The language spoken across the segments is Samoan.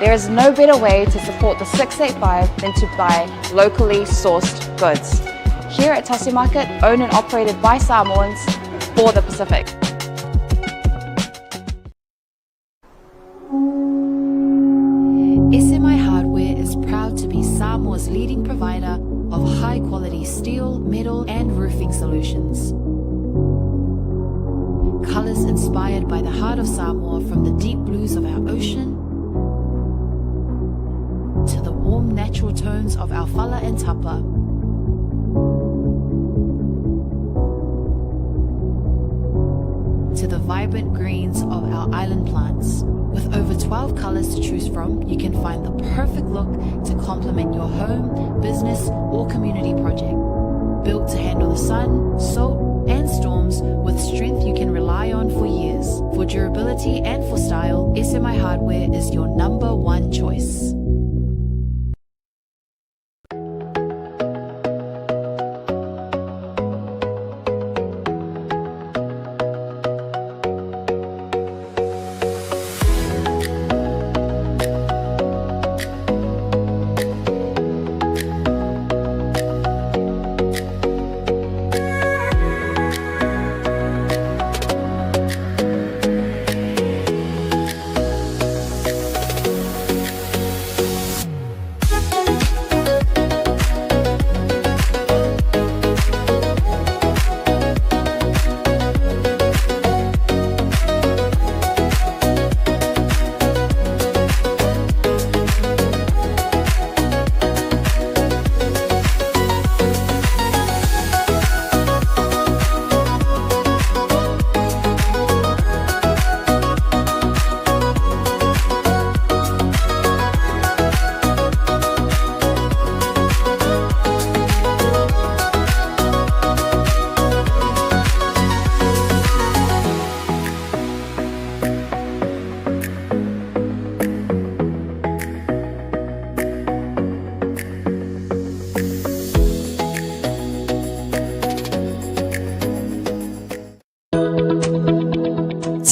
There is no better way to support the 685 than to buy locally sourced goods. Here at Tasi Market, owned and operated by Samoans for the Pacific. SMI Hardware is proud to be Samoa's leading provider of high quality steel, metal, and roofing solutions. Colours inspired by the heart of Samoa from the deep blues of our ocean to the warm natural tones of our fala and tapa. To the vibrant greens of our island plants. With over 12 colours to choose from, you can find the perfect look to complement your home, business, or community project. Built to handle the sun, salt, and storms with strength you can rely on for years. For durability and for style, SMI Hardware is your number one choice.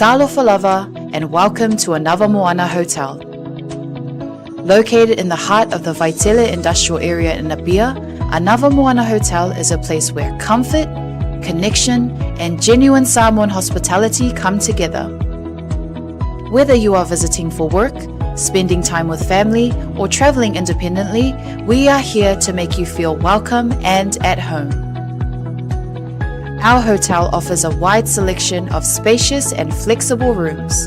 Talofa lava and welcome to Anava Moana Hotel. Located in the heart of the Vaitele industrial area in Apia, Anava Moana Hotel is a place where comfort, connection, and genuine Samoan hospitality come together. Whether you are visiting for work, spending time with family, or traveling independently, we are here to make you feel welcome and at home. Our hotel offers a wide selection of spacious and flexible rooms,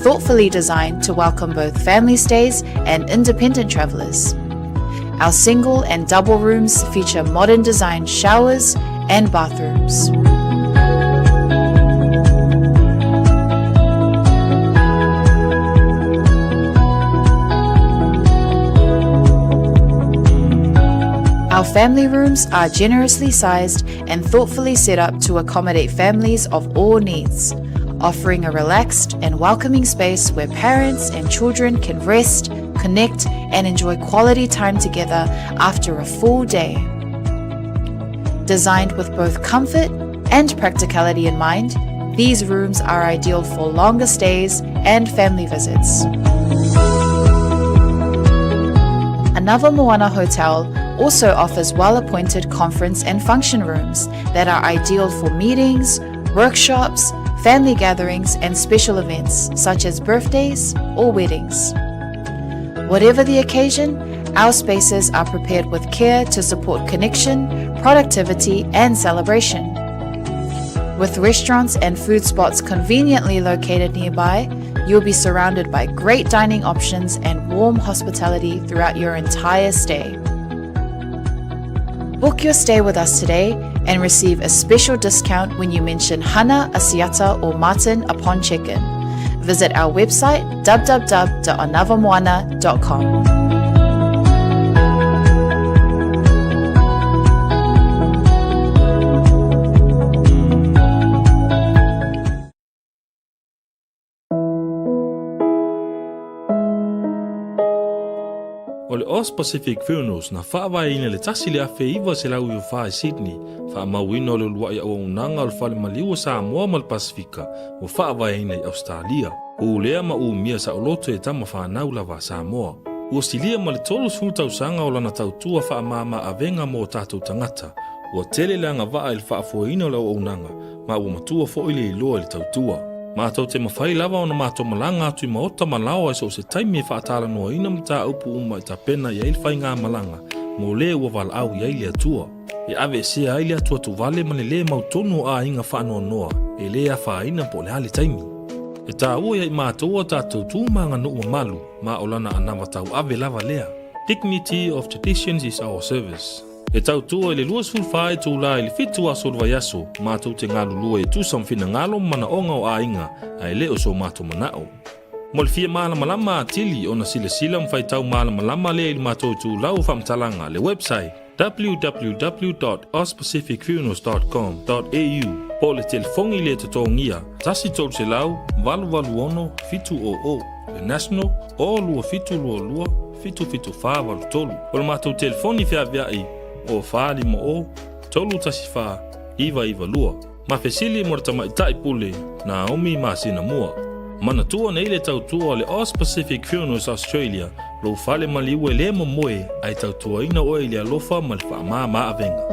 thoughtfully designed to welcome both family stays and independent travelers. Our single and double rooms feature modern design showers and bathrooms. Our family rooms are generously sized and thoughtfully set up to accommodate families of all needs, offering a relaxed and welcoming space where parents and children can rest, connect, and enjoy quality time together after a full day. Designed with both comfort and practicality in mind, these rooms are ideal for longer stays and family visits. Anava Moana Hotel also offers well appointed conference and function rooms that are ideal for meetings, workshops, family gatherings, and special events such as birthdays or weddings. Whatever the occasion, our spaces are prepared with care to support connection, productivity, and celebration. With restaurants and food spots conveniently located nearby, you'll be surrounded by great dining options and warm hospitality throughout your entire stay. Book your stay with us today and receive a special discount when you mention Hana, Asiata, or Martin upon check-in. Visit our website www.anavamoana.com. O le Oz Pacific Funerals na faavaeina i le 1994 i Sydney, faamauina o le uluai auaunaga o le Fale Maliu o Samoa ma le Pasefika ua faavaeina i Ausetalia. Ulea ma umia saoloto e tama fanau lava a Samoa. Ua silia ma le 30 tausaga o lana tautua faamama avega mo o tatou tagata. Ua tele le agavaa i le faafoeina o le auaunaga, ma ua matua foi le iloa i le tautua. Matou te mafai lava ona matou malaga atu i maota ma laoa i so o se taimi e faatalanoaina mataupu uma e tapena i ai le faigamalaga mo le ua valaau i ai le Atua. E aveesea ai le atuatuvale ma le lē mautonu o aiga faanoanoa e lē afaina po o le a le taimi. E taua ia i matou a tatou tu ma aganuu mamalu ma o lana anava tauave lava lea. Dignity of traditions is our service. E tautua i le 24 itula i le 7 aso o le vaiaso, matou te galulue e tusa ma finagalo ma manaoga o aiga, ae le o so matou manao. Mo le fia malamalama atili ona silasila ma faitau malamalama lea i le matou itulau o faamatalaga, le website, www.auspacificfunerals.com.au po o le telefoni le totogia 1 300 886 700, le national o 2722 77483. O le matou telefoni feaveai o 450 314 992. Ma fesili mo le tamaitai pule Naomi masina mua. Manatua nei le tautua o le Aus Pacific Funerals Australia, lou fale maliu e lē momoe ae tautuaina oe i le alofa ma le faamāmā avega.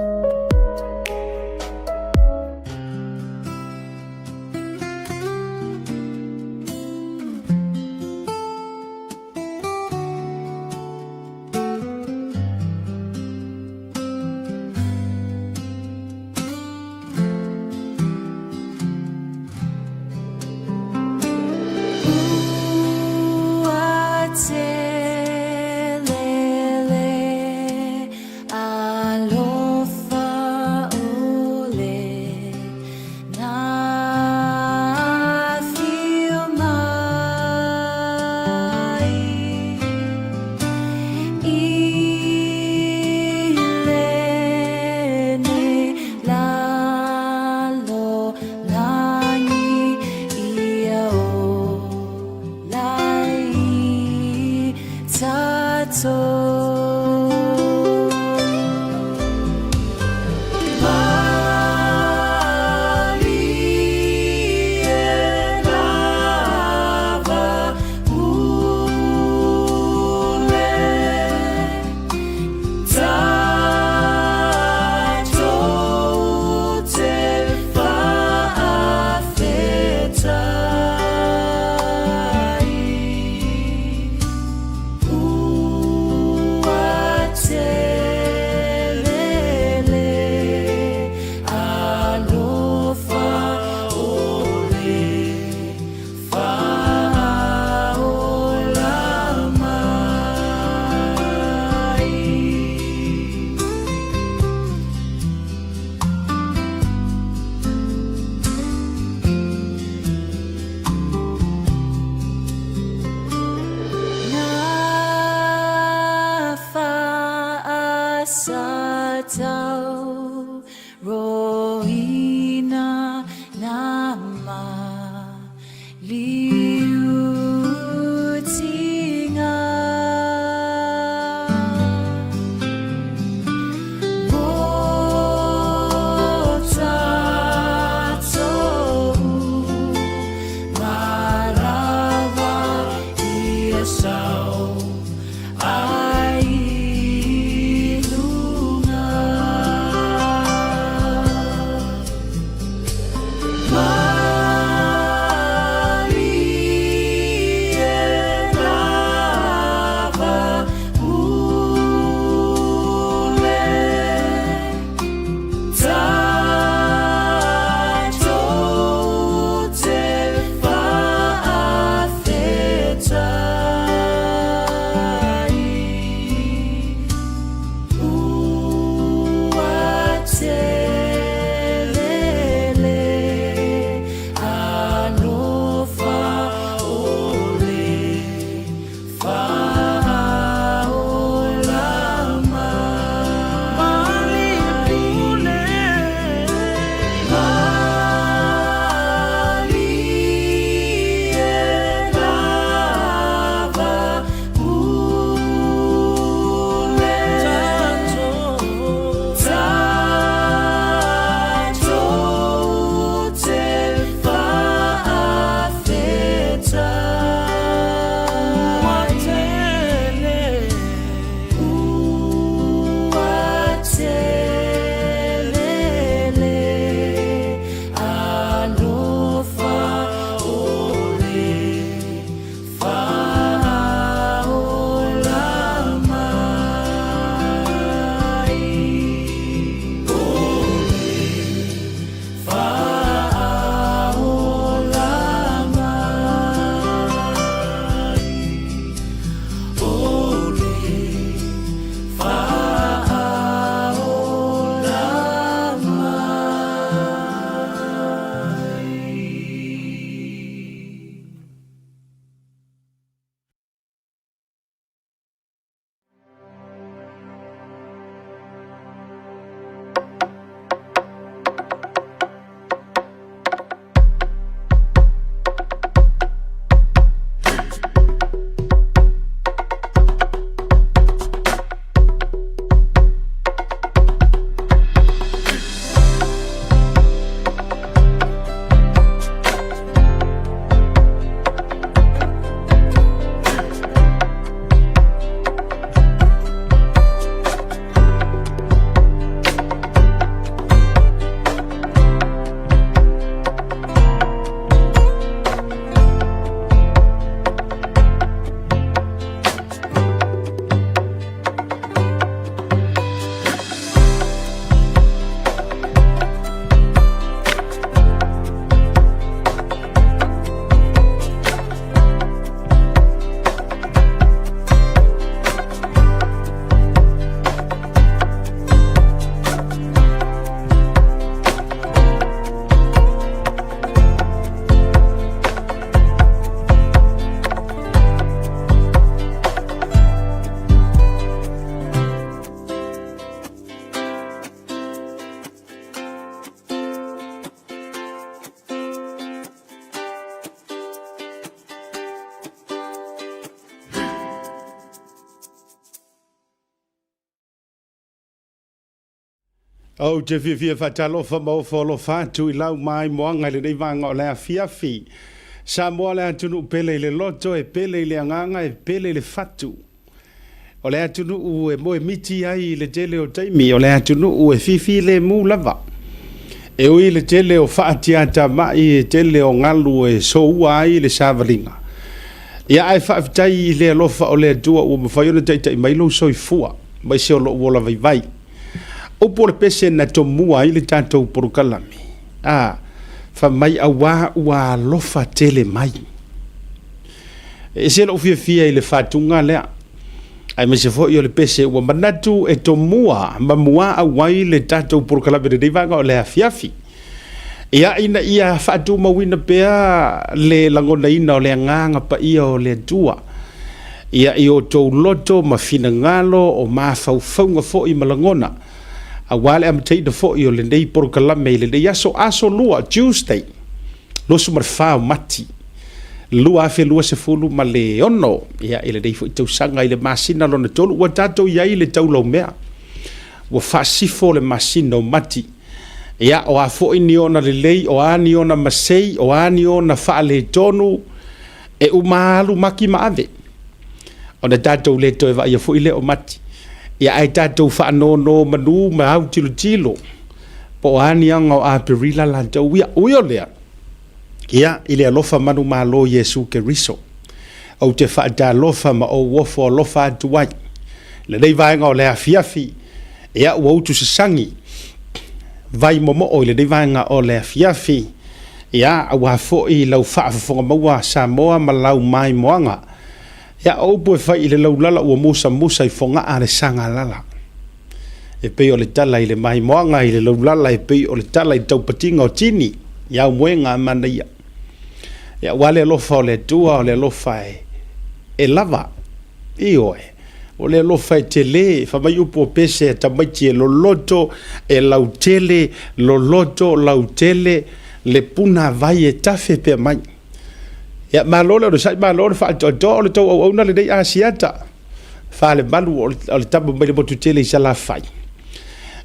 Ua tele le alofa. Ou te fiafia faatalofa ma ofo alofa atu i lau maimoaga i lenei vaega o le afiafi. Samoa le atunuu pele i le loto, e pele i le agaga, e pele i le fatu. O le atunuu e moemiti ai i le tele o taimi, o le atunuu e fifilemu lava. E ui i le tele o faatiatamai, e tele o galu e soua ai le savaliga, ia ae faafetai i le alofa o le Atua ua mafai ona taitai mai lou soifua, aemaise o lou ola vaivai. Upu o le pese na tomua ai le tatou polokalame, a, fai mai auā ua alofa tele mai. E ese lou fiafia i le faatuga lea, aemaise foi o le pese ua manatu e tomua ma muaau ai le tatou polokalame i lenei vaega o le afiafi. Ia, ina ia faatumauina pea le lagonaina o le agaga paia o le Atua, ia i outou loto ma finagalo o mafaufauga foi ma lagona, aua le amataina foi o lenei polokalame i lenei aso, aso Lua, Tuesday, 24 o Mati 2026, ia, i lenei foi tausaga i le masina lona tolu, ua tatou i ai i le taulaumea, ua faasifo le masina o Mati. Ia, o a foi ni ona lelei, o a ni ona masei, o a ni ona faaletonu, e uma alu maki ma ave. Ona tatou le toe vaaia foi lea o Mati. Ia, ae tatou faanonomanu ma autilotilo, po o a ni aga o Aperila latou ia. Ui o lea, ia, i le alofa manumalo Iesu Keriso, ou te faatalofa ma ou ofo alofa atu ai. Lenei vaega o le afiafi, ia, ua utusasagi vai momoo i lenei vaega o le afiafi, ia, aua foi lau faafofoga maua Samoa ma lau maimoaga. Ia, o upu e fai i le laulala ua musamusa i Fogaa le sagalala. E pei o le tala i le maimoaga i le laulala, e pei o le tala i le taupatiga o tini i aumoega a manaia. Ia, aua le alofa o le Atua, o le alofa e lava. Ioe, o le alofa e tele, fai mai upu o pese a tamaiti e loloto, e lautele, loloto, lautele, le punavai e tafe pea mai. Ia, malo le onosai, malo le faatoatoa, o le tou auauna lenei Asiata, Falemalu o le tama mai le motu tele i Salafai.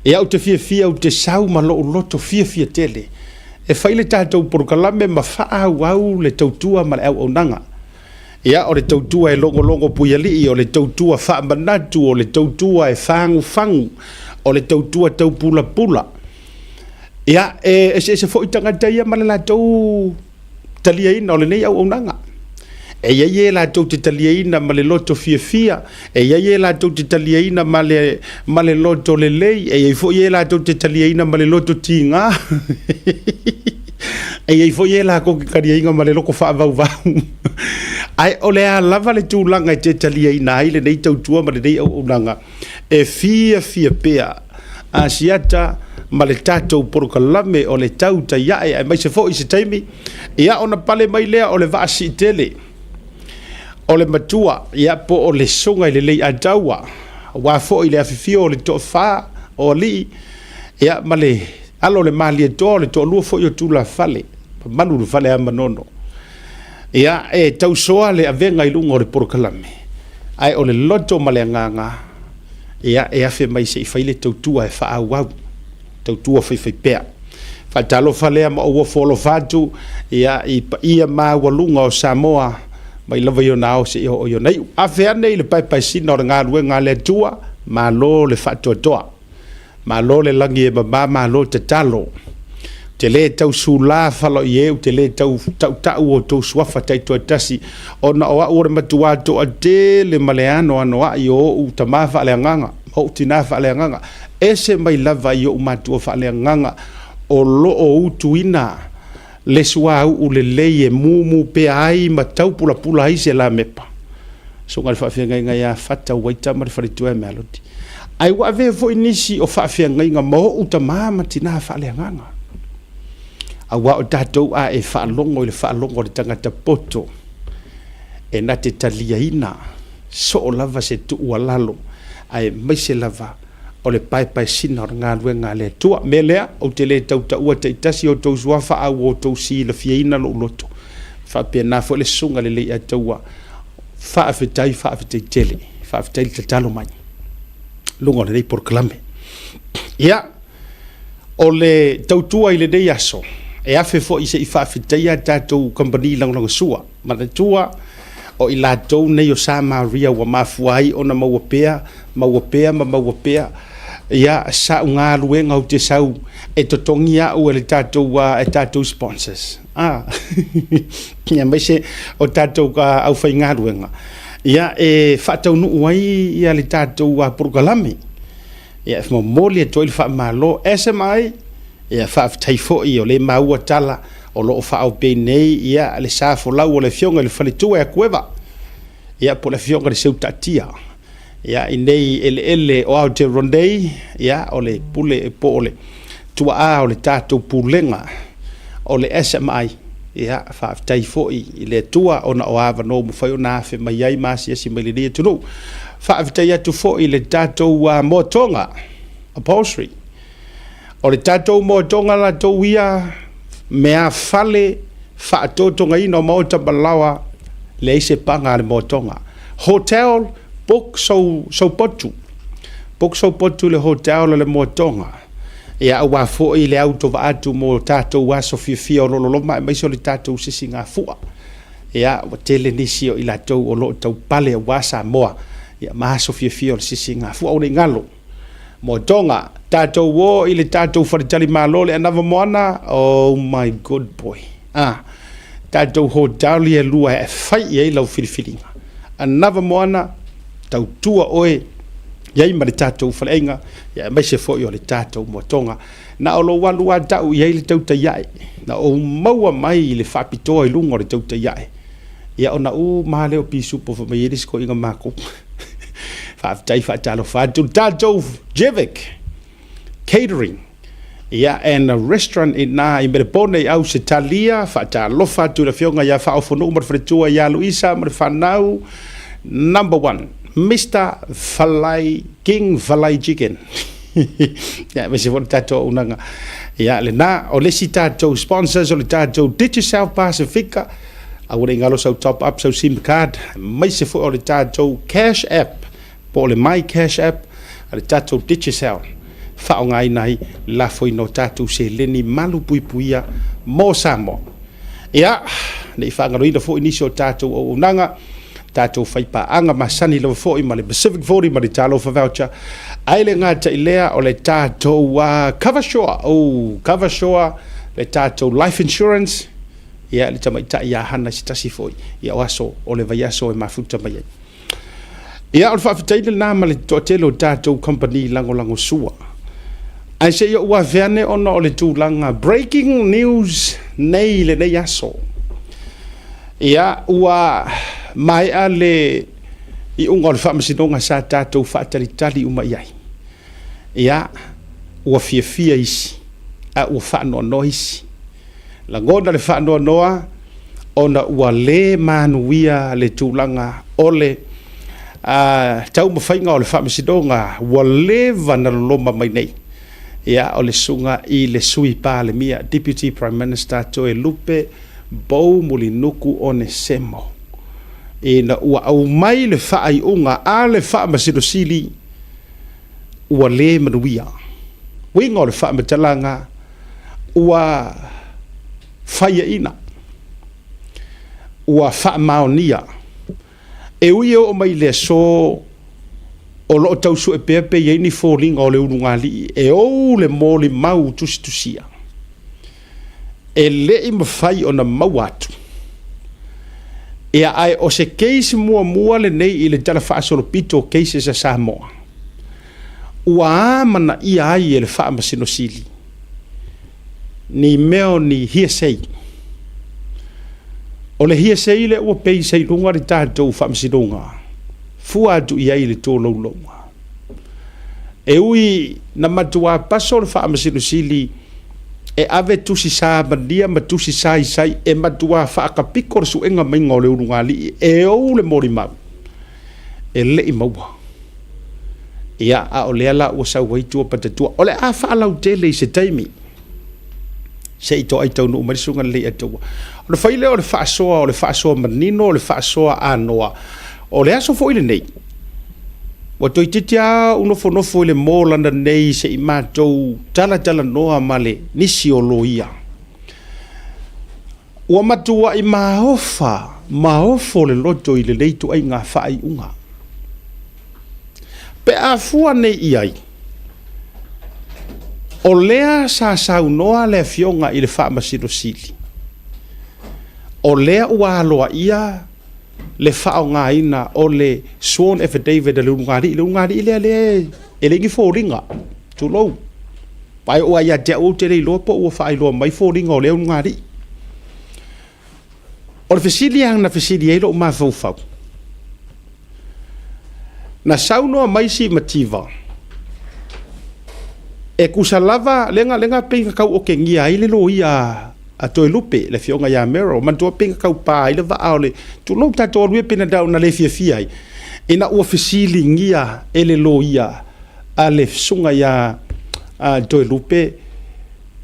Ia, ou te fiafia, ou te sau ma lou loto fiafia tele e fai le tatou polokalame ma faaauau le tautua ma le auaunaga. Ia, o le tautua e logologo puialii, o le tautua faamanatu, o le tautua e fagufagu, o le tautua taupulapula. Ia, e eseese foi tagata ia ma le latou taliaina o lenei auaunaga. E i ai e latou te taliaina ma le loto fiafia, e i ai e latou te taliaina ma le, ma le loto lelei, e i ai foi e latou te taliaina ma le loto tigā. E i ai foi e latou te taliaina ma le loto faavauvau. Ae o le a lava le tulaga e te taliaina ai lenei tautua ma lenei auaunaga, e fiafia pea Asiata ma le tatou polokalame o le tautai ae, aemaise foi se taimi, ia ona pale mai lea o le vaa siitele o le matua, ia po o le susuga i le Leiataua, aua foi le afifio o le toafa o alii, ia ma le alo o le Malietoa, o le toalua foi o tulafale, mamalu le fale a Manono. Ia, e tausoa le avega i luga o le polokalame, ae o le loto ma le agaga, ia, e afe mai se i fai le tautua e faaauau, tautua faifaipea. Faatalofa lea ma ou ofo alofa atu, ia, i paia maualuga o Samoa, mai lava i ona ao seia oo i ona iu. Afe ane i le paepaesina o le galuega a le Atua, malo le faatoatoa. Malo le lagi e mama, malo tatalo. Ou te le tau sulā falo i e, ou te le tau tautau o outou suafa taitoatasi, ona o au o le matuā toatele ma le anoanoai o ou tamā faaleagaga, ma ou tinā faaleagaga, ese mai lava i ou matua faaleagaga, o lo o utuina le suauu lelei e mumu pea ai ma taupulapula ai se lamepa. Susuga i le faafeagaiga ia Fata Uaita ma le faletua ia Mealodi. Ae ua avea foi nisi o faafeagaiga ma ou tamā ma tinā faaleagaga. Aua o tatou a e faalogo i le faalogo a le tagata poto, e na te taliaina soo lava se tuualalo, aemaise lava o le paepaesina o le galuega a le Atua. Mea lea, ou te le tau taua taitasi outou suafa, a ua outou silafiaina lou loto. Faapena foi le susuga i le Leiataua, faafetai, faafetai tele, faafetai le tatalo mai luga o lenei polokalame. Ia, O le tautua i lenei aso, e afe foi se i faafetaia a tatou kamupani lagolagosua. Manatua, o i latou nei o Samaria ua mafua ai ona maua pea, maua pea ma maua pea ia sa'u galuega ou te sau e totogi a'u e le tatou, e tatou sponsors, a, aemaise o tatou aufaigaluega, ia, e faataunuu ai ia le tatou polokalame. Ia, e momoli atu ai le faamalo SMI, ia, faafetai foi o lea e maua tala o lo o faaope nei ia le sa folau o le Afioga i le Faletua ia Kueva, ia po o le Afioga i le Seutaatia, ia, i nei eleele o Aotearoa nei, ia, o le pule po o le tuaa o le tatou pulega o le SMI. Ia, faafetai foi i le Atua ona o avanoa ua mafai ona afe mai ai ma asiasi mai i lenei atunuu. Faafetai atu foi i le tatou moatoga, upholstery. O le tatou moatoga latou ia meafale faatotogaina o maota ma laoa, leai se paga a le moatoga. Hotel, book sou, sou potu. Book sou potu i le hotel o le moatoga. Ia, aua foi le autovaa atu mo tatou aso fiafia o lo o loloma aemaise o le tatou sisigafua. Ia, ua tele nisi o i latou o lo o taupale aua Samoa, ia, ma aso fiafia o le sisigafua. Aua ne i galo. Moatoga, tatou o i le tatou faletalimalo le Anava Moana, oh my good boy. Ah, tatou hotel ia e lua e fai i ai lau filifiliga. Anava Moana, tautua oe i ai ma le tatou faleaiga, ia aemaise foi o le tatou moatoga. Na o lou alu lava tau i ai le tautai ae, na ou maua mai i le faapitoa i luga o le tautai ae. Ia ona uma lava lea o pisupo fai mai ai le isi toeaina matou. Faafetai faatalofa atu le tatou Jevic Catering ia and a restaurant ina i Melepone i Ausetalia. Faatalofa atu i le afioga ia Faaofonuu ma le faletua ia Luisa ma le fanau. Number one, Mister Falai King Falai Chicken. Ia, aemaise foi le tatou auaunaga. Ia, lena, o le isi tatou sponsors o le tatou Digicel Pasifika. Aua ne i galo sau top up, sau sim card, aemaise foi o le tatou cash app, po o le My Cash App a le tatou Digicel, faaaogaina ai le lafoina o tatou seleni malupuipuia mo Samoa. Ia, ne i faagaloina foi nisi o tatou auaunaga, tatou faipaaga masani lava foi ma le Pacific 40 ma le Talofa Voucher, ae le gata i lea o le tatou Coversure, oh, Coversure, le tatou life insurance, Ia, le tamaitai ia Hana i se tasi foi ia o aso o le vaiaso e mafuta mai ai. Ia, o le faafetai lena ma le toatele o tatou kamupani lagolagosua. Ae se i ou afe ane ona o le tulaga breaking news nei i lenei aso. Ia, ua maea le iuga o le faamasinoga sa tatou faatalitali uma i ai. Ia, ua fiafia isi, a ua faanoanoa isi. Lagona le faanoanoa ona ua le manuia le tulaga o le taumafaiga o le faamasinoga ua leva na loloma mai nei. Ia, o le susuga i le Sui Palemia, Deputy Prime Minister Toelupe Poumulinuku Onesemo, ina ua aumai le faaiuga a le Faamasino Sili ua le manuia. Uiga o le faamatalaga, ua faiaina, ua faamaonia. E ui e oo mai i le aso o lo o tau sue pea pe i ai ni foliga o le ulugalii e ou le molimau tusitusia, e le i mafai ona maua atu. Ia, ae o se case muamua lenei i le Tala Faasolopito o Cases a Samoa, ua amanaia ai e le Faamasino Sili ni mea o ni hearsay. O le hearsay lea ua base ai i luga le tatou faamasinoga, fua atu i ai i le tolaulauga. E ui na matua paso le Faamasino Sili e ave tusi samania ma tusi saisai e matua faakapiko le suega maiga o le ulugalii e ou le molimau, e le i maua. Ia, a o lea la ua sau ai tua patatua. O le a faalautele i se taimi se i toai taunuu mai le susuga lelei Ataua. O le fai lea o le faasoa, o le faasoa manino, o le faasoa anoa. O le aso foi lenei, Ua toeitiiti lava ou nofonofo i le mall ananei se i matou talatalanoa ma le nisi o loia. Ua matuai maofa maofo le loto i lenei ituaiga faaiuga. Pe a fua nei i ai, o lea sa saunoa le Afioga i le Faamasino Sili, o lea ua aloaia le faaaogaina o le sworn affidavit a le ulugalii. Le ulugalii lea lea e leai ni foliga, tulou. Aua e oo lava ia te au ou te le iloa po ua faailoa mai foliga o lea ulugalii. O le fesili lava na fesili ai lou mafaufau, na saunoa mai si mativa, e tusa lava, lea na pei na tau otegia ai le loia a Toelupe, le afioga ia Merrill, manatua pei na tau pa ai le vaa o le, tulou tatou alu ia pei na le fiafia ai, ina ua fesiligia e le loia a le susuga ia Toelupe,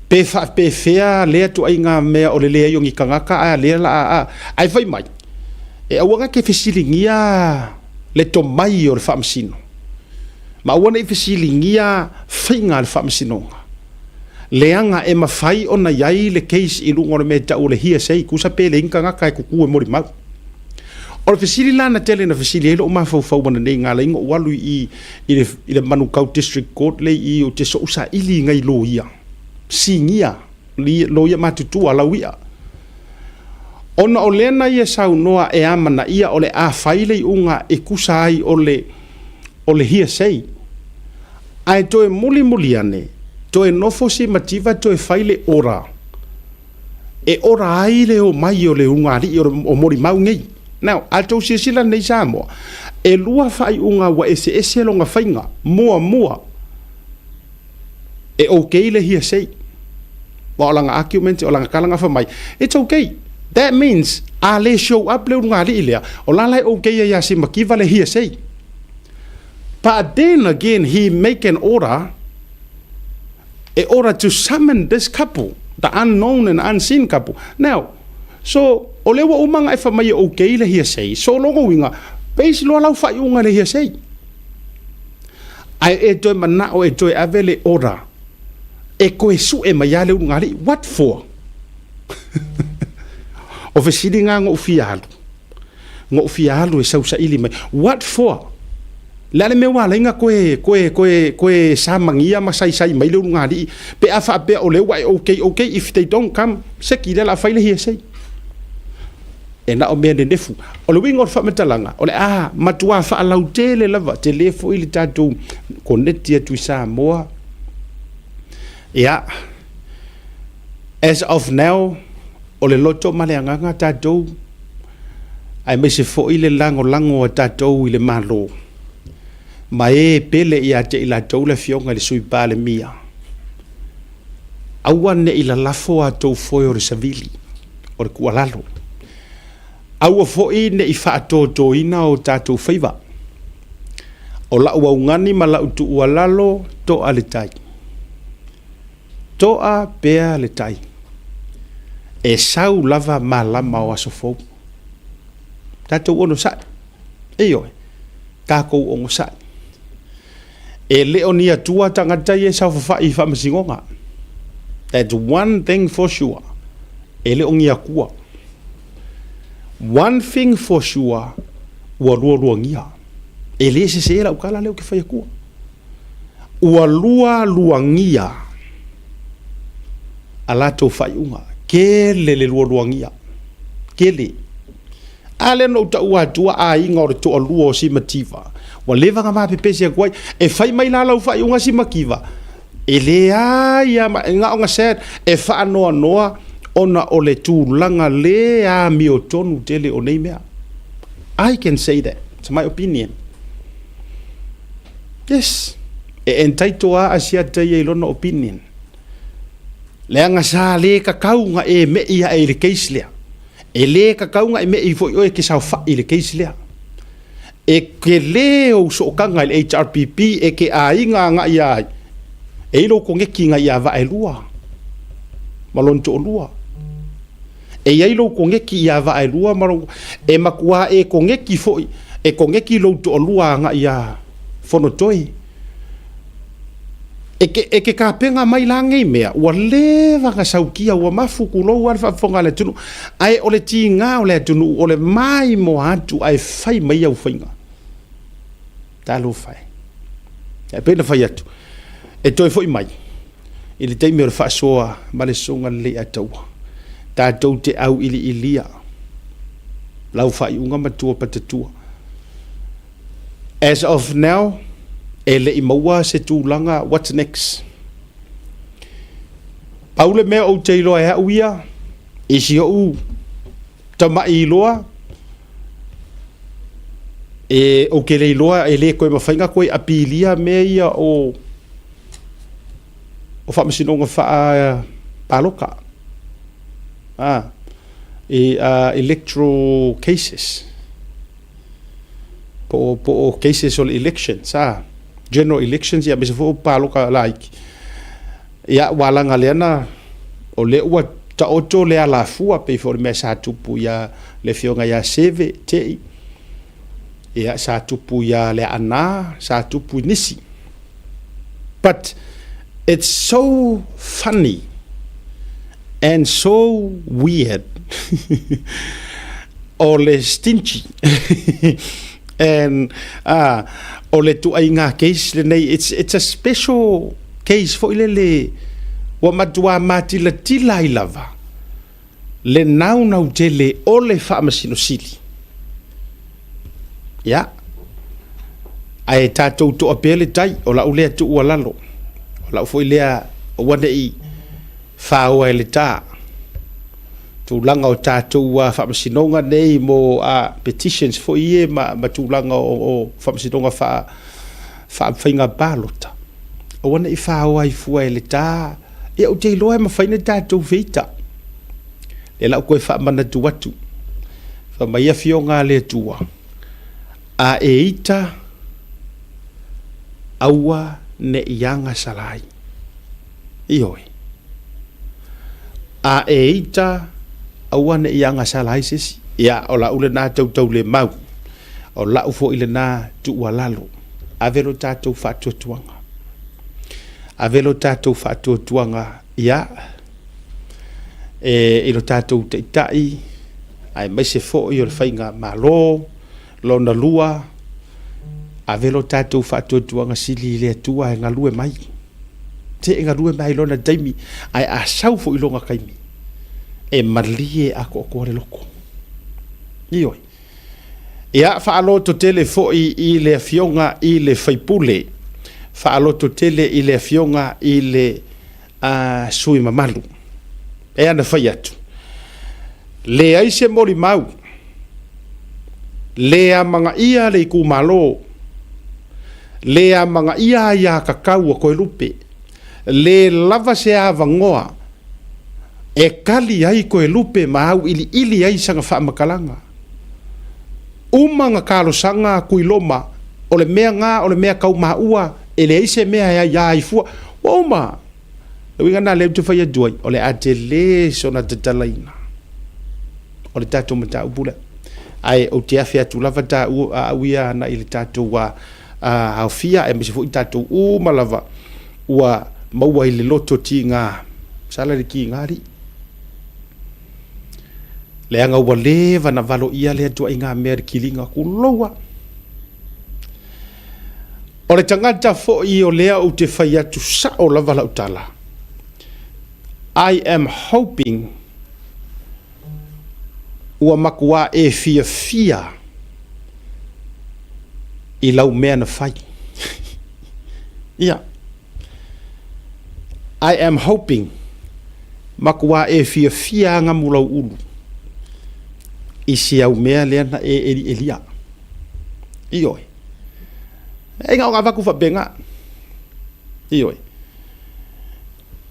pe faapefea lea ituaiga mea o le leai o ni tagata ae lea la a ae fai mai e aua na te fesiligia le tomai o le faamasino ma aua ne i fesiligia faiga a le faamasinoga leaga e mafai ona i ai le case i luga o le mea e tau o le hearsay tusa pe leai ni tagata e tutu e molimau. O le fesili la na tele na fesili ai lou mafaufau ananei na ala ai ona ou alu i i le, i le Manukau District Court le i ou te sou saili ngai loia, sinia, loia matutua lauia. Ona o lea na ia saunoa e amanaia o le a fai le iuga e tusa ai o le, o le hearsay. Ae toe mulimuli ane, toe nofo si mativa toe fai le ora e ora ai le omai o le ulugalii o molimau nei. Now, a tou silasila nei Samoa, e lua faaiuga ua eseese lona faiga. Muamua, e okay le hearsay. Aua o lana argument, o lana tala na fai mai, it's okay. That means, a le show up le ulugalii lea, o la la e okay ai ia Simakiva le hearsay. But then again, he make an order e order to summon this couple, the unknown and unseen couple. Now, so, o lea ua uma ona e fai mai e okay le hearsay, so o lona uiga, base loa lau faaiuga i le hearsay. Ae e toe manao e toe ave le order e toe sue mai lava le ulugalii. What for? O fesili na na ou fia alu. Na ou fia alu e sausaili mai. What for? Le a le mea ua ala ai ona toe, toe, toe, toe samania ma saisai mai le ulugalii pe a faapea o lea ua e okay, okay, if they don't come, seki lea o le a fai le hearsay. E na o mea nenefu. O le uiga o le faamatalaga, o le a matuā faalautele lava, tele foi le tatou koneti atu i Samoa. Ia, as of now, o le loto ma le agaga tatou, aemaise foi le lagolago a tatou i le Malo, ma e pele ia te i latou le Afioga i le Sui Palemia, aua ne i lalafo a outou foe o le savili, o le tuualalo. Aua foi ne i faatotoina o tatou faiva. O lau augani ma lau tuualalo, toa le tai. Toa pea le tai. E sau lava malama o aso fou. Tatou onosai. Ioe. Tatou onosai. E le o ni atua tagata ia e saofafai i faamasinoga. That's one thing for sure. E le o ni atua. One thing for sure, ua lualuagia. E le sese lau tala lea ou te fai atua. Ua lualuagia a latou faaiuga. Tele le lualuagia. Tele. A lea na ou taua atua aiga o le toalua o Simativa. Ua leva ona ma pepesi atu ai. E fai mai la lau faaiuga Simativa. E leai lava, na ona sad, e faanoanoa ona o le tulaga le amiotonu tele o nei mea. I can say that. It's my opinion. Yes, e entitle lava a Asiata ia i lona opinion. Leaga sa le tatau ona e me'i ae i le case lea. E le tatau ona e me'i foi oe e te saofai i le case lea. E tele ou sootaga i le HRPP e te aiga agai ia ai. E i lou koneki ngai ia Vaaelua ma lona toalua. E i ai lou koneki ia Vaaelua ma lou... E matua e koneki foi, e koneki lou toalua agai ia Fonotoe. E ke, e ke kapega mai la nei mea, ua leva na saukia, ua mafu kulou lava le faafofoga a le atunuu. Ae o le tiga o le atunuu, o le maimoa atu ae fai mai au faiga. Talofa e. E pei ona fai atu, e toe foi mai i le taimi o le faasoa ma le Susuga Leiataua, tatou te auiliilia lau faaiuga matua patatua. As of now, e le i maua se tulaga what's next. Pau le mea ou te iloa e au ia, i si ou tama'i iloa, e, ou te le iloa e le toe mafai ona toe apilia mea ia o, o faamasinoga faa palota. Ah, i uh, electoral cases. Po o, po o cases o le elections, ah, general elections, ia, aemaise foi o palota laiti. Ia, ua alaga lea na, o lea ua taoto le alafua, pei foi o le mea sa tupu ia le afioga ia Seve Tei, ia, sa tupu ia Leaana, sa tupu i nisi. But it's so funny and so weird o le stingy and uh, o le tuaiga case lenei, it's, it's a special case foi lele ua matuā matilatila ai lava le naunau tele o le Faamasino Sili. Ia, ae tatou toa pea le tai, o lau lea tuualalo, o lau foi lea aua ne i faoa e le tā tulaga o tatou faamasinoga nei mo petitions foi ia ma, ma tulaga o, o faamasinoga faa, faafaiga palota. Aua ne i faoa ai fua e le tā. Ia ou te iloa e mafai ona tatou feita. Lea la ou toe faamanatu atu. Fai mai afioga a le Atua, a e ita, aua ne i agasala ai. Ioe. A e ita, aua ne i agasala ai se isi. Ia, o lau lena tautaulemau. O lau foi lena tuualalo. Ave lo tatou faatuatuaga. Ave lo tatou faatuatuaga, ia, e, i lo tatou taitai, aemaise foi o le faigamalo, lona lua, ave lo tatou faatuatuaga sili i le Atua e galue mai. Te e galue mai i lona taimi, ae a sau foi i lona taimi, e malie atoatoa le loto. Ioe. Ia, faalototele foi i le Afioga i le sui usufono, faalototele i le Afioga i le uh, sui mamalu. E ana fai atu, leai se molimau, le amagaia le itumalo, le amagaia aiatatau a Toelupe, le lava se avanoa e tali ai Toelupe ma auiliili ai sana faamatalaga. Uma na talosaga a Tuiloma, o le mea na o le mea tau maua, e leai se mea e aia ai fua. Ua uma! Le uiga lena lea ou te fai atu ai, o le a tele sona tatalaina o le tatou mataupu lea. Ae ou te afe atu lava taua au ia agai i le tatou aofia aemaise foi tatou uma lava ua maua i le loto tiga, sala le tiga alii. Leaga ua leva na valoia lea tuaiga mea i le kiliga, tulou a. O le tagata foi o lea ou te fai atu sao lava lau tala, I am hoping ua matua e fiafia i lau mea na fai. Ia. I am hoping matua e fiafia agamu lau ulu i si au mea lea na e elielia. Ioe. E na ona avatu faapena. Ioe.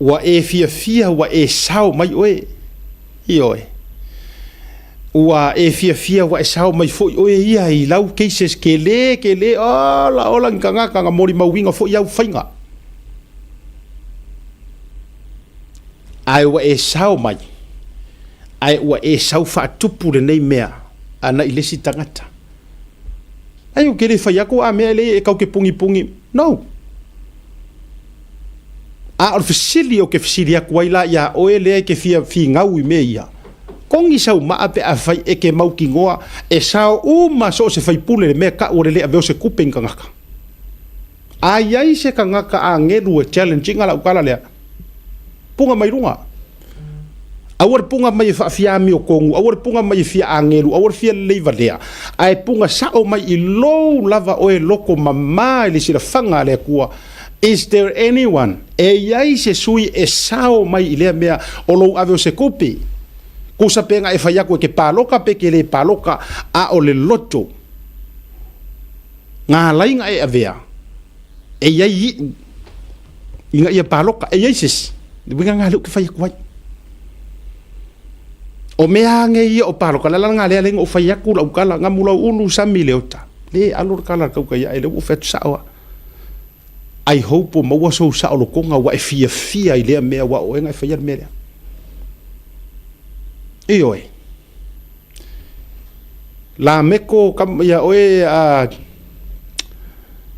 Ua e fiafia ua e sao mai oe. Ioe. Ua e fiafia ua e sao mai foi oe ia i lau cases kele kele ola ola ni tagata na molimauina foi au faiga. Ae ua e sao mai, ae ua e sau faatupu lenei mea ana i le isi tagata. Ai ou ke le fai aku a mea e le e kau ke pugipugi. No. A o le fesili ou ke fesili aku ai la iā oe lea e ke fia figau i mea ia, kogi sau maa pe afai e ke mautinoa e sao uma so o se faipule le mea kau o le le avea o se kupe i ni kagaka. A iai se kagaka agelu e challenge ina lau tala lea, puga mai luga. Aua le puga mai e faafia amiotonu, aua le puga mai e fia agelu, aua le fia lelei valea, ae puga sao mai i lou lava oe loto mama i le silafaga a le Atua. Is there anyone, e iai se sui e sao mai i lea mea o lou ave o se kupi? Kusa pe na e fai aku e ke paloka pe ke le paloka, a o le loto nga alai na e avea, e iai iʻu ina ia paloka, e iai se isi, le uiga nga lea ou te fai atu ai. O mea age ia o paloka, le ala nga lea lea na ou fai atu lau tala, nga mulau ulu sami le ota. Le alo le tala a le tauta ia e lea ua ou fai atu sao a. I hope ua maua sou saolotoga ua e fiafia i lea mea aua o oe na e faia le mea lea. Ioe. Lameko kam ia oe a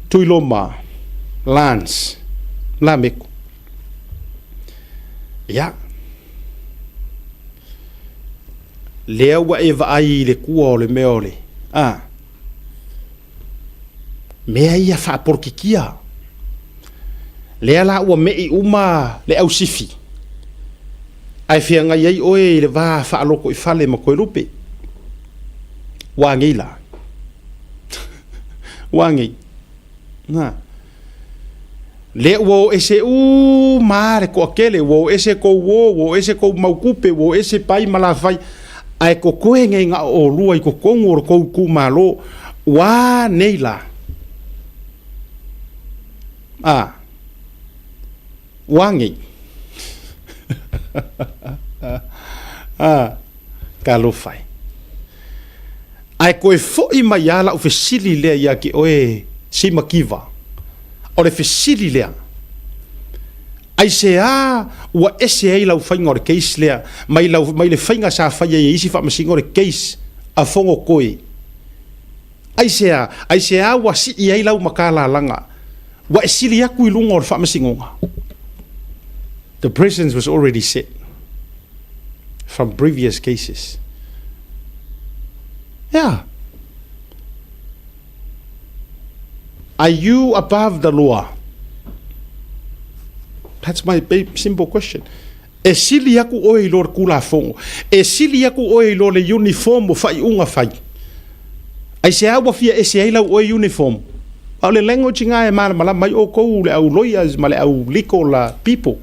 Tuiloma Lance Lameko. Ia. Lea ua e vaai i le kua o le mea o le a mea ia faapolokikia. Lea la ua me'i uma le ausifi, ae feagai ai oe i le va faalotoifale ma Toelupe. Ua agei la. Ua agei. Na. Lea ua o ese uma le toatele, ua o ese tou uo, ua o ese tou mau tupe, ua o ese pai ma lafai, ae totoe nei na o olua i totonu o le tou itumalo, ua a nei la? A, ua a nei? A, talofa e. Ae toe foi mai lava lau fesili lea ia te oe Simakiva. O le fesili lea, aisea ua ese ai lau faiga o le case lea mai, lau, mai le faiga sa fai ai e isi faamasino le case a Fogotoe? Aisea? Aisea ua sii ai lau matalalaga? Ua e sili atu i luga o le faamasinoga? The presence was already set from previous cases. Yeah. Are you above the law? That's my simple question. E sili aku oe i lo le Tulafono. E sili aku oe i lo le uniform o faaiuga fai. Aisea ua fia ese ai lau oe uniform? A o le language ina e malamalama ai outou le au lawyers ma le au legal people.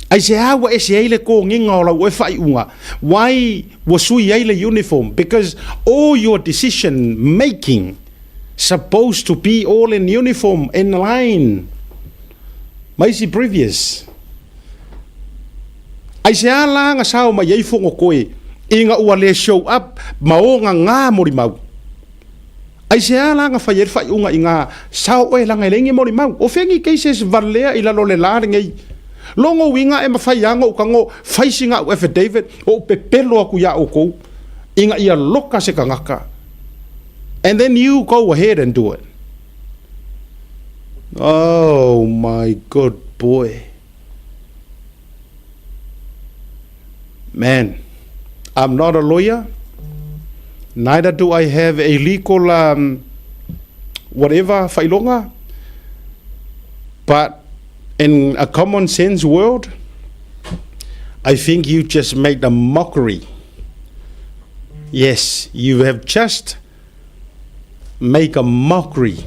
Aisea ua ese ai le togiga o lau oe faaiuga? Why ua sui ai le uniform? Because all your decision making supposed to be all in uniform, in line. Ma isi previous. Aisea la na sao mai ai Fogotoe ina ua le show up ma o gagā molimau? Aisea la na fai ai le faaiuga i ngā sao oe laga e leai ni molimau? O fea ni cases valea i lalo o le la lenei? Logo uiga e mafai lava ona ou tago fai sina au affidavit ou pepelo atu iā outou ina ia loka se tagata and then you go ahead and do it. Oh my good boy. Man, I'm not a lawyer. Neither do I have a legal um, whatever failonga. But in a common sense world, I think you just made a mockery. Yes, you have just make a mockery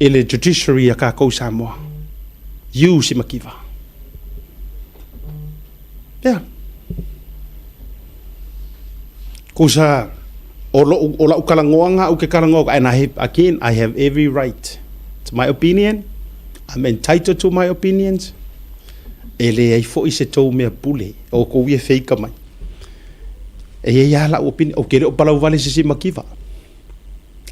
i le judiciary a kākou Samoa. You Simakiva. Yeah. Kusa, o, lo, o lau kalangoanga au ke kalangoa, and I have, again, I have every right. It's my opinion. I'm entitled to my opinions. E leai foi se tou mea pule, o kou ia feika mai. E i ai lava lau opinion, ou te le o palauvale i se simakiva.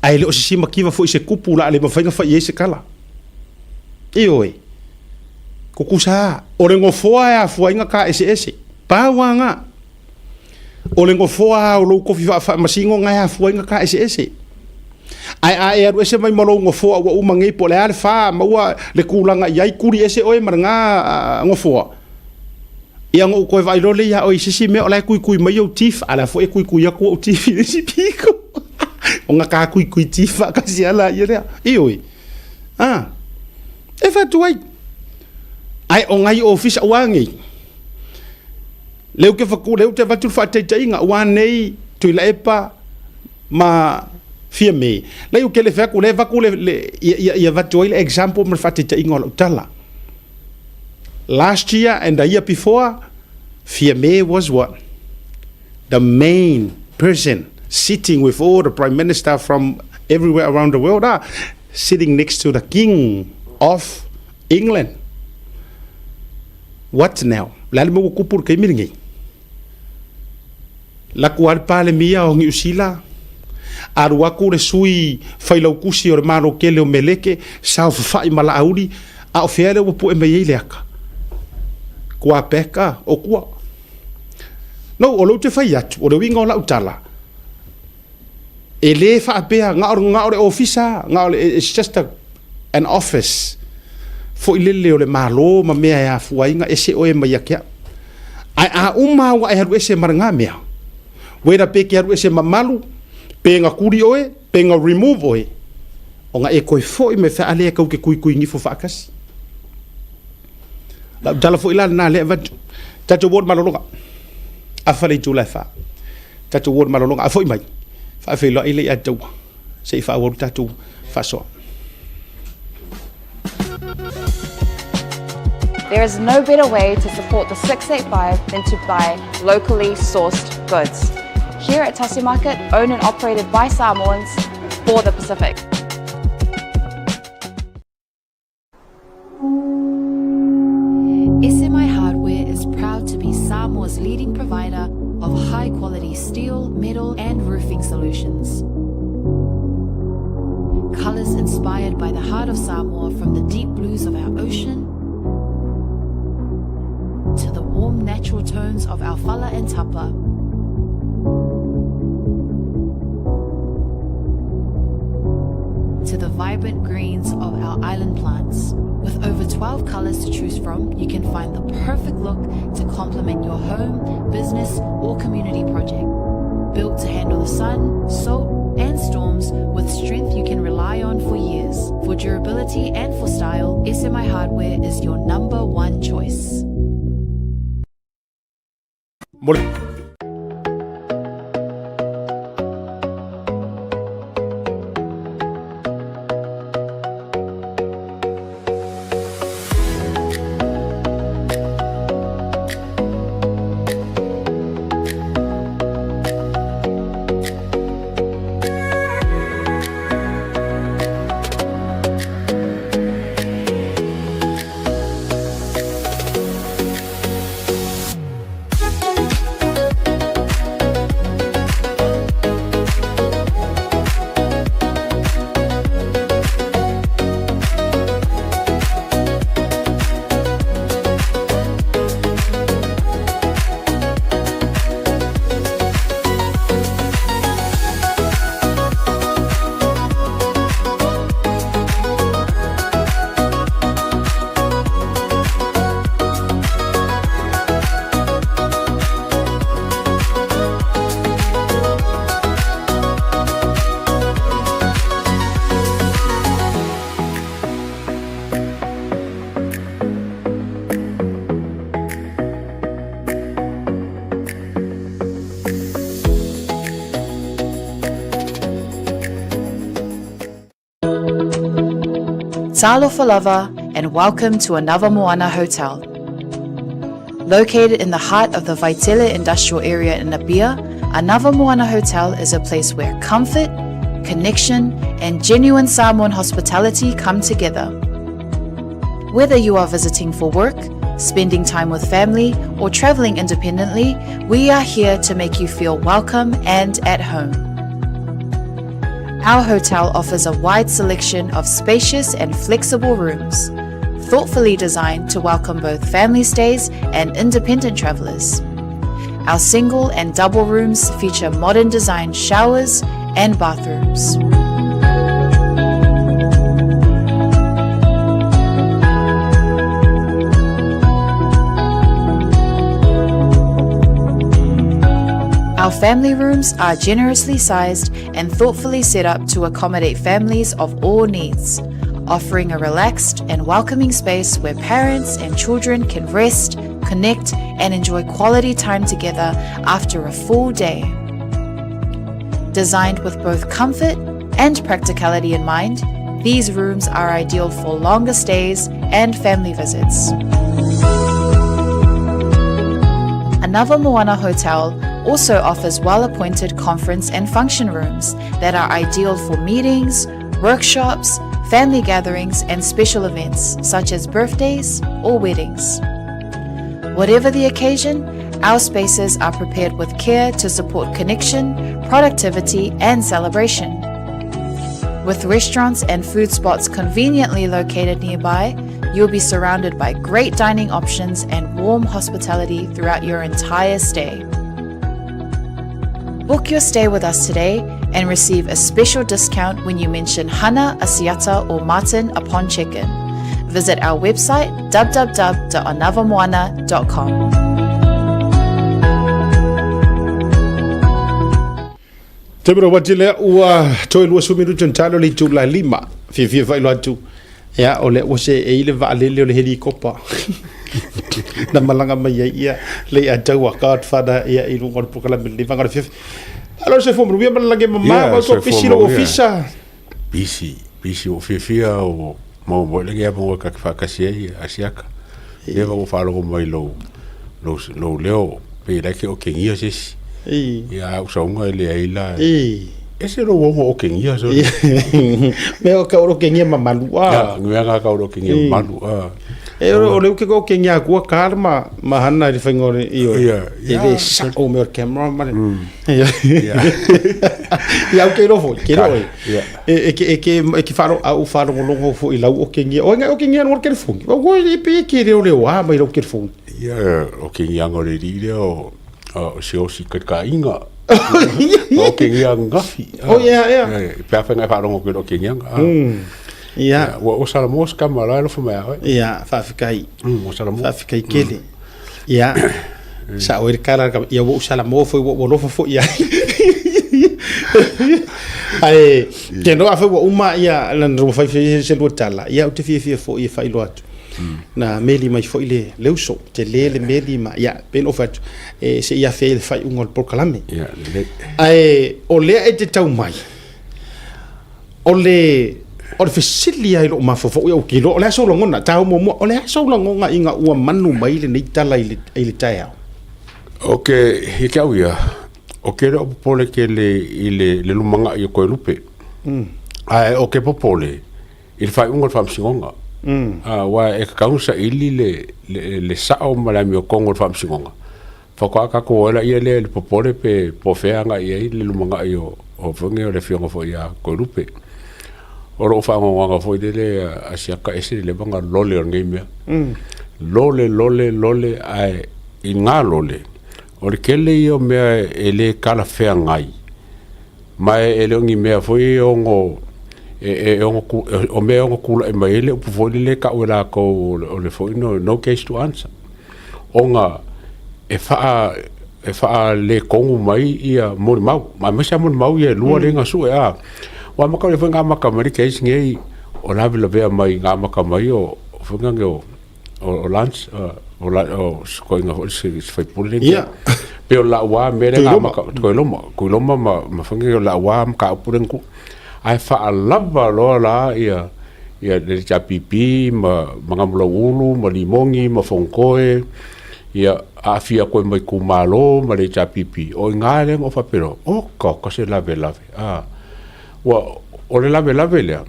Ae le o se simakiva foi se kupu o le a le mafai ona fai i ai se tala. Ioe. Kukusa, o le nofoa e afua ai na ta eseese. Pau lava na. O le gofoa lava o lou kofi faafaamasino na e afua ai ona ta eseese. Ae a e alu ese mai ma lou nofoa ua uma nei po o le a le fa maua le tulaga i ai, tuli ese oe ma lena nofoa, ia ona ou toe vaai loa lea ia oe i se isi mea o la e tuitui mai ou teeth, a o la foi e tuitui atu ou teeth i le isi pito. Ona ta tuitui teeth faatasi lava laia lea. Ioe. A. E fai atu ai. Ae o nai ofisa, ua a nei? Lea ou te fatu, lea ou te avatu le faataitaiga, ua nei Tuilaepa ma Fiame. Lea ou te le fai atu, lea e avatu le, le, ia, ia, ia avatu ai le example ma le faataitaiga o lau tala. Last year and the year before, Fiame was what? The main person sitting with all the prime minister from everywhere around the world, ah, sitting next to the king of England. What now? O le a le mea ua tupu i le taimi lenei? Laku lava le Palemia o Niu Sila, alu atu le sui failautusi o le Malo tele o Meleke, saofafai ma Laauli, a o fea lea ua pue mai ai le ata? Kua peka o kua. No, o lea ou te fai atu, o le uiga o lau tala, E le faapea, na o, na o le ofisa, na o le, it's just a, an office foi lele o le Malo ma mea e afua ai na ese oe mai ia te au. Ae a uma ua e alu ese ma lena mea, whether pe ke alu ese mamalu, pe na kuli oe, pe na remove oe, ona e toe foi mai fea a lea kau te tuitui nifo faatasi. Lau tala foi la lena lea e avatu. Tatou o i le malologa. Afa le itula e fa. Tatou o i le malologa. A foi mai, faafeiloai lea ia te ua. Se i faaauau le tatou faasoa. There is no better way to support the 685 than to buy locally sourced goods. Here at Tasi Market, owned and operated by Samoans for the Pacific. SMI Hardware is proud to be Samoa's leading provider of high quality steel, metal, and roofing solutions. Colors inspired by the heart of Samoa from the deep blues of our ocean to the warm natural tones of our fala and tapa. To the vibrant greens of our island plants. With over 12 colors to choose from, you can find the perfect look to complement your home, business, or community project. Built to handle the sun, salt, and storms with strength you can rely on for years. For durability and for style, SMI Hardware is your number one choice. Mo le. Talofa lava and welcome to Anava Moana Hotel. Located in the heart of the Vaitele industrial area in Apia, Anava Moana Hotel is a place where comfort, connection, and genuine Samoan hospitality come together. Whether you are visiting for work, spending time with family, or traveling independently, we are here to make you feel welcome and at home. Our hotel offers a wide selection of spacious and flexible rooms, thoughtfully designed to welcome both family stays and independent travelers. Our single and double rooms feature modern design showers and bathrooms. Our family rooms are generously sized and thoughtfully set up to accommodate families of all needs, offering a relaxed and welcoming space where parents and children can rest, connect, and enjoy quality time together after a full day. Designed with both comfort and practicality in mind, these rooms are ideal for longer stays and family visits. Anava Moana Hotel also offers well-appointed conference and function rooms that are ideal for meetings, workshops, family gatherings, and special events such as birthdays or weddings. Whatever the occasion, our spaces are prepared with care to support connection, productivity, and celebration. With restaurants and food spots conveniently located nearby, you'll be surrounded by great dining options and warm hospitality throughout your entire stay. Book your stay with us today and receive a special discount when you mention Hana, Asiata, or Martin upon check-in. Visit our website www.anavamoana.com. Taimi wati lea ua toe 20 minuti ona talo le itula e lima. Fiafia faailoa atu, ia, o lea ua seei le vaalele o le helikopa na malaga mai ai ia le atau a Godfather ia i luga o le polokalame lenei vaega o le afiafi. Alo le soifua manuia ma le lagi e mama, Ia, ua tou soifua pisi lou manuia. ofisa. Pisi, pisi ua fiafia ua maua mai le avanoa ta te faatasi ai Asiata. Lea ua faalogo mai lou, lou, lou leo pei la e te otegia se isi. Ia a ou sauga e leai la. Ese lou ono otegia sole. Mea o ka o otegia mamalu a. Ia, mea nga ka o otegia mamalu a. E o le uke ko otegia akua ka ma ma hana i le whainga o le i o. E le sa o mea o le camera ma le. Ia. Ia au ke rofo, ke ro. E ke e ke e ke wharo au wharongolongo fo i lau otegia. O ngai otegia no ke telefoni. O ko e pe ke reo reo a mai lau telefoni. Ia, otegia ngo le ri lea o o se osi ka ka inga. O ke ngia ngafi. Oh yeah, yeah. Pe a whenga wharongo ke o ke ngia. Ia. Ua o sala mo ska ma la alofa mai a oe. Ia, faafetai. O sala mo. Faafetai tele. Ia. Sa o le kala ka ia ua sala mo foi ua alofa foi ia. Ae ke no afa ua uma ia na ua fai fai se lua tala. Ia ou te fiafia foi e faailoa atu. Na meli mai foi le le uso, tele le meli ma ia pei ona ou fai atu e se i afe ai le faaiuga o le polokalame. Ia, lelei. Ae o lea e te tau mai, o le o le fesili lava i lou mafaufau, ia ou te iloa o le a sou lagona, tau muamua, o le a sou lagona ina ua manu mai lenei tala i le, i le taeao? O ke, i ke au ia, o ke le o popole tele i le, le lumanai o Toelupe. Ae o ke popole i le faaiuga o le faamasinoga. Aua e tatau ona saili le, le, le sao ma le amiotonu o le faamasinoga. Faatoa tatou o ai laia lea i le popole pe po o fea e agai i ai le lumanai o o foi nei o le afioga foi ia Toelupe. O lou faanoanoaga foi lele a siaka ese le leva ona lole o lenei mea. Lole, lole, lole, ae i ngā lole, o le tele ia o mea e le talafeagai, ma e le o ni mea foi e ono e, e ono o mea e ono tulai mai ai le upu foi lele e tau e latou o le foi no, no case to answer. Ona e faa e faaletonu mai ia molimau, ma aemaise lava molimau ia e lua lea na sue a. Ua amata mai foi na amata mai le case nei o lavelavea mai na amata mai o foi na o o Lance o o sikoiga foi se faipule lea. Ia. Pe o lau lava mea lea na amata Tuiloma, Tuiloma ma ma foi o lau lava mataupu lea na tuu. Ae faalava loa la ia ia le HRPP ma Magamulauulu ma Limoni ma Fonotoe, ia aafia atu ai ma itumalo ma le HRPP. O i ina lea na ou faapea loa, oka oka se lavelave. A, ua, o le lavelave lea,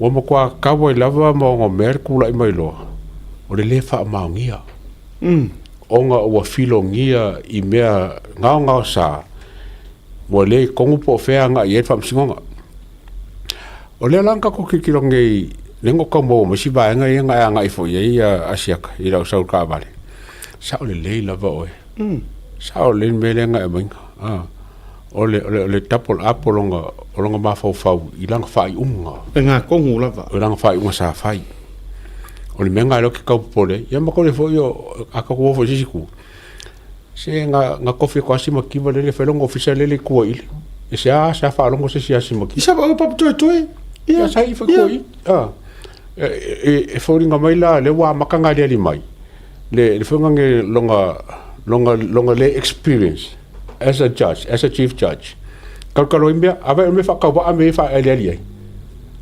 ua matua tau ai lava ma onomea le tulai mai loa, o le lē faamaonia. Ona ua filogia i mea gaogaosa, ua le i totonu po o fea e agai i ai le faamasinoga. O lea la na tatou tilotilo nei, lea na ou tau maua mai si vaega ia na e agai foi i ai Asiata i lau sau taavale. Sao lelei lava oe. Sao lelei le mea lea na e aumaiga. O le, o le, o le double up o lona, o lona mafaufau i lana faaiuga. E gatonu lava. O lana faaiuga sa fai. O le mea lena lea ou te tau popole ai. Ia ma tau le foi o, a tatou o foi i se isi itu, se na, na tofi atu lava si mativa lele e fai lona ofisa lele i tua i ili. E seasea faalogo se isi ia Simativa. Sa o papa toetoe. Ia, sa i foi tua i ili. E foliga mai la lea ua amata ona aliali mai le foi lea lona, lona, lona le experience as a judge, as a chief judge. Kalokalo ai mea, a vai o mea faatauvaa mea e faaaliali ai.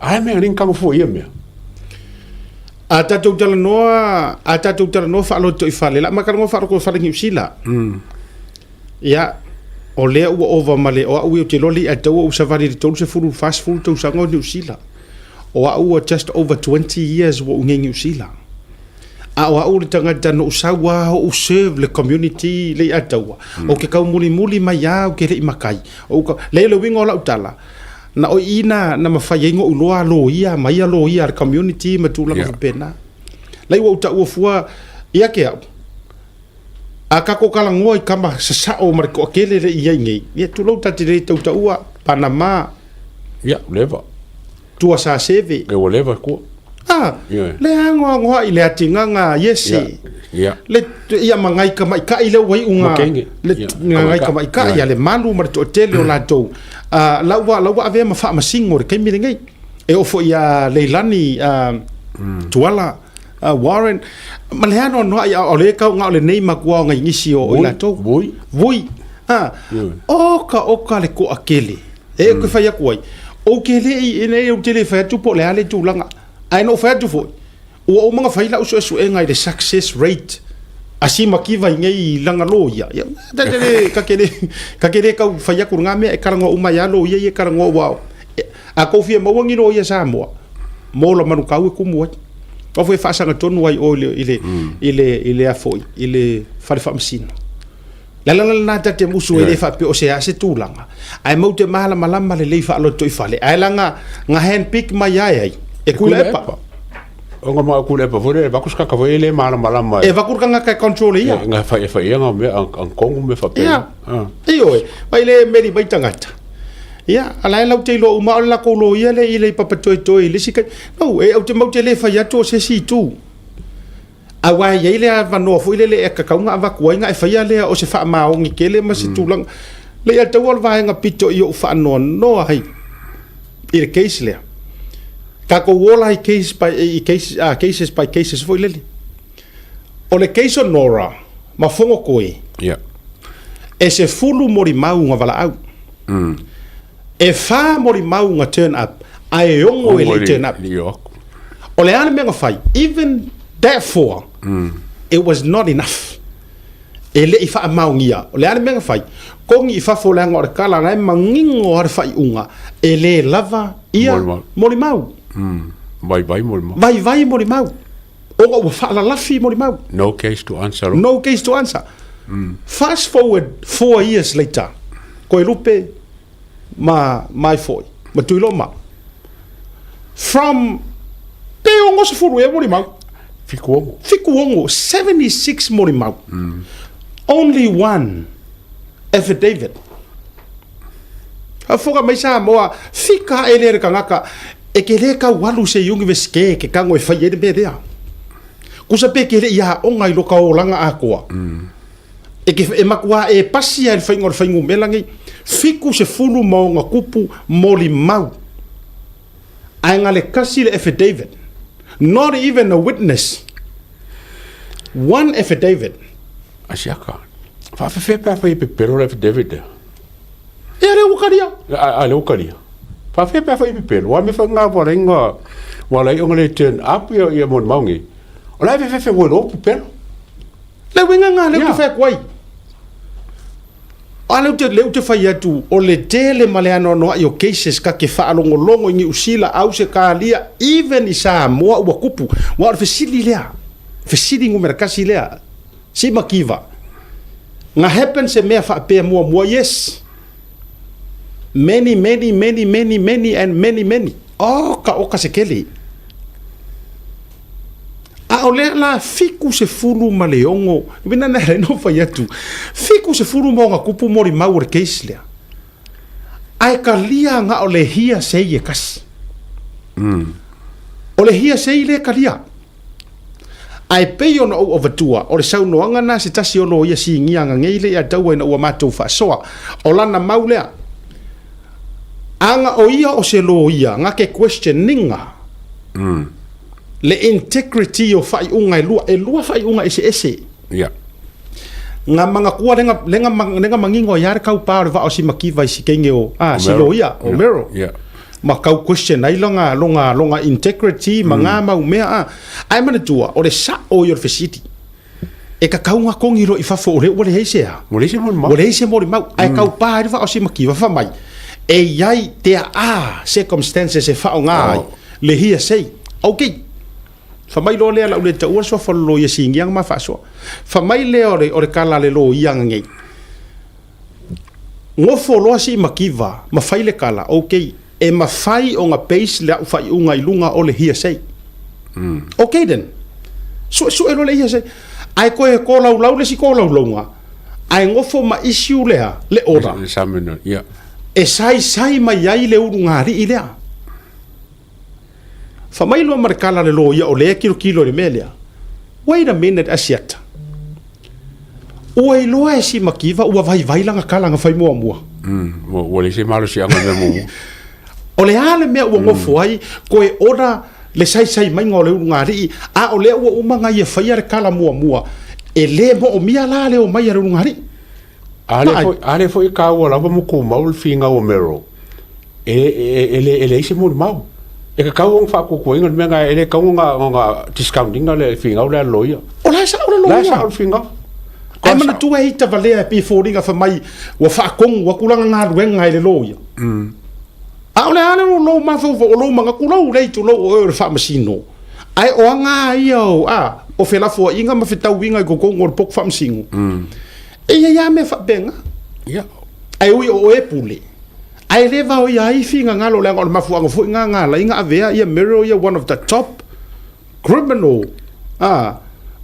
A mea ni tago fua ia mea. A tatou talanoa, a tatou talanoa faaloto i fale, la ma talanoa faaloto i fale Niu Sila. Ia, o lea ua ova ma le, o au ia ou te iloa le i'a taua ua savali i le 30, 40 tausaga o Niu Sila. O au ua just over 20 years ua ou i Niu Sila. A o au le tagata na ou sau lava o ou serve le community le i'a taua. Ou te taumulimuli mai lava ou te le i matai. Ou ka, leai o le uiga o lau tala, na o i na, na mafai ai ona ou iloa loia ma ia loia a le community ma tulaga faapena. Leai ua ou taua fua ia te au, a tatou talanoa i tama sasao ma le toatele lea e i ai nei, ia tulou ta te le tautaua, Panama, Ia, leva. Tua Saseve. E ua leva kua. Ah, le anoanoai le atigaga Iese. Ia. Le ia ma ngai tamaitai lea ua iu nga le ngai tamaitai ia le malu ma le toatele o latou. Ah, la ua la ua avea ma faamasino le taimi lenei. E oo foi ia Leilani Tuala Warren ma le anoanoai a o le kau nga o lenei makua o ngai nisi o i latou. Vui. Vui. Ah, oka oka le toatele. E ke fai atu ai, ou te le i, e ou te le fai atu po o le a le tulaga. Ae na ou fai atu foi, ua uma ona fai lau suesuega i le success rate a si mativa i nei lana loia. Ia, ta te le, ta te le, ta te le tau fai atu lena mea e talanoa uma ai lava loia ia e talanoa aua a tou fia maua ni loia Samoa, mo la manukau e kumu ai. Aua foi e faasagatonu ai oe i le, i le, i le a foi, i le fale faamasino. Le ala lena ta te musu ai le faapea o se a se tulaga, ae mau te malamalama lelei faalotoifale, ae laga na hand pick mai ae ai e Tuilaepa. O nga mau Tuilaepa foi lea e vaku se kaka foi e le malamalama e. E vaku le tagata e control ia. Nga fai e fai ia nga mea ang kongu me faapea. Ia. Ioe, vai le meli mai tagata. Ia, a la e lau te iloa uma o le latou loia lea i le papa toetoe i le isi taimi. No, e ou te mau te le fai atu o se isi itu. Aua e i ai le avanoa foi lele e tatau ona avatu ai ona e faia lea o se faamaoni tele ma se tulaga. Leai, a taua o le vaega pito i ou faanoanoa ai i le case lea. Tatou ola i case by, i case, cases by cases foi lele. O le case o Nora ma Fogotoe, yeah. E 10 molimau na valaau. E fa molimau na turn up, ae e 6 e le i turn up. O le a le mea na fai? Even that four, it was not enough. E le i faamaonia. O le a le mea na fai? Kogi i fafo leaga o le kala la e manino lava le faaiuga, e le lava ia molimau. Vaivai molimau. Vaivai molimau. Ona ua faalalafi molimau. No case to answer. No case to answer. Fast forward 4 years later, Koelupe ma mai foi, ma Tuiloma. From pe 60 ea molimau. 76. 76, 76 molimau. Only one affidavit. Faafofoga mai Samoa, fika ae lea le tagata, e te le tau alu i se universite ke tago e fai ai le mea lea. Kusa pe ke le i aoga i loka olaga atoa. E ke e matua e pasi ai le faiga o le fuainumera nei, 76 molimau. Ae na le tasi le affidavit. Not even a witness. One affidavit. Asiaka. Faafefea pe a fai e pepelo le affidavit lea? Ia lea ua kalia. A lea ua kalia. Faafefea pe a fai e pepelo? Aua mea fai nga ua alai nga ua alai ona le turn up ia ia molimau nei. O la e fefefe ua iloa pepelo. Le uiga nga lea ou te fai atu ai. A lea ou te, lea ou te fai atu, o le tele ma le anoanoai o cases ka te faalogologo i Niu Sila, Ausetalia, even i Samoa ua tupu. Aua o le fesili lea, fesili numera tasi lea, si makiva, na happen se mea faapea muamua, yes. Many, many, many, many, many and many, many. Oka, oka se kele. A A o lea la 76, le mea lena e ala ai ona ou fai atu, 70 ma ona tupu molimau o le case lea. Ae talia na o le hearsay e tasi. O le hearsay lea e talia. Ae pei ona ou avatua, o le saunoaga na se tasi o loia sinia ananei lea ia taua ina ua matou faasoa. O lana mau lea. Ana o ia o se loia, na ke question iga le integrity o faaiuga e lua, e lua faaiuga eseese. Yeah. Nga manatua le le le nga manino ai le kaupā o le vaa o Simakiva i si teine o a si loia o Merrill. Yeah. Ma kau question ai longa longa longa integrity ma nga mau mea a. Ae manatua o le sa'o ia o le fesili. E kakau nga kongi loa i fafo o lea ua leai se a. Ua leai se molimau. Ua leai se molimau. Ae kaupā ai le vaa o Simakiva fai mai e i ai there are circumstances e faaaoga ai le hearsay. Okay. Fai mai loa lea, lau le taua le suafa o le loia sinia na ma faasoa. Fai mai lea o le, o le kala a le loia na nei. Gofo loa sii makiva ma fai le kala, okay, e mafai ona base le au faaiuga i luga o le hearsay. Okay then. Suesue loa le hearsay. Ae toe tolaulau le isi tolaulauga, ae gofo ma issue lea, le order. Le summon, yeah. E saisai mai ai le ulugalii lea. Fa mai loa ma le kala a le loia o lea e kilokilo i le mea lea. Wait a minute Asiata. Ua iloa e Simakiva ua vaivai lana kala na fai muamua. Ua leai se malosiaga i le mea muamua. O le a le mea ua nofo ai koe ora le saisai maiga o le ulugalii, a o lea ua uma ona ia faia le kala muamua, e le moomia la le omai a le ulugalii. A lea foi, a lea foi e kāua lava ma tumau le finau o Merrill, e, e, e, le, e leai se molimau. E tatau ona faatuatuaina le mea lena, e le tatau ona, ona discount ina le finau lea a le loia. O la e sao le La e loia. sao le finau. Ae manatua e ita valea e pei e foliga fai mai ua faatonu atu lana galuega i le loia. A o le a le o lou mafaufau, o lou manatu lou lea i tulou o oe o le faamasino. Ae o aga ia o, a, o felafoaiga ma fetauiga i totonu o le potu faamasino. E i ai lava mea faapena. Ia. Ae ui o oe e pule, ae le vaoia ai finagalo leaga o le mafuaaga foi lena na ala ai ona avea ia Muriel ia one of the top criminal a,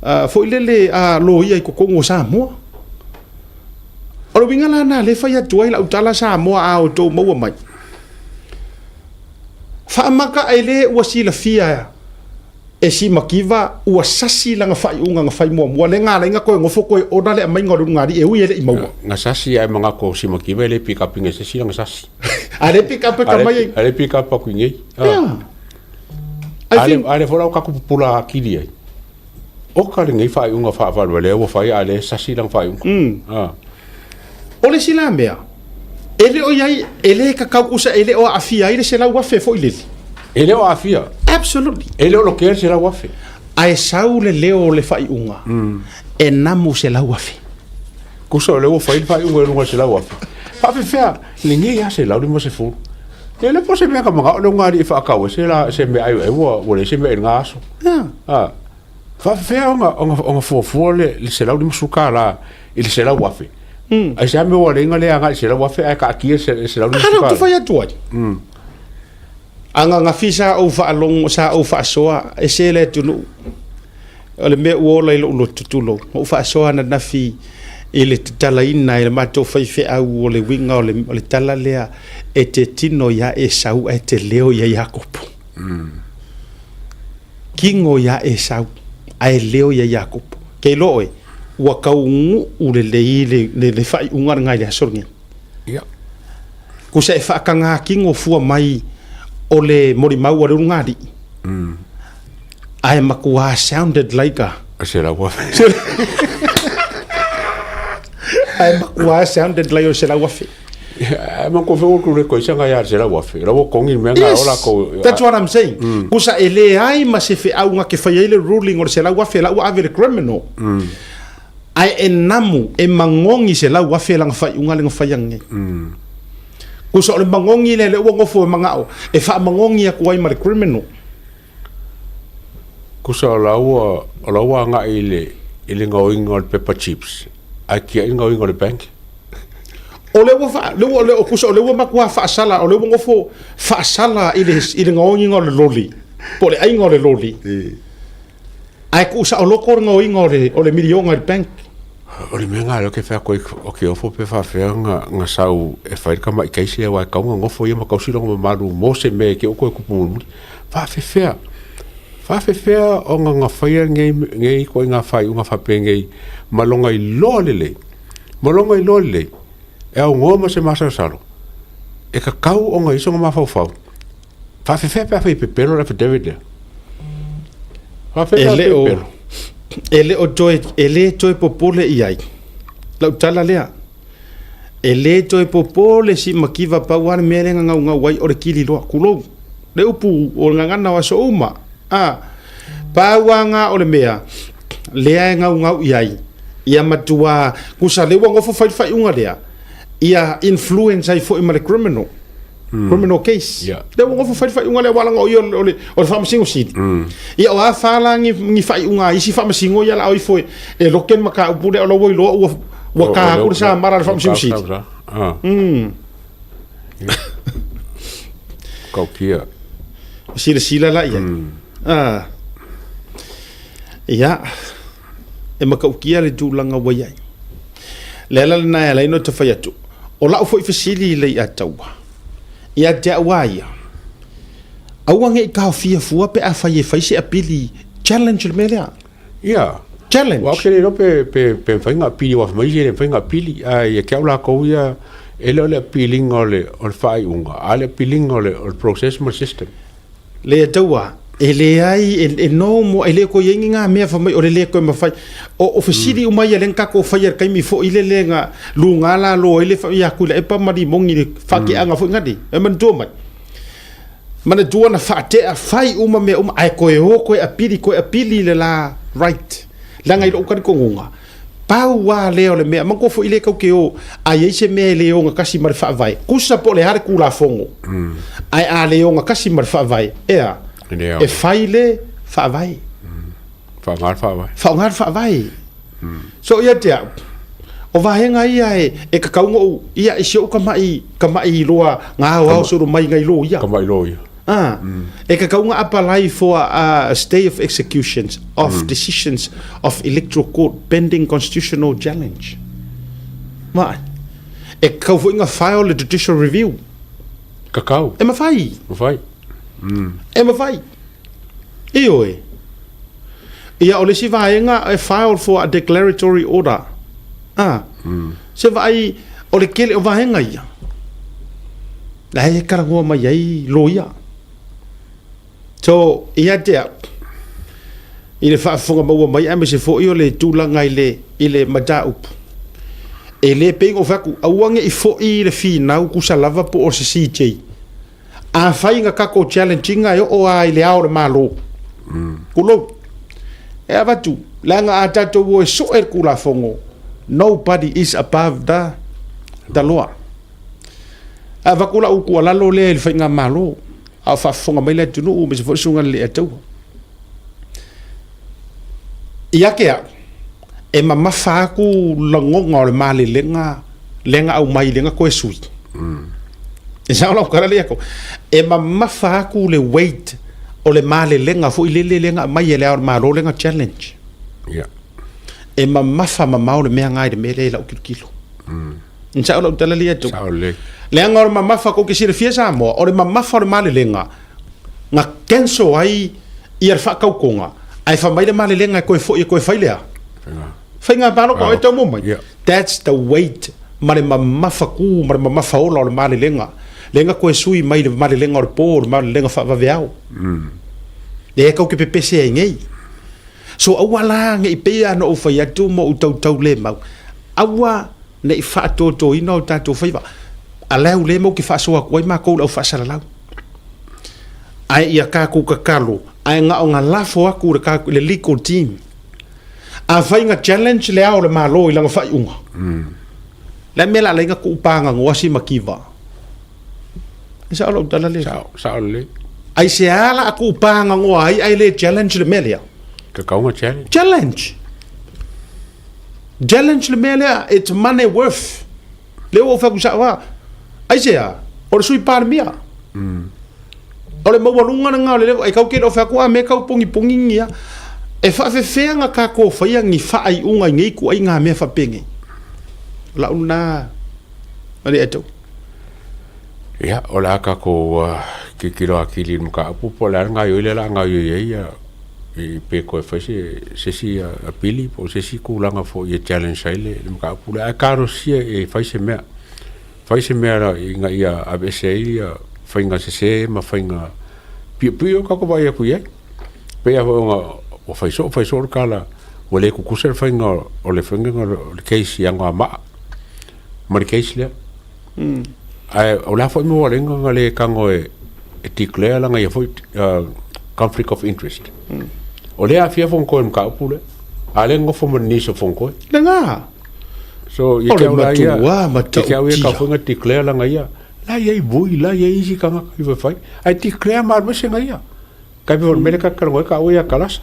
a, foi lele a loia i totonu o Samoa. O le uiga la lena lea e fai atu ai lau tala Samoa a outou maua mai. Faamata e le ua silafia e Simakiva ua sasi lana faaiuga na fai muamua lea na ala ai ona toe nofo toe order le aumaiga o le ulugalii e ui e le i maua. Na sasi ae manatu o Simakiva e le pick up ina se isi lana sasi. A le pick up e ka mai ai. A le pick up aku i nei. Yeah. I think A le foi la o tatou pupula atili ai. Oka lenei faaiuga faavalualea ua fai a le sasi lana faaiuga. O le isi la mea, e le o i ai, e le kakau kusa, e le o aafia ai le 100,000 foi lele. E le o aafia. Absolutely. E le o lokea le 100,000. Ae sau le leo o le faaiuga, e namu 100,000. Kusa o lea ua fai le faaiuga i luga o le 100,000. Faafefea lenei a 150. E le po se mea ka manao le ulugalii e faatau ai se la se meaai ai ua ua leai se mea i lena aso. Yeah. Ah. Faafefea ona ona ona fuafua le le 150 tala i le 100,000. Ai se a mea ua leai le agai i le 100,000 ae taatia le 150 A lea ou te fai atu ai. Ananafi sa ou faalogo, sa ou faasoa, ese le atunuu. O le mea ua ola i lou loto, tulou, na ou faasoa ananafi i le tatalaina e le matou faifeau o le uiga o le, o le tala lea, e te tino iā Esau ae te leo iā Iakopo. Kino iā Esau ae leo iā Iakopo. Ke iloa oe, ua taunuu lelei le, le, le faaiuga lena i le aso lenei. Ia. Kusa e faataga kino fua mai o le molimau a le ulugalii. Ae matua sounded like a. 100,000. Ae matua sounded like o 100,000. Ae manatua foi ua tule koisa ngai a le 100,000. La ua togi le mea nga Yes, o lakou. that's what I'm saying. Kusa e leai ma se feau na ke fai ai le ruling o le 100,000 la ua ave le criminal. Ae e namu, e magogi 100,000 lana faaiuga lea na fai ananei. Kusa o le magogi lea, lea ua nofo e manao e faamagogi atu ai ma le criminal. Kusa o la ua, o la ua agai i le, i le gaoiga o le pepa chips, ae tiai le gaoiga o le bank. O lea ua faa, lea ua, lea, kusa o lea ua matua faasala, o lea ua nofo faasala i le, i le gaoiga o le loli, po o le aiga o le loli. Ae tuu saoloko le gaoiga o le, o le miliona i le bank. O le mea lena lea ou te fai atu ai, o ke ofo pe faapefea ona na sau e fai le tamai case lea aua e tatau ona nofo ia ma tausi lona mamalu mo se mea e te i ua toe tupu mulimuli. Faapefea, faapefea ona na faia nei nei ituaiga faaiuga faapenei ma lona iloa lelei, ma lona iloa lelei e aunoa ma se masalosalo e tatau ona i ai sona mafaufau. Faafefea pe afai e pepelo le affidavit lea? Faafefea E pe le o, pepelo? e le o toe, e le toe popole i ai. Lau tala lea. E le toe popole si makiva pau lava le mea lea na gaugau ai o le kili loa, tulou. Le upu o le gagana o aso uma. A, pau lava na o le mea lea e gaugau i ai. Ia matua, tusa lea ua nofo fai le faaiuga lea, ia influence ai foi ma le criminal. criminal case. Yeah. Lea ua nofo fai le faaiuga lea aua leaga o ia o le, o le faamasino sili. Ia o a fa la ni, ni faaiuga a isi faamasino ia la o ifo e, e loke le mataupu lea o la ua iloa ua, ua ka atu le samala a le faamasino sili. Ah. Kaukia. Silasila la i ai. Ah. Ia, e matautia le tulaga ua i ai. Le ala lena e ala ai ona ta fai atu, o lau foi fesili i Leiataua, ia te au a ia, aua ne i taofia fua pe afai e fai se apili challenge le mea lea. Ia. Challenge. Aua ou te le iloa pe, pe, pe mafai ona apili, aua fai mai isi e le mafai ona apili. Ae ia te au latou ia, e le o le apiliga o le, o le faaiuga, a o le apiliga o le, o le process ma le system. Leiataua, e leai, e, e no mo, e le toe i ai ni ngā mea fai mai o le le toe mawhai. O, o fesili uma ia le nga tātou whai a le taimi foi le le nga lūngā la loa i le wha, ia kui la epa ma limongi le whakeanga foi ngani. E manatua mai. Manatua na whaatea whai uma mea uma, ae koe o, koe apili, koe apili le la right. Leaga i lou talitonunga, pau a lea o le mea, manatua foi le kau ke o, a i ai se mea e le ogatasi ma le faavae, tusa po o le a le Tulafono, ae a le ogatasi ma le faavae, ea, e fai le faavae. Faaaoga le faavae. Faaaoga le faavae. So ia te au, o vaega ia e, e tatau ona ou, ia, i si ou tamai, tamai iloa nga aoao solo mai ngai loia. Tamai loia. Ah, e tatau ona apalai for a stay of executions of decisions of electoral court pending constitutional challenge. Vaai. E tatau foi ona file le judicial review. Tatau. E mafai. Mafai. E mafai. Ioe. Ia, o le isi vaega e file for a declaratory order. Ah. Se vaai, o le tele o vaega ia, la e talanoa mai ai loia. So, ia te au, i le faafofoga maua mai aemaise foi o le tulaga i le, i le mataupu, e le pei ona ou fai atu, aua ne i foi le finau tusa lava po o se CJ. Afai na tatou challenge ina e oo lava i le Ao o le Malo, tulou, e avatu, leaga a tatou o e soe le Tulafono, nobody is above the, the law. E avatu lau tuualalo lea i le Faigamalo, a o faafofoga mai le atunuu aemaise foi le Susuga i le Leiataua. Ia te au, e mamafa atu lagona o le malelega lea na aumai lea na toe sui. E sao lau tala lea E mamafa atu le weight o le malelega foi lele lea na aumai e le Ao o le Malo lea na challenge. Yeah. E mamafa mamao le mea na i le mea lea i lau tilotilo. E sao lau tala lea atu. Sao lelei. Leaga o le mamafa kou te silafia Samoa, o le mamafa o le malelega na cancel ai ia le faatautoga, ae fai mai le malelega e toe foi e toe fai le a? Faiga palota o e tau mai. Yeah. That's the weight ma le mamafa ku ma le mamafa ola o le malelega. Lea na toe sui mai le malelega o le po, le malelega faavaveao. Lea e kau ke pepese ai nei. So aua la ne i pei lava ona ou fai atu ma ou tautau le mau, aua ne i faatoatoina o tatou faiva. A lea ua le mau ke faasoa atu ai makou i le au faasalalau. Ae ia tatou tatalo, ae na ona lafo atu i le, le legal team. Afai na challenge le Ao o le Malo i lana faaiuga, le a mea o le a ala ai ona tuu paganoa si mativa? E sao lau tala lea? Sao, sao lelei. Aisea la a tuu paganoa ai ae le challenge le mea lea? Tatau ona challenge. Challenge. Challenge le mea lea, it's money worth. Lea ua ou fai atu sao lava. Aisea? O le Sui Palemia. O le maualuga lena o le level, e kau ke le o fai atu, a mea kau pongipongi ia. E faafefea na tatou faia ni faaiuga i nei ituaiga mea faapenei? O lau lena alii Ia, o le a tatou tilotilo atili i le mataupu po o le a le gaoioi lea o le a gaoioi ai ia, pe toe fai se se isi apili po o se isi tulaga foi e challenge ai le mataupu lea. Ae talosia e fai se mea, fai se mea ina ia aveese ai ia faiga sese ma faiga piopio tatou vaai atu i ai. Pei lava foi ona ua fai soo fai soo le tala ua le tutusa le faiga o le faiga o le case i Anoamaa ma le case lea. Ae o le a foi mea ua ala ai ona le tago e declare lana ia foi conflict of interest. O lea e aafia Fonotoe i le mataupu lea, a o lea e nonofo ma le niece o Fonotoe. Lena. So, ia te au la ia, ia te au ia tau foi ona declare lana ia, la e i ai vui, la e i ai isi tagata i fai, ae declare ma alu ese na ia. Tai pei o le mea lea ta te talanoa ai taua ia Kalasa.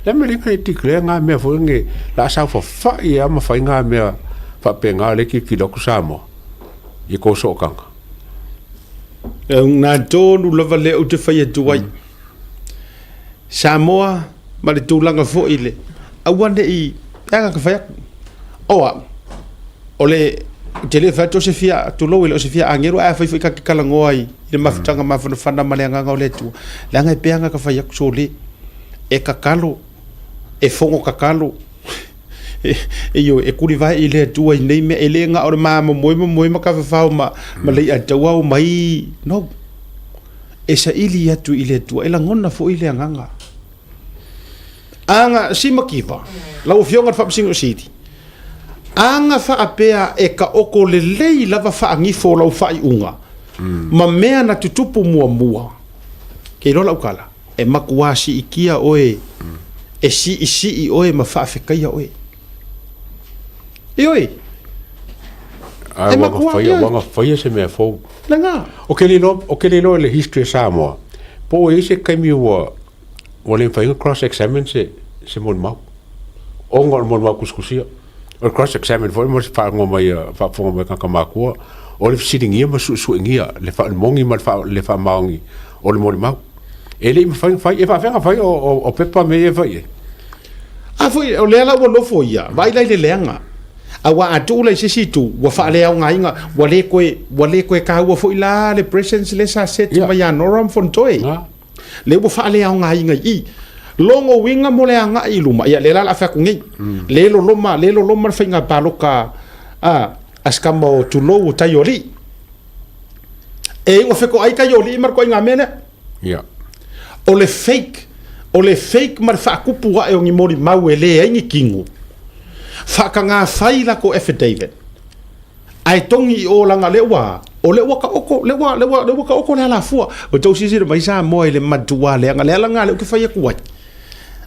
Le mea lea e declare nga mea foi nge la saofafai lava ma fai nga mea faapena lea e tilotilo atu Samoa i kou sootaga. E uga tonu lava lea ou te fai atu ai. Samoa ma le tulaga foi le aua ne i e aga ka fai atu. O au, o le ou te le fai atu o se fia tulou e le o se fia agelu ae afai foi ta te talanoa i le mafutaga mafanafana ma le agaga o le Atua, leaga e pei aga ka fai atu sole e tatalo, e fono tatalo, ioe, e tulivae i le Atua i nei mea, e le na o le ma momoe momoe ma tafafao ma Leiataua omai, no. E saili atu i le Atua, e lagona foi le agaga. Aga simakiva, lau Afioga i le Faamasino Sili, aga faapea e taoto lelei lava faanifo o lau faaiuga ma mea na tutupu muamua, ke iloa lau tala, e matua siitia oe, e siisii oe ma faafetaia oe. Ioe. E matua, ioe. Ua gafaia se mea fou. Lena. O ke le iloa, o ke le iloa i le history o Samoa, po ua i ai se taimi ua Ua le mafai ona cross examine se se molimau ona o le molimau tusitusia. O le cross examine foi mo se faalogo mai a faafofoga mai a tagata matua, o le fesiligia ma suesuegia le faa le moni ma le faa le faamaoni o le molimau. E le i mafai ona fai, e faafefea ona fai o o o pepa mea ia e fai i ai. A foi o lea la ua nofo ia, vaai la i le leaga. Aua a tuu la i se isi itu, ua faaleaogaina, ua le toe, ua le toe taua foi la le presence lea sa set mai ia Nora ma Fonotoe. Lea ua faaleaogaina i i. Logo uiga mo le agai i luma, ia lea la o le a fai atu nei. Le loloma, le loloma le faiga palota a, a si tama o tulou o Taioalii. E iu ina fetoai Taioalii ma le ituaiga mea lea. Ia. O le fake, o le fake ma le faatupu ae o ni molimau e leai ni tino. Faataga fai latou affidavit. Ae togi i o leaga lea ua, o lea ua taoto, lea ua, lea ua, lea ua taoto le alafua. Ua tou silasila mai Samoa i le matua leaga, le ala lena lea ou te fai atu ai.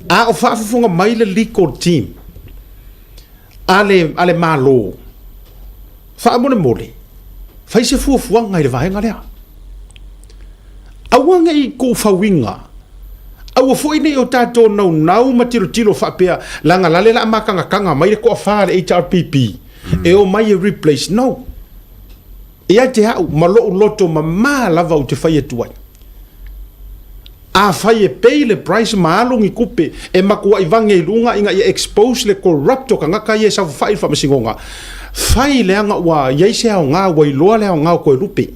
A o faafofoga mai le legal team a le, a le Malo, faamolemole, fai se fuafuaga i le vaega lea. Aua ne i tuufauina, aua foi ne i o tatou naunau ma tilotilo faapea, leaga la le o le a matagataga mai le toafa a le HRPP e omai e replace. No. Ia te au ma lou loto mama lava ou te fai atu ai. Afai e pay le price ma alu ni tupe e matuai vage i luga ina ia expose le corrupt o tagata ia e saofafai i le faamasinoga, fai leaga ua i ai se aoga ua iloa le aoga o Toelupe.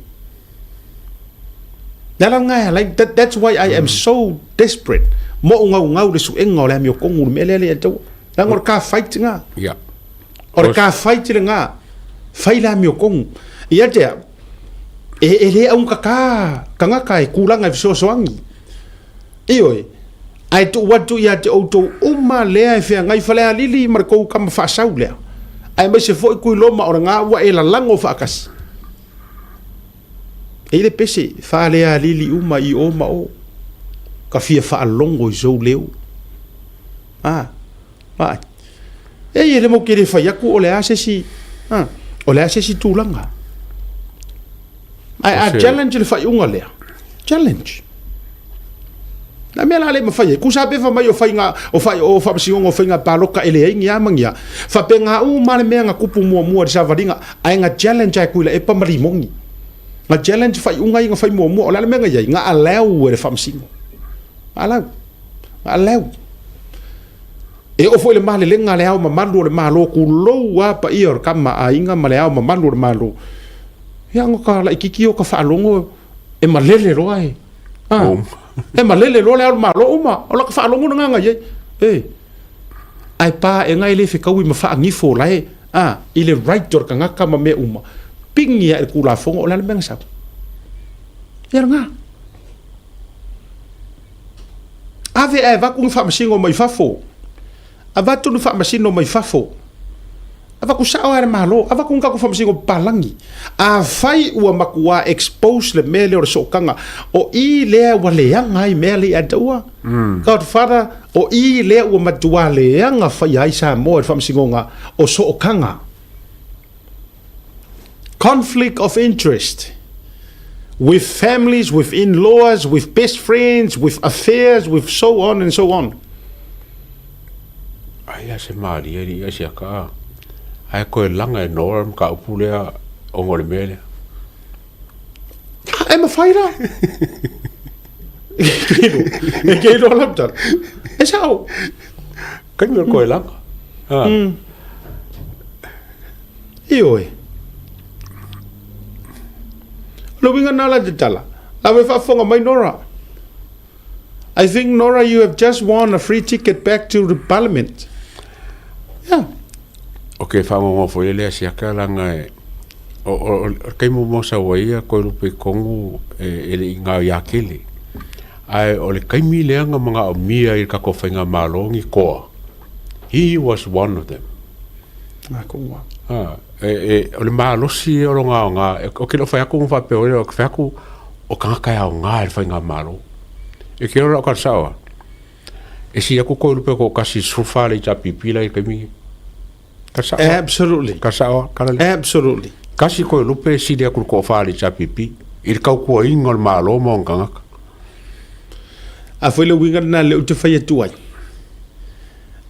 Le ala lena e ala ai, that, that's why I am so desperate mo ou gaugau le suega o le amiotonu le mea lea le taua. Leaga o le ka fight lena. Yeah. O le ka fight lena. Fai le amiotonu. Ia te au, e, e le augata tagata e tulaga e fesoasoani. Ioe, ae tuu atu ia te outou uma lea e feagai Falealili ma le tou tama faasau lea. Aemaise foi Tuiloma o lena ua e lalago faatasi. E i le pese, Falealili uma i o ma o, ka fia faalogo i sou leo. A, vaai. Ei, e le mau ke le fai atu o le a se isi, a, o le a se isi tulaga. Ae a challenge le faaiuga lea, challenge. Na mea la le mafai ai, kusa pe fai mai o faiga, o fai, o faamasinoga o faiga palota e leai ni a ma ni a. Faapena uma le mea na tupu muamua i le savaliga, ae na challenge e Tuilaepa ma Limoni. Na challenge faaiuga ia na fai muamua, o le a le mea na i ai? Na allow e le faamasino. Na allow. Na allow. E oo foi i le malelega a le Ao Mamalu o le Malo, tulou a paia o le Tama a Aiga ma le Ao Mamalu o le Malo, ia ona ka laitiiti o ka faalogo e malele loa e. A, e malele loa le Ao o le Malo uma, o laka faalogo lena na i ai. E, ae paega e le fetaui ma faagifo la e, a, i le right o le tagata ma mea uma, pigi ae le Tulafono, o le a le mea na sau? Ia lena. Ave ae avatu ni faamasino mai fafo. Avatu ni faamasino mai fafo. Avatu sao lava e le Malo. Avatu ni tatou faamasino papalagi. Afai ua matua expose le mea lea o le sootaga, o i lea ua leaga ai mea lea ia te ua. Godfather, o i lea ua matua leaga faia ai Samoa i le faamasinoga o sootaga. Conflict of interest with families, with in-laws, with best friends, with affairs, with so on and so on. Aia se malie i ia sia ka. Ae koe langa e Nora ma ka upu lea ona o le mea lea. E mawhai rā. E kei roa lau tala. E sao. Kai mea koe langa. Ah. Ioe. O le uiga na la te tala. Lawe faafofoga mai Nora. I think Nora you have just won a free ticket back to the parliament. Yeah. Ok, whaangongo foi le asiaka langa e o o o kai mo mo sa wai ko lupe kongu e e le inga ia kele. Ai o le kaimi le anga manga o mia i ka ko whainga malo ngi koa. He was one of them. Ngā kongoa. Ah, e, e, o le malosi o lo ngā o ngā, e, o ke lo whai aku ngā whapea o ke whai aku o kangaka e ao ngā e whai ngā malo. E ke ora o ka saoa. E si aku ko lupe ko kasi surfa le i tā pipi la i kaimi. Ka saoa. Absolutely. Ka saoa, ka lale. Absolutely. Kasi ko lupe si le aku ko wha le i tā pipi. I le kau kua ingo le malo mo ngā kangaka. A foi le uiga lena lea ou te fai atu ai.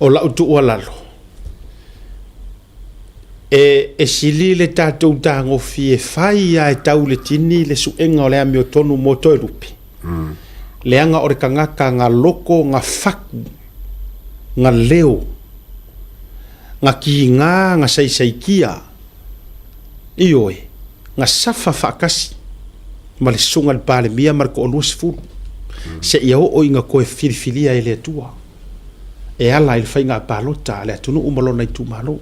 O lau tuualalo, e, e sili le tatou tagofi e fai a e tau le tini le suega o le amiotonu mo Toelupe. Mm. Leaga o le tagata ga loko ga faku, ga leo, ga kiga, ga saisaikia, ioe, ga safa faatasi ma le susuga i le Palemia ma le toalua sefulu, mm. seia oo ina toe filifilia e le Atua. e ala i le faiga palota a le atunuu ma lona itumalo.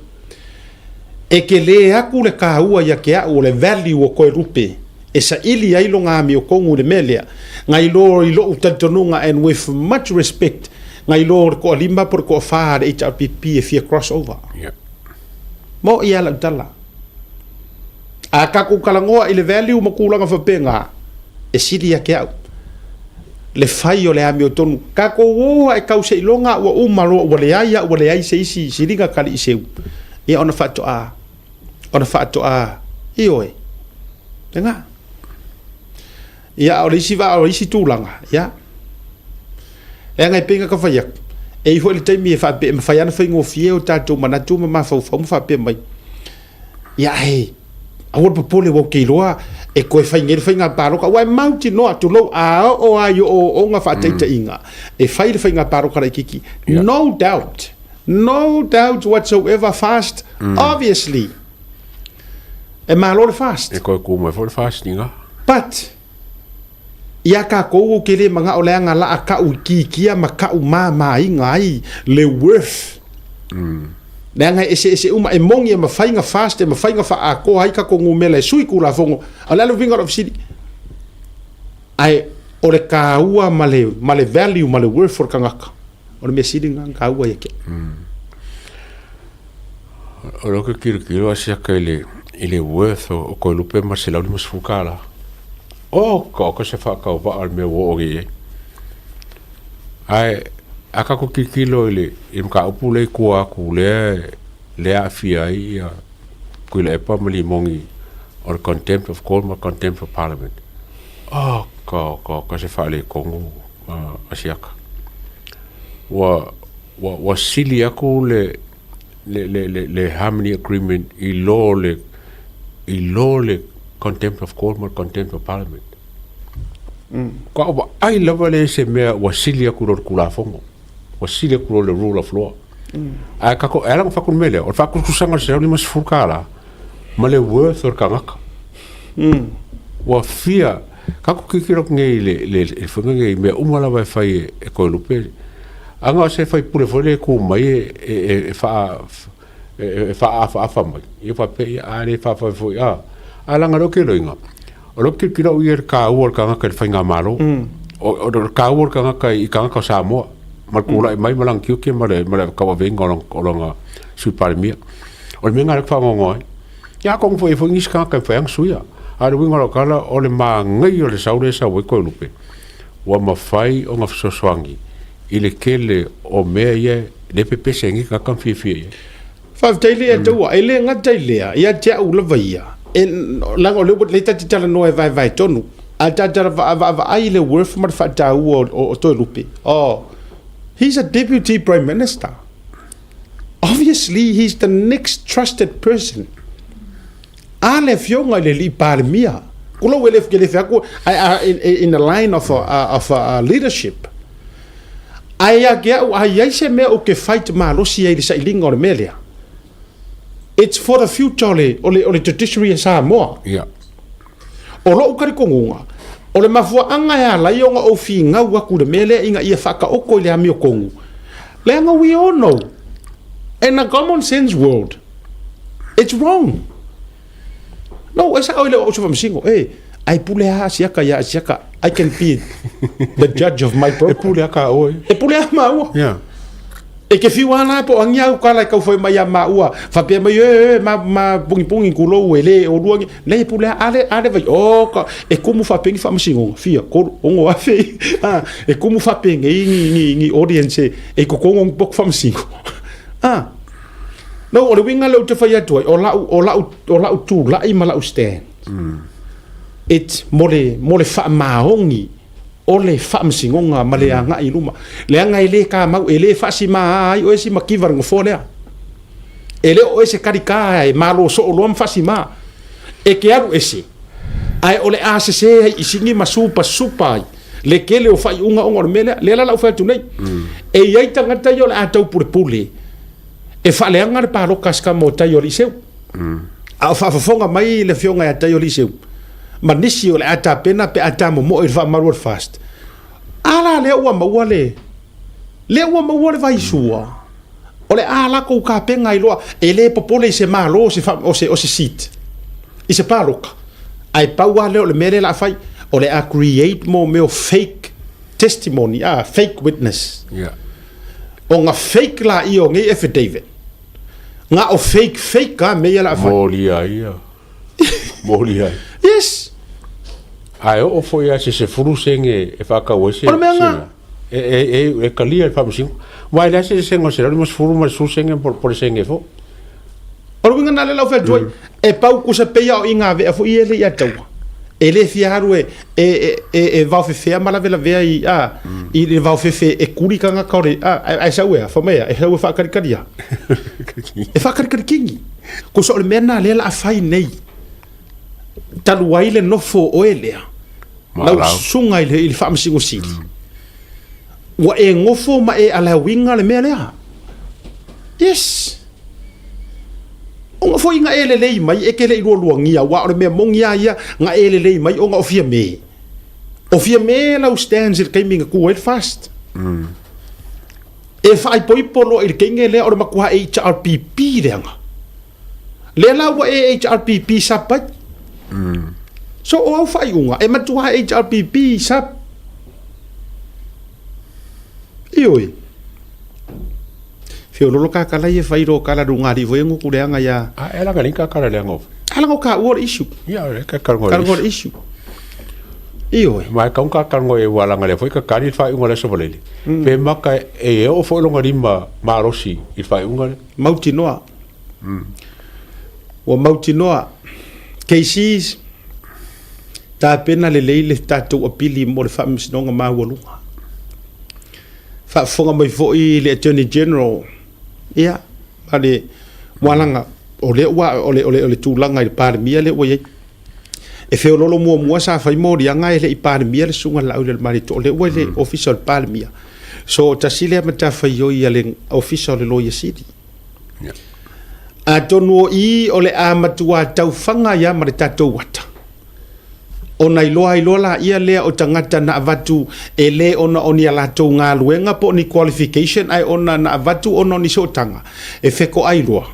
E tele atu le kāua ia te a'u o le value o Koerupe e saili ai lona amiotogu i le mea lea, ngai lo i lo'u talitonuga and with much respect, ngai lo le toalima po o le toafā a le HRPP e fia cross over. Mo'i a lau tala. A tatou talanoa i le value ma tulaga faapena, e sili ia te au le fai o le amiotonu. Tatou o ae tau seiloga ua uma loa ua leai a ua leai se isi siliga kaliiseu, ia ona faatoa, ona faatoa, ioe, lena. Ia, a o le isi vaa, o le isi tulaga, ia, leaga e pei ona ka fai atu, e i ai foi le taimi e faapea, e mafai lava ona faigofie o tatou manatu ma mafaufau ma faapea mai, Ia e, aua le popole ua ou te iloa e toe fai nei le faiga palota, aua e mautinoa, tulou, a oo lava i ooooga faataitaiga, e fai le faiga palota laitiiti. No doubt, no doubt whatsoever, fast, obviously, e malo le fast. E toe kū mai foi le fast i ngā. But, Iā kākou ou te le manaʻo leaga laʻa kaʻu ikiikia ma kaʻu māmāiga ai le worth. Leaga e eseese uma, e moni e mafai na fast, e mafai na faaatoa ai tatou numera e sui Tulafono. A o le a le uiga o lau fesili? Ae o le kāua ma le, ma le value ma le worth o le tagata, o le mea sili lena na kāua ia te au. O lea ou te tilotilo asiaka i le, i le worth o, o Koelupe ma le $150. Oka, oka se faatauvaa o le mea ua oo nei i ai. Ae, a tatou tilotilo i le, i le mataupu lea i tua atu lea, lea e aafia ai ia Tuilaepa ma Limoni o le contempt of court ma le contempt of parliament. Oka, oka, oka se faaletonu asiaka. Ua, ua, ua sili atu le, le, le, le, le harmony agreement i lo le, i lo le contempt of court ma le contempt of parliament. Mm. Ka ua ai lava le se mea ua sili atu lo le Tulafono, ua sili atu lo le rule of law. Ae tatou, e ala ona fai atu le mea lea, o le faatusatusaga o le $150 ma le worth o le tagata. Ua fia, tatou tilotilo atu nei i le, le, le faiga nei i mea uma lava e fai e, e Toelupe. Ana o se faipule foi lea e tu mai e, e, e, e faa, e, e faaafaafa mai, ia faapea, ia, a le faafai foi, a. Ae leaga o lea ou te iloaina, o lea ou te tilotilo au ia i le taua o le tagata i le faigamalo. O, o le taua o le tagata i tagata o Samoa, ma le tulai mai ma lana tiute ma le, ma le tauaveina o lana, o lana Sui Palemia. O le mea lena lea ou te faanoanoa ai. Ia atonu foi e i ai foi nisi tagata e mafai lava ona suia. A o le uiga o lau tala, o le manaia o le sau lea e sau ai Toelupe, ua mafai ona fesoasoani i le tele o mea ia lea e pepese ai nei tagata ma fiafia i ai. Faafetai le Atua, e le gata i lea, ia te au lava ia, e, leaga o lea ua lea ta te talanoa e vaevae tonu, a ta ta vaavaai i le worth ma le faataua o, o, o Toelupe, oh, he's a deputy prime minister. Obviously, he's the next trusted person. A le afioga i le alii Palemia, kulou e le, ke le fai atu, in, in the line of, a, of a leadership. Ae ia te au, a i ai se mea ou te fight malosi ai i le sailiga o le mea lea, it's for the future o le, o le, o le judiciary a Samoa. Yeah. O lou talitonuga, o le mafuaaga e ala ai ona ou finau atu i le mea lea ina ia faataoto i le amiotonu, leaga we all know, in a common sense world, it's wrong. No, e sao e le o au se faamasino, e, ae pule lava Asiata ia Asiata, I can be the judge of my E program. pule a ka oe. E pule lava maua. Yeah. E ke fiu ana po angi au kala e kaufai mai a maua faapea mai e e ma ma pungipungi kulou e le o lua nei pule ale ale vai o ka e kumu faapengi faamasinoga fia kolu ono afe a e kumu faapengei ni ni ni audience e e kokongo ni pok faamasino a no o le uiga lea ou te fai atu ai o lau o lau o lau tulai ma lau stand it's mo le mo le faamaoni o le faamasinoga ma le agai i luma. Leaga e le kamau, e le faasimaa ai oe si mativa i le nofoa lea. E le o oe se kalikā e malo soo loa ma faasimaa. E ke alu ese, ae o le a sesē ai i sigi ma supa supa ai le tele o faaiuga ona o le mea lea. Lea la la ou fai atu nei, e i ai tagata ia o le a taupulepule e faaleaga le paloka a si tama o tai o Aliiseu. A o faafofoga mai le afioga ia Tai o Aliiseu ma nisi o le a tapena pe a tamomoe i le faamalu o le FAST. A la lea ua maua le lea ua maua le vaisua o le a latou tapena ai loa e le popole i se malo o se o se o se seat i se paloka. Ae pau lava lea o le mea lea o le a fai o le a create mo mea o fake testimony, a fake witness. Yeah. Ona fake laia o nei affidavit. Nga o fake fake a mea ia la fai. Molia ia. Molia ai. Yes. Ae oo foi a se 10 sene e whaakau ai se. O le mea nga. E, e, e, e kalia le whamasingo. Wa e le ase se senga o se 50 ma le 10 sene po, po le sene fo. O le uiga na le lau fai atu ai, e pau kusa peia o i ngā vea fo i e le ia taua. E le fia haru e, e, e, e, e vaofefea ma lavelavea i, a, i le vaofefe e kuri kangaka o le, a, ae sau e a, wha mai a, e sau e whaakarikari a. E whaakarikari kingi. Kusa o le mea nā lea la a whai nei, talu ai le nofo o oe lea, lau susuga i le, i le Faamasino Sili, ua e gofo ma e alauiga le mea lea. Yes. Ona foi nga e lelei mai e ke le i lualuagia, aua o le mea moni a ia nga e lelei mai ona o Fiame. O Fiame lau stands i le taimi na tu ai le FAST. E faaipoipo loa i le teine lea o le matua HRPP leaga. Lea la ua e HRPP sub ai. So o au faaiuga e matua HRPP sub. Ioe. Feololo kakala ia fai ro kala runga ali foi ngo kuleanga ia. A ela ka linka kala le ngo. Ala ngo ka ua issue. Ia le ka kala ngo. Kala ngo issue. Ioe. Ma ka unka kala ngo e wala ngale foi ka kali fa unga le sobalele. Pe maka e o foi longa lima malosi i fa unga le. Mautinoa. Ua mautinoa. KCs tapena lelei le tatou apili mo le faamasinoga maualuga. Faafofoga mai foi le Attorney General, ia, ma le walaga, o lea ua, o le, o le, o le tulaga i le Palemia lea ua i ai. E feololo muamua sa fai moliaga e le i Palemia le Susuga i le Laaulialemalietoa, o lea ua i le Ofisa o le Palemia. So, tasi lea matafaioi a le Ofisa o le Loia Sili. Atonu o i o le a matuā taufaga ai lava ma le tatou ata, ona iloa ai loa laia lea o tagata na avatu e le ona o ni a latou galuega po o ni qualification ae ona na avatu ona o ni sootaga e fekoai loa,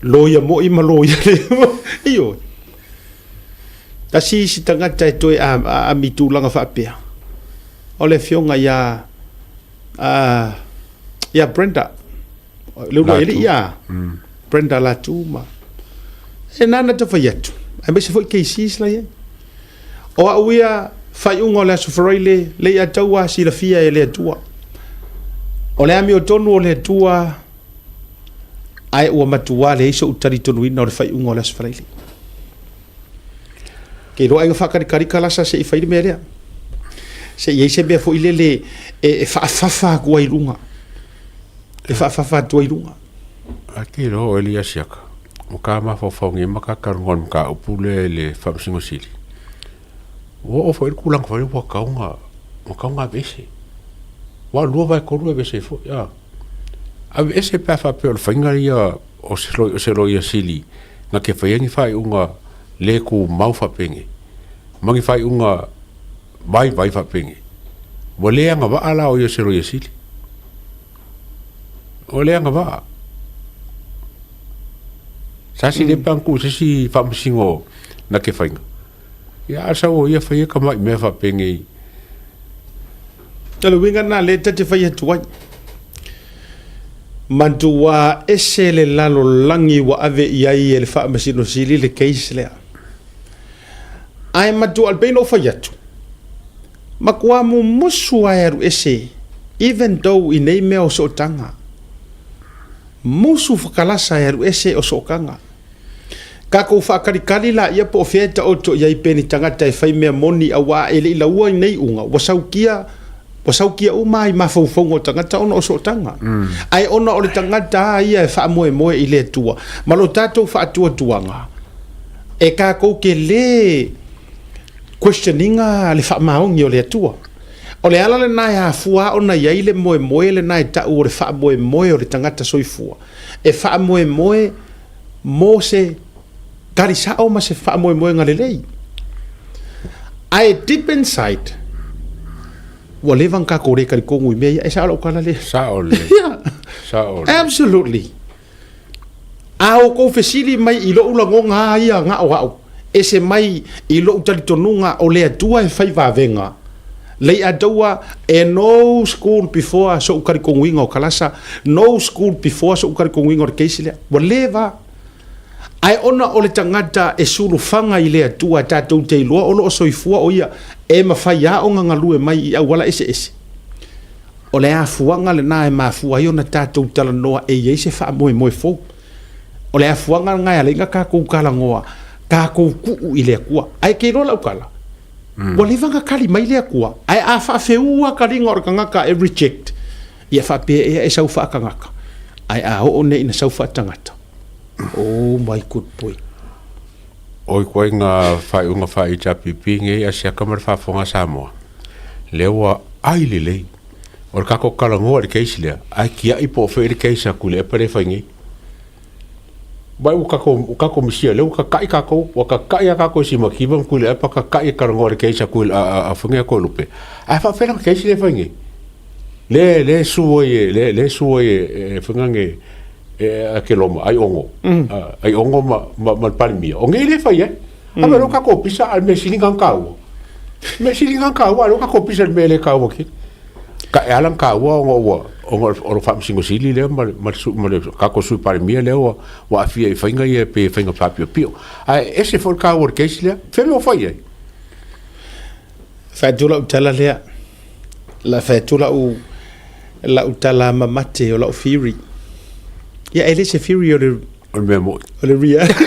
loia moi ma loia le Ioe. Tasi isi tagata e toe aami i tulaga faapea, o le afioga ia ia Brenda. Le uluai alii ia Brenda Latu ma e nana ta fai atu. Aemaise foi KCs la iai. O au ia faaiuga o le Aso Faraile le ia taua silafia e le Atua. O le amiotonu o le Atua ae ua matua leai so'u talitonuina o le faaiuga o le Aso Faraile. Ke iloa aiga faakalikalika la sa se i fai le mea lea. Se i ai se mea foi lele e faafafa atu ai i luga. E faafafa atu ai i luga. A ke iloa o Eli Asiaka, ua ka mafaufau nei ma ka talanoa i le mataupu lea i le Faamasino Sili. Ua oo foi i le tulaga foi lea ua tatau ona, ua tatau ona aveese. Aua o le 2/3 e aveese ai foi, a. Aveese pe a faapea o le faiga ia o se Loia Sili na te faia ni faaiuga le tumau faapenei, ma ni faaiuga vaivai faapenei. Ua le agavaa la o ia o se Loia Sili. Ua le agavaa. Sa sili pe ana tuu i se isi faamasino na te faiga. Ia a sau o ia faia tamai mea faapenei. O le uiga lena lea ta te fai atu ai. Matua ese le lalolagi ua ave i ai e le Faamasino Sili le case lea. Ae matua, e pei ona ou fai atu, matua mumusu lava e alu ese even though i nei mea o sootaga. Musu fakalasa e alu ese o sootaga. Tatou faatalitali laia po o fea e taoto i ai pe ni tagata e fai mea moni auā e le i laua i nei iuga ua saukia ua saukia uma ai mafaufauga o tagata ona o sootaga. Ae ona o le tagata a ia e faamoemoe i le Atua ma lo tatou faatuatuaga e tatou te le question ina le faamaoni o le Atua. O le ala lena e afua ona i ai le moemoe lena e tau o le faamoemoe o le tagata soifua e faamoemoe mo se tali sao ma se faamoemoega lelei. Ae deep inside, ua leva ona tatou le talitonu i mea ia. E sao lau tala lea? Sao lelei. Yeah. Sao lelei. Absolutely. A outou fesili mai i lou lagona a ia na o au, ese mai i lou talitonuga o le Atua e fai vavega, lei ataua e no school before so'u talitonuina o kalasa, no school before so'u talitonuina o le case lea. Ua leva. Ae ona o le tagata e sulufaga i le Atua tatou te iloa o lo o soifua o ia, e mafai lava ona galue mai i auala eseese. O le afuaga lena e mafua ai ona tatou talanoa e i ai se faamoemoe fou. O le afuaga lena e ala ai ona tatou talanoa, tatou tuu i le Atua. Ae te iloa lau tala, ua leva ona tali mai le Atua, ae a faafeua taliga o le tagata e reject, ia faapea ea e sau faatagata, ae a oo nei ina sau faatagata, oh my good boy. O ituaiga faaiuga faa-HRPP nei a siaka ma le faafofoga a Samoa, lea ua ai lelei. O le tatou talanoa i le case lea, ae tiai po o fea le case a Tuilaepa lea e fai nei. Vai ua tatou, ua tatou misia lea ua tata'i tatou, ua tata'i a tatou i Simakiva ma Tuilaepa tata'i e talanoa i le case a Tui a a a fai nei a Toelupe. Ae faapefea lana case lea e fai nei? Lea lea e sue ai e lea lea e sue ai e e fai nei e a Keloma, Aiono, Aiono ma ma ma le Palemia. O nei lea e fai ai. A me lo tatou pisa a le mea sili na taua. Mea sili na taua, a lo tatou pisa le mea le taua ki. Ka e ala taua ona ua ona o le Faamasino Sili lea ma le ma le ma le tatou Sui Palemia lea ua ua aafia i faiga ia pe faiga faapiopio. Ae ese foi le taua o le case lea. Fea mea ua fai ai? Fai atu lau tala lea. La fai atu lau lau tala mamate o lau theory. Ia e le se theory o le O le mea moi. O le reality.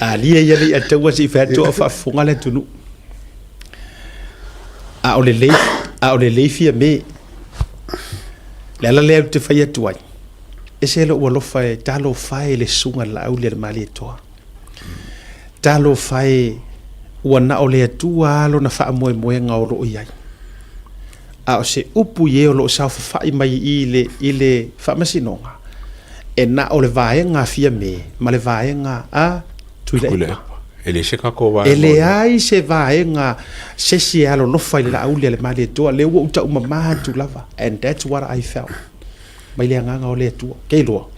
Alia ia le ataua se i fai atu o faafofoga le atunuu. A o le lei, a o le lei fia me. Le ala lea ou te fai atu ai. Ese lou alofa e talofa e le susuga i le Laauli a le Malietoa. Talofa e ua na o le Atua lava lona faamoemoega o lo o i ai. A o se upu i e o lo o saofafai mai i i le, i le Faamasinoga, e na o le vaega a Fiame ma le vaega a Tuilaepa. E leai se tatou vaega. E leai se vaega se isi e alolofa i le Laauli a le Malietoa, lea ua ou taumama atu lava, and that's what I felt, mai le Agaga o le Atua. Ke iloa.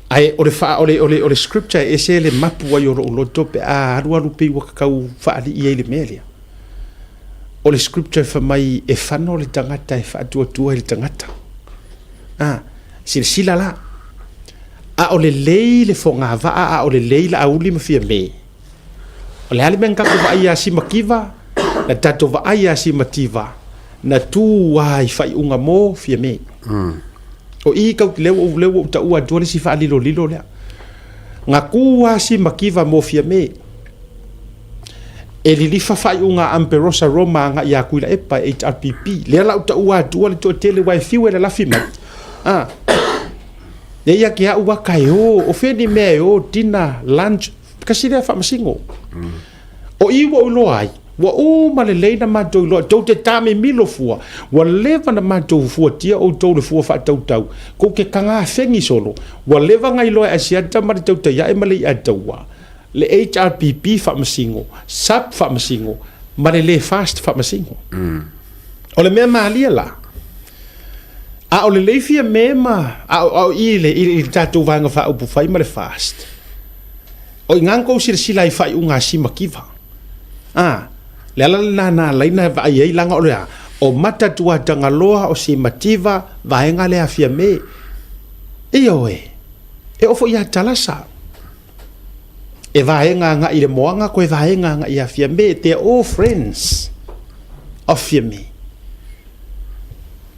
Ae o le, o le, o le, o le scripture e ese le mapu ai o lou loto pe a alualu pei ua tau faalii ai le mea lea. O le scripture fai mai e fano le tagata e faatuatua i le tagata. A, silasila la. A o lelei le fogavaa, a o lelei Laauli ma Fiame. O le a le mea na tatou vaai ia Simakiva, na tatou vaai ia Simativa, na tu lava i faaiuga mo Fiame. O i kau, lea ua, lea ua ou taua atua le isi faalilolilo lea. Na tu lava Simakiva mo Fiame. E lilifa faaiuga a Amperosa Roma agai ia Tuilaepa e HRPP. Lea la ou taua atua le toatele aua e fiu e lalafi mai. Ah. E ia ke au waka e o, o fea ni mea e o, dinner, lunch, kasi lea faamasino. O i ua ou iloa ai, ua uma lelei na matou iloa, tou te tāmimilo fua, ua leva na matou fuatia outou le fua faatautau, kou te tagafegi solo, ua leva na iloa e Asiata ma le Tautaiae ma le Iataua, le HRPP faamasino, sub faamasino, ma le le fast faamasino. O le mea malie la, a o lelei Fiame ma, a o, a o i le, i le tatou Vaega Faaupufai ma le fast, o i ina na tou silasila ai i faaiuga a Simakiva. A, le ala lena na ala ai na vaai ai leaga o le a, o Matatuatagaloa, o Simativa, vaega lea a Fiame. Ioe, e oo foi ia Talasa. E vaega agai i le moana, koe vaega agai ia Fiame, they are all friends of Fiame.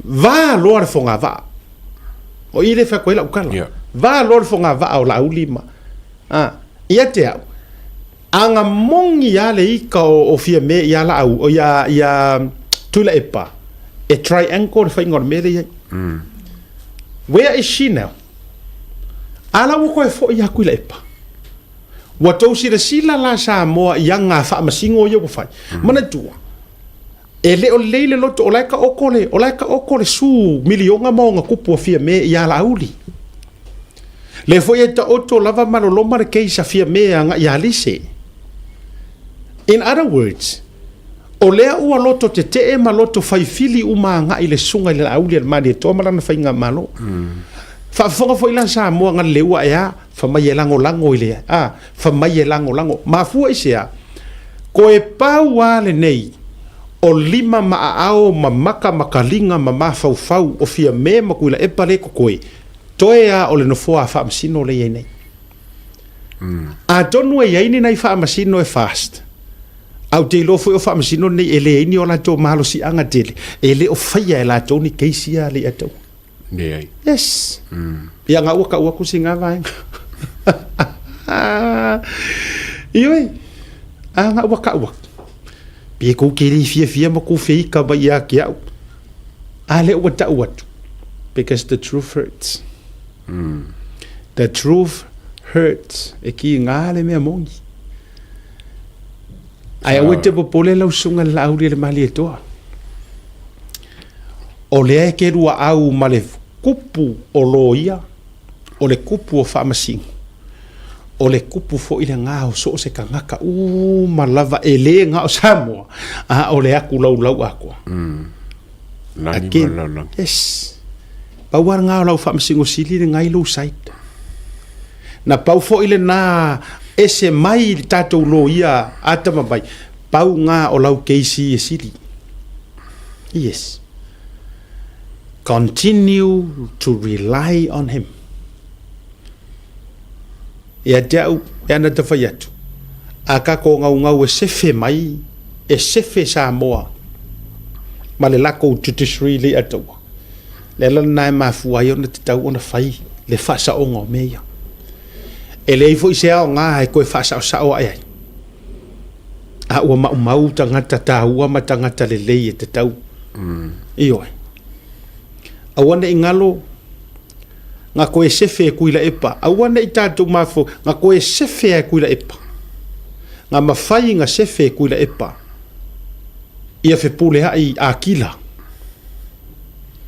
Va loa le fogavaa. O i le fai atu ai lau tala. Yeah. Va loa le fogavaa o Laauli ma... A, ia te au, a na moni lava le ika o, o Fiame ia Laau, o ia, ia Tuilaepa, e triangle le faiga o le mea lea e i ai. Where is she now? A la ua toe foi atu i Laepa. Ua tou silasila la Samoa i aga faamasino ia ua fai. Manatua, e le o lelei le loto, o la e taoto le, o la e taoto le su miliona ma ona tupu a Fiame ia Laauli. Lea foi e taoto lava ma loloma le case a Fiame agai ia Alise. In other words, O lea ua loto tetee ma loto fai fili uma agai le susuga i le Laauli a le Malietoa ma lana faigamalo. Faafofoga foi la Samoa na leua e a, fa mai e lagolago i le a, fa mai e lagolago. Mafua i se a? Koe pau a lenei o lima ma aao ma maka ma kaliga ma mafaufau o Fiame ma Tuilaepa le totoe, toe a o le nofoa a Faamasino lea i ai nei. Atonu e i ai ni nai Faamasino e fast, A ou te iloa foi o faamasino nei e leai ni o latou malosiaga tele, e le o faia e latou ni case ia a Leiataua. Leai. Yes. Ia nga ua kau aku si nga vaega. Ioe, a nga ua kau aku. Pe kou ke le fiafia ma kou feika mai ia ke au. A le ua tau atu. Because the truth hurts. The truth hurts. E ki ngā le mea moni. Ae aua e te popole lau susuga i le Laauli e le Malietoa. O lea e ke luaau ma le kupu o loia, o le kupu o faamasino, o le kupu foi lena o so o se tagata uma lava e le na o Samoa, a o le aku laulau atoa. Lani ma le lalolagi. Yes. Pau lava lena o lau faamasino sili lena i lou side. Na pau foi lena ese mai le tatou loia atamamai, pau nga o lau keisi e sili. Yes. Continue to rely on him. Ia te au, e ana te whai atu. A ka ko ngau ngau e sefe mai, e sefe Samoa. Ma le lako judiciary le ataua. Le ala lena e mafua ai ona tatau ona fai le faasaoga o mea ia. E leai foi se aoga e toe faasaosao ae ai. A ua maumau tagata taua ma tagata lelei e tatau. Ioe. Aua ne i galo na koe sefe e Tuilaepa. Aua ne i tatou mafo na koe sefe e Tuilaepa. Na mafai na sefe e Tuilaepa. Ia fepuleaʻi Akila.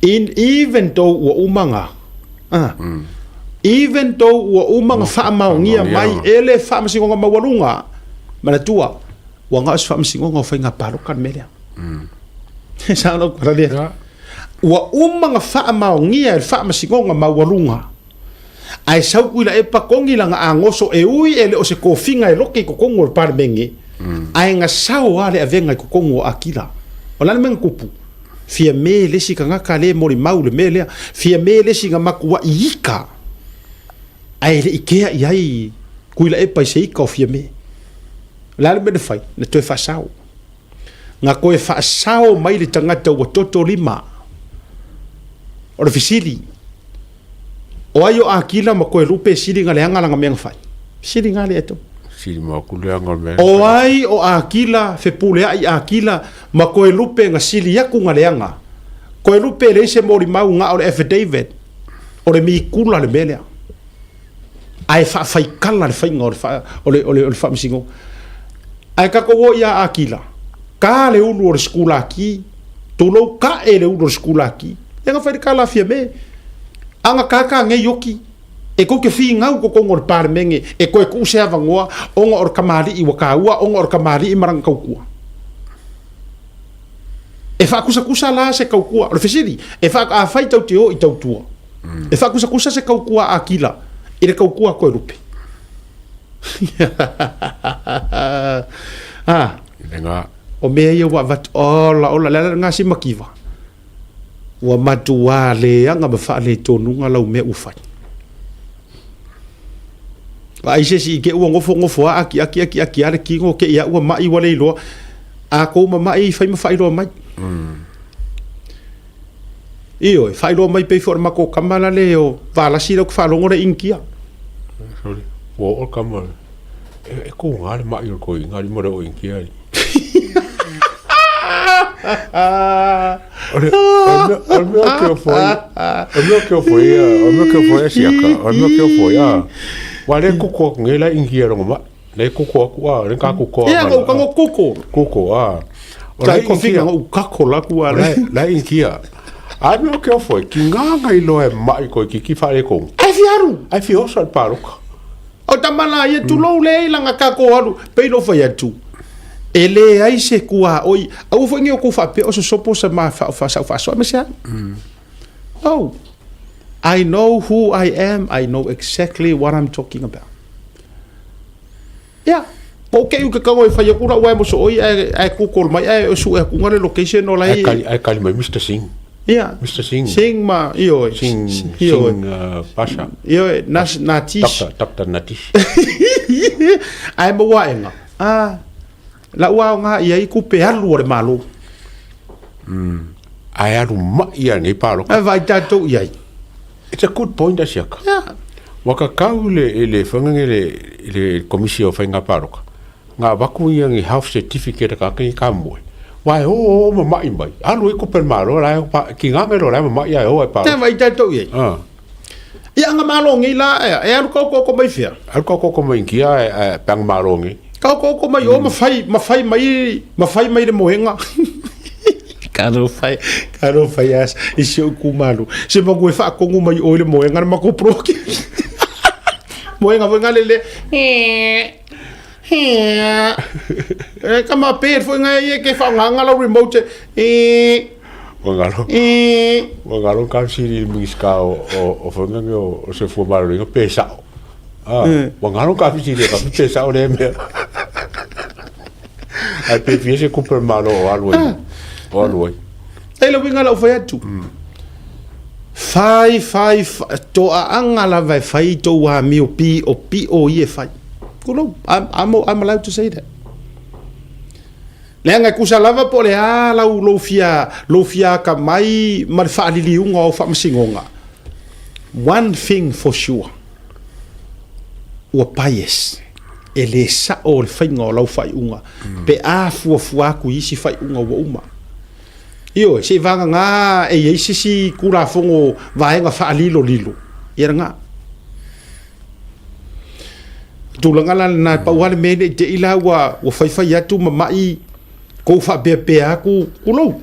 In, even though ua uma ga, ah, even though ua uma ga faamaonia mai e le Faamasinoga Maualuga, manatua, ua gao se Faamasinoga o Faiga Palota le mea lea. E sao lau tala lea. Ua uma ga faamaonia e le Faamasinoga Maualuga, ae sau Tuilaepa togi lana agoso e ui e le o se tofiga e lote i totonu o le Palemene, ae na sao lava le avega i totonu o Akila. O le a le mea na tupu? Fiame le isi tagata lea e molimau i le mea lea. Fiame le isi na matuai ita ae le i kea i ai Tuilaepa i se ita o Fiame. O le a le mea na fai? Na toe faasao. Na toe faasao mai le tagata ua toto lima. O le fesili, o ai o Akila ma Koelupe e sili na leaga lana mea na fai? Sili na le eto. Sili ma aku leaga o le mea. O ai o Akila, fepuleai Akila ma Koelupe na sili aku na leaga. Koelupe e leai se molimau na o le affidavit, o le mikula le mea lea. Ae faafaikala le faiga o le, o le, o le, o le faamasinoga. Ae tatou o ia Akila, ka le ulu o le sikulaki, tulou ka'e le ulu o le sikulaki, e na fai le kala Fiame. Aga kākā nei oki, e kou te fīgau totonu o le Palemene e toe tuu se avanoa ona o le kamali'i ua kāua, ona o le kamali'i ma lana tautua. E faakusakusa la se tautua, o le fesili, e faa, afai tau te o i tautua, e faakusakusa se tautua a Akila i le tautua a Koelupe? Ah, Le ngā. o mea ia ua avatu, ola, ola, le ala ngā si makiva. Ua matuā leaga ma faaletonuga lau mea ua fai. Vaai se isi i ke ua nofonofo a akiaki akiaki a le kino ke ia ua mai ua le iloa. A kou mama'i fai ma faailoa mai. Ioe, faailoa mai pei foi o le matou tama la le o Valasi lea ou te faalogo le Inikia. Sorry, ua oo le tama e kū ngā le ma'i o le toeaina alii ma le oo Inikia alii. O le o le mea ke ofo ai, o le mea ke ofo ai, o le mea ke ofo ai siaka, o le mea ke ofo ai, a. Wa le kuko aku ngai la Inikia longa ma'i. Le kuko aku a, le ka kuko a. Ia, ngau ka ngo kuko. Kuko a. O la Inikia. Ngau kako la ku a. La Inikia. A mea ke ofo ai, ki ngā ngai loa e ma'i koe ki ki whare kong. Ai fi aru. Ai fi oso al pāroka. O tama la ia tulou le i langa kako alu. Pei lo fai atu. E leai se kuaoi. Aua foi nei o kou faapea o se sopo sa ma fa fa sa faasoa me se a. No. I know who I am. I know exactly what I'm talking about. Yeah. Po ke u ke kango e fai aku la ua mo so oi ae ae Google mai ae o su e aku ngale location o lai. Ai kali ai kali mai Mr Singh. Yeah. Mr Singh. Singh ma ioe. Singh Ioe. Singh Pasha. Ioe nas Natish. Dr. Dr. Natish. Ae ma waenga. Ah, lau aoga i ai kupe alu o le Malo. Ae alu mai ia nei pāloka. Ae vaai tatou i ai. It's a good point Asiaka. Yeah. Ua kakau i le, i le whangenge le, i le komisi o whainga pāloka. Ngā waku ia ngi health certificate ka ki ka moe. Wai o o ma mai mai. Alu i kupe malo la pa, ki ngā mero la ma mai ai o ai Te pāloka. vaai tatou i ai. Ah. Ia anga malo ngi la e, e alu kau koko mai fea. Alu kau koko mai kia e, e pang malo ngi. Kau koko mai o ma fai, ma fai mai, ma fai mai le moenga. Ka no fai, ka no fai as, i si o kumalu. Se maku e whaakongu mai o i le moenga na mako proki. Moenga foi ngā lele. E ka ma pēr foi ngā ia ke whaonganga lau remote. E, Ua ngalo, e. ua ngalo ka siri i Mingiska o, o, o whangange o, o se fua marori pe sao. Ah, ua ngalo ka siri ka pe sao le mea. Ai pe fia se kupe malo o alu ai. O alu ai. E le uiga lau fai atu. Fai, fai, fai, toaaga lava e fai tou amio piopio ia e fai. Tulou, I'm, I'm, I'm allowed to say that. Leaga e kusa lava po o le a lau lou fia, lou fia akamai ma le faaliliuga o au faamasinoga. One thing for sure, ua bias, e le sao le faiga o lau faaiuga pe a fuafua atu i isi faaiuga ua uma. Ioe, se i vagagā e i ai se isi Tulafono vaega faalilolilo, ia lena. Tulaga la lena, pau lava le mea ne i te i la ua, ua faifai atu ma mai Kou faapeapea atu, tulou,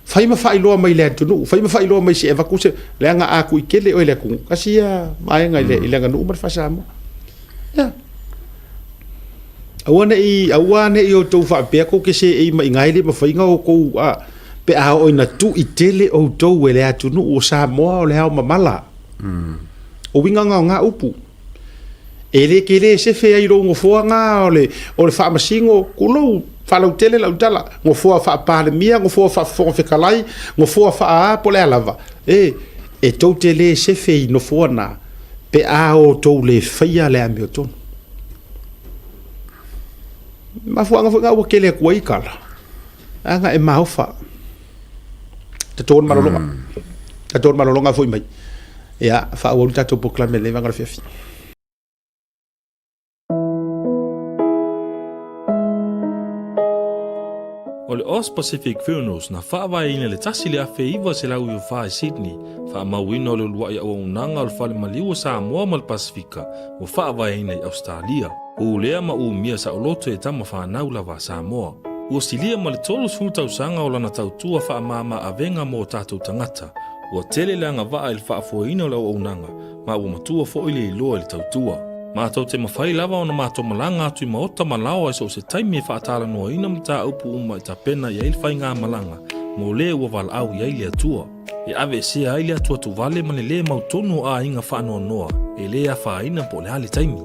fai ma faailoa mai i le atunuu, fai ma faailoa mai se i avatu se, leaga a tuitele oe i le atunuu, tasi ia vaega i le, i le aganuu ma le faa-Samoa. Ia. Aua ne i, aua ne i outou faapea tou te seei mai i ina e le mafai ona outou, a, pe a oo ina tuitele outou e le atunuu o Samoa o le ao mamala. O uiga na o na upu. E le tele e sefe ai i lou nofoa na o le, o le faamasino, tulou, faalautele lau tala, nofoa faa-Palemia, nofoa faa-Fofoga Fetalai, nofoa faa-a po o le a lava, e, e tou te le sefe i nofoa na pe a outou le faia le amiotonu. Mafuaaga foi na ua tele atu ai tala, leaga e maofa. Tatou le malologa. Tatou le malologa foi mai. Ia, faaauau le tatou polokalame i lenei vaega o le afiafi. O le Aus Pacific Funerals na faavaeina i le 1994 i Sydney, faamauina o le uluai auaunaga o le Fale Maliu o Samoa ma le Pasefika ua faavaeina i Ausetalia. Pulea ma umia saoloto e tama fanau lava a Samoa. Ua silia ma le 30 tausaga o lana tautua faamama avega mo o tatou tagata. Ua tele le agavaa i le faafoeina o le auaunaga, ma ua matua foi le iloa i le tautua. Matou te mafai lava ona matou malaga atu i maota ma laoa i so o se taimi e faatalanoaina mataupu uma e tapena i ai le faigamalaga mo le ua valaau i ai le Atua. E aveesea ai le atuatuvale ma le lē mautonu o aiga faanoanoa e lē afaina po o le a le taimi.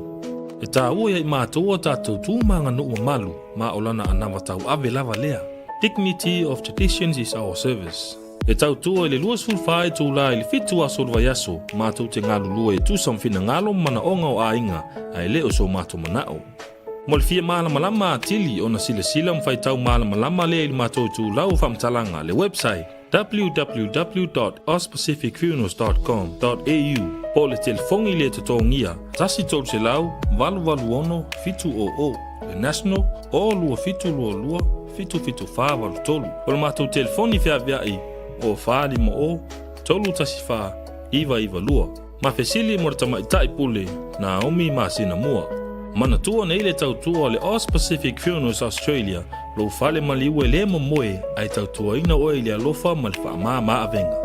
E taua ia i matou a tatou tu ma aganuu mamalu ma o lana anava tauave lava lea. Dignity of traditions is our service. E tautua i le 24 itula i le 7 aso o le vaiaso, matou te galulue e tusa ma finagalo ma manaoga o aiga, ae le o so matou manao. Mo le fia malamalama atili ona silasila ma faitau malamalama lea i le matou itulau o faamatalaga, le website, www.auspacificfunerals.com.au po o le telefoni le totogia 1 300 886 700, le national, o 2722 77483. O le matou telefoni feaveai o 450 314 992. Ma fesili mo le tamaitai pule Naomi masina mua. Manatua nei le tautua o le Aus Pacific Funerals Australia, lou fale maliu e le momoe ae tautuaina oe i le alofa ma le faamama avega.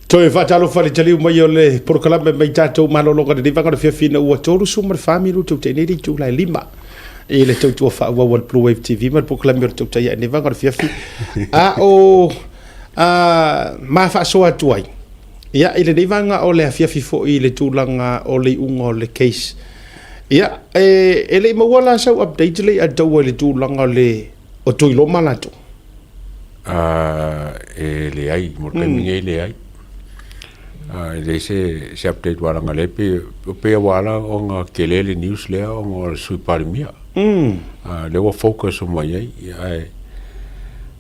Toe faatalofa le taliu mai o le polokalame mai tatou malologa lenei vaega o le fiafi ina ua 34 minute ua tea nei le itula e 5 i le tautua faaauau a le Blue Wave TV ma le polokalame o le tautai nei vaega o le fiafi a o a, ma faasoa atu ai ia i lenei vaega o le afiafi foi i le tulaga o le iuga o le case Ia, e, e le i maua la sau update le i ataua i le tulaga o le o Tuiloma latou. Uh, e leai, mo le taimi nei leai. Uh, e leai se, se update ua langa lea pe, pe ua ala ona tele le news lea ona o le Sui Palemia. Uh, lea ua focus uma i ai, ia, ae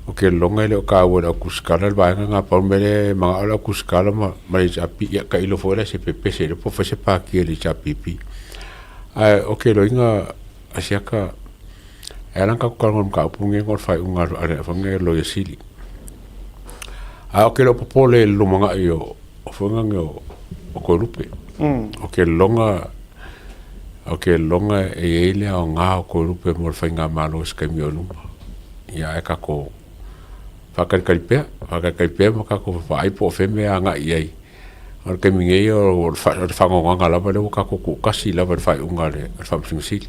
o ke longa e le o kāua le au kusikala le vaega ngā pau mea lea e mana'o le au kusikala ma, ma le HRP, ia tailo foi la se pepese le po fai se pākia i le HRPP. Ae o ke loiga a siaka e ala ona tatou talanoa i le mataupu lenei ona o le faaiuga a le afioga ia Loia Sili. Ae ou te le o popole i le lumanai o o foiga nei o o Toelupe. O ke loga o ke loga e i ai le aoga o Toelupe mo le faigamalo i se taimi o i luma. Ia ae tatou faatalitali pea, faatalitali pea ma tatou vaai po o fea mea e agai i ai. O le taimi nei o le faanoanoaga lava lea ua tatou tuutasi lava i le faaiuga a le Faamasino Sili.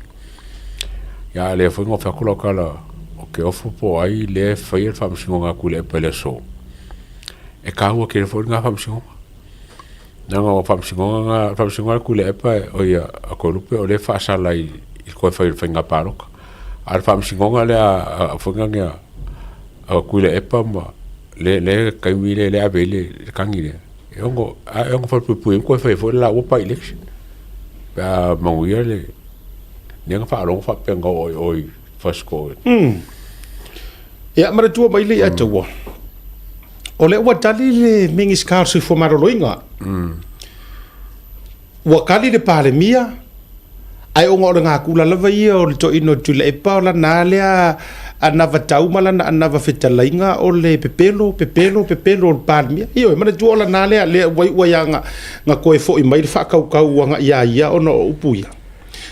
Ia a o lea foi na ou fai atu lau tala, ou te ofo po o ai lea e faia le faamasinoga a Tuilaepa i le aso. E taua tele foi lena faamasinoga. Leaga o faamasinoga na, o le faamasinoga a Tuilaepa oi a Toelupe o lea e faasala i le toe fai o le faiga palota. A o le faamasinoga lea a foi lea a Tuilaepa ma. Le le taimi lea le ave ai le le tagi lea, e ono a e ono falepuipui toe fai ai foi le laua by-election pe a manuia le lea na faalogo faapea na oo ai o i Fasitoouta. Ia, manatua mai le ia taua. O lea ua tali le Minisita o le Soifua Maloloina. Ua kali le Palemia, ae ona o le gakula lava ia o le toeaina o Tuilaepa o lana a lea anavatau ma lana anava fetalaiga o le pepelo, pepelo, pepelo o le Palemia. Ioe, manatua o lana a lea, lea ua iu ai lava na toe foi mai le faatautau agai ia ia ona o upu ia.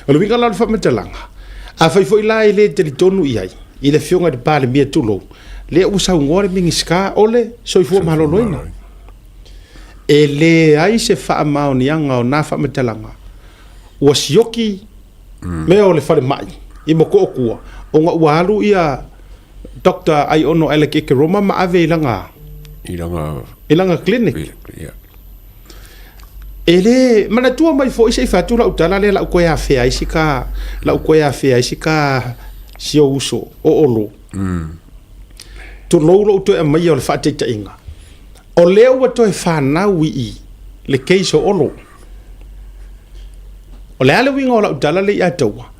O le uiga la o le faamatalaga, afai foi la e le talitonu i ai i le Afioga i le Palemia tulou, lea ua saunoa le Minisita o le Soifua Maloloina. E leai se faamaoniaga o na faamatalaga ua sioki mea o le falemai i Motootua ona ua alu ia Doctor Aiono Alec Ekeroma ma ave i lana i lana clinic. E le manatua mai foi se i fai atu lau tala lea lau toe afea ai si ka lau toe afea ai si ka si ou uso o Olo. Tulou lou toe aumaia o le faataitaiga. O lea ua toe fanau i i le case o Olo. O le a le uiga o lau tala lea ia taua?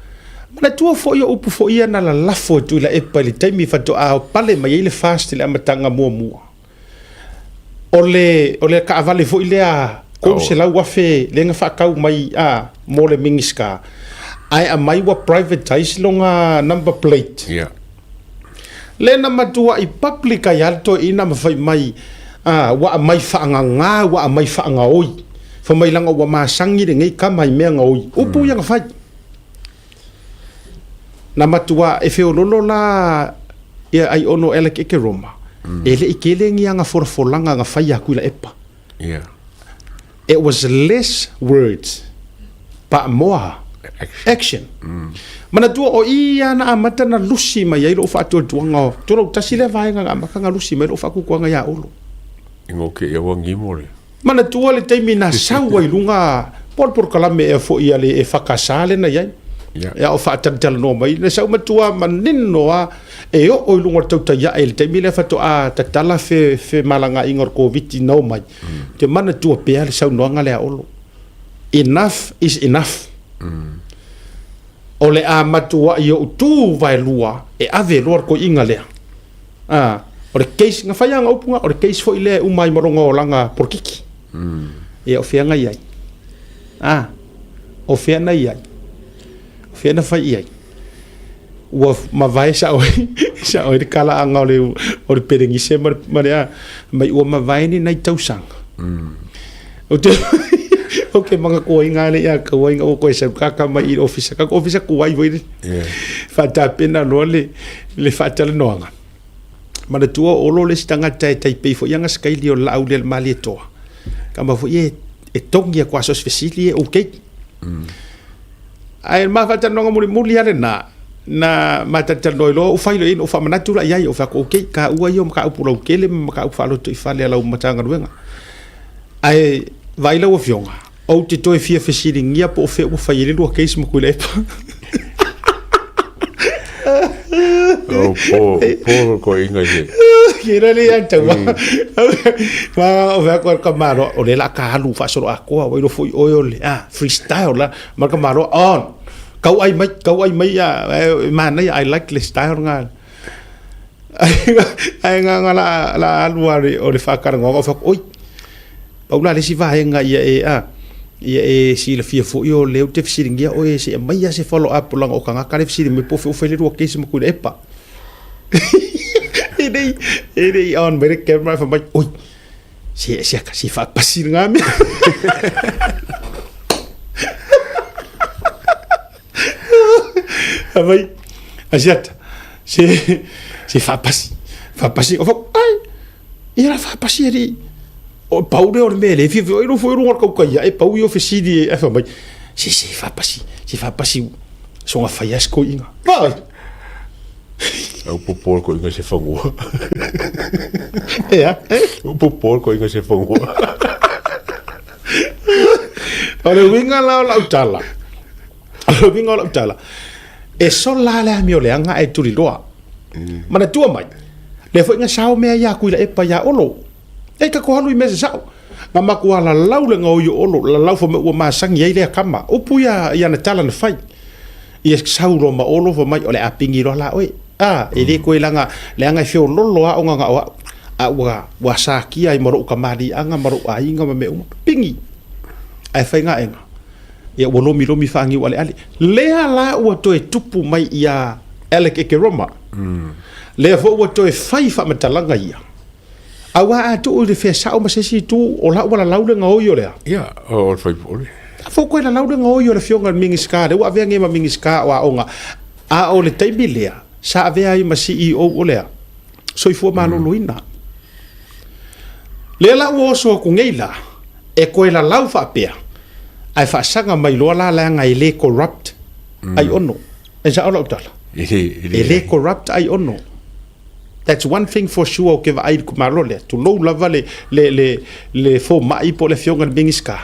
Manatua foi o upu foi ia na lalafo e Tuilaepa i le taimi faatoa pale mai ai le FAST i le amataga muamua. O le, o le taavale foi lea 300,000 lea na faatau mai a, mo le Minisita, ae aumai ua privatize lona number plate. Yeah. Lea na matuai public ai lava le toeaina ma fai mai, a, ua aumai faagaga, ua aumai faagaoi. Fai mai leaga ua masani lenei tama i mea gaoi. Upu ia na fai. Na matua e feololo la ia Aiono Alec Ekeroma, e le i tele ni ana folafolaga na fai ia Tuilaepa. Yeah. It was less words but more Action. action. Manatua o i ia na amata na lusi mai ai lou faatuatuaga o tolou tasi lea vaega na amata na lusi mai lou faatuatuaga ia Olo. Ingo ke ia ua ngimo le. Manatua le taimi na sau ai luga po o le polokalame ea foi a le EFKS lea na i ai. Yeah. Ia o faatalatalanoa mai, na sau matua manino lava e oo i luga o le tautai ae i le taimi lea faatoa tatala fe, femalagaaiga o le Koviti na omai. Ou te manatua pea le saunoaga lea a Olo. Enough is enough. O le a matuai ou tu vaelua e ave loa le toeaina lea. A, o le case, na fai lava na upu na, o le case foi lea e uma ai ma lona olaga polokiki. Ia, o fea na i ai? A, o fea na i ai? O fea na fai i ai? Ua mavae sao ai, sao ai le kalaaga o le, o le pelenise ma le, ma le a, mai ua mavae ni nai tausaga. Ou te, ou te manatuaina lava le ia taua ina ua toe sau kaka mai i le ofisa. Ka ofisa tuai foi le Yeah. faatapena loa le, le faatalanoaga. Manatua o Olo le isi tagata e tai pei foi ana sikaili o le laau lea le Malietoa. Kama foi e, e togi atu a so o se fesili e okay. Ae ma faatalanoaga mulimuli lava lena, na ma talatalanoa ai loa, ou fai loa i ai, na ou faamanatu la i ai, ou fai atu, okay, taua ia o mataupu lautele ma mataupu faalotoifale a lau Matagaluega. Ae vaai lau Afioga, ou te toe fia fesiligia po o fea ua fai ai le lua case ma Tuilaepa. O po, po ko inga se. Ke ra le ia tau. Ma o vea ko ka maro o le la ka alu faasolo akoa wai lo foi oe o le ah freestyle la ma ka maro on. Kau ai mai kau ai mai a manaia I like le style nga. Ae nga nga la la alu a le o le faakalangoaga o fai atu, oi pau la le isi vaega ia e a ia e silafia foi o lea ou te fesiligia oe se i aumai lava se follow up leaga o tagata lea e fesili mai po o fea ua fai le lua case ma Tuilaepa. E le i e le i on mai le camera ae fai mai, oi se se se faapasi lena mea. Fai mai, Asiata, se se faapasi, faapasi. O fai, ai, ia la faapasi alii. O pau lea o le mea e le fiafia ai nofo i luga o le tautai ae pau ia o fesili e fai mai, se se faapasi, se faapasi soga fai lava si toeaina. Vaai. Au popo le koiga se fagua. Ea, eh? Au popo le koiga se fagua. O le uiga la o lau tala, o le uiga o lau tala, e sola lava le amioleaga ae tuliloa. Manatua mai, le Lea foi na sao mea ia Tuilaepa ia Olo. E tatou alu i mea se sao. Na matua lalau le gaoi o Olo, lalau fai mai ua masani ai lea tama. Upu ia i ana tala na fai. Ia sau loa ma Olo fai mai o le a pigi loa la oe. A, e le toe laga, leaga e feololo lava ona na o au. A ua, ua satia ai ma lou tamaliiaga ma lou aiga ma mea uma. Pigi! Ae fai gaega. Ia ua lomilomi faaniu aleale. Lea la ua toe tupu mai ia Alec Ekeroma. Lea foi ua toe fai faamatalaga ia. Aua a tuu i le fea sao ma se isi itu, o la ua lalau le gaoi o le a? Ia, o le faipule. A fou koe lalau le gaoi o le afioga i le Minisita, lea ua avea nei ma Minisita o Aoga. A o le taimi lea, sa avea ai ma CEO o le a? Soifua Maloloina. Lea la ua oso atu nei la, e toe lalau faapea, ae faasaga mai loa la leaga e le corrupt ai ono. E sao lau tala? E le corrupt ai ono. That's one thing for sure ou te vaai i le itumalo lea, tulou lava le, le, le, le fomai po o le afioga i le Minisita,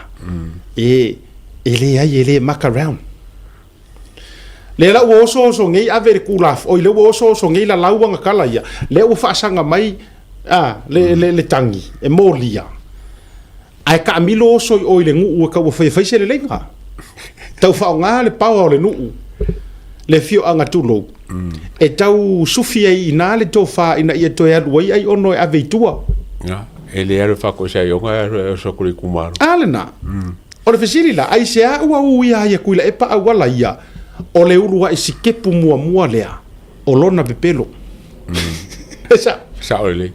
e, e leai, e le muck around. Lea la ua osooso nei ave le Tulafono, oi lea ua osooso nei lalau ana tala ia, lea ua faasaga mai a, le, le, le tagi e molia. Ae taamilo oso i o i le nuu e tau ua fai se leleiga. Tau faaaoga le power o le nuu, le afioaga tulou, e tau sufi ai i ina le tofa ina ia toe alu ai Aiono e ave i tua. Ia, e le alu e faakoesa ai ona, e alu e oso atu i le itumalo. A lena. O le fesili la, aisea ua uia ai e Tuilaepa auala ia o le uluai sikepu muamua lea o lona pepelo? E sao? Sao lelei.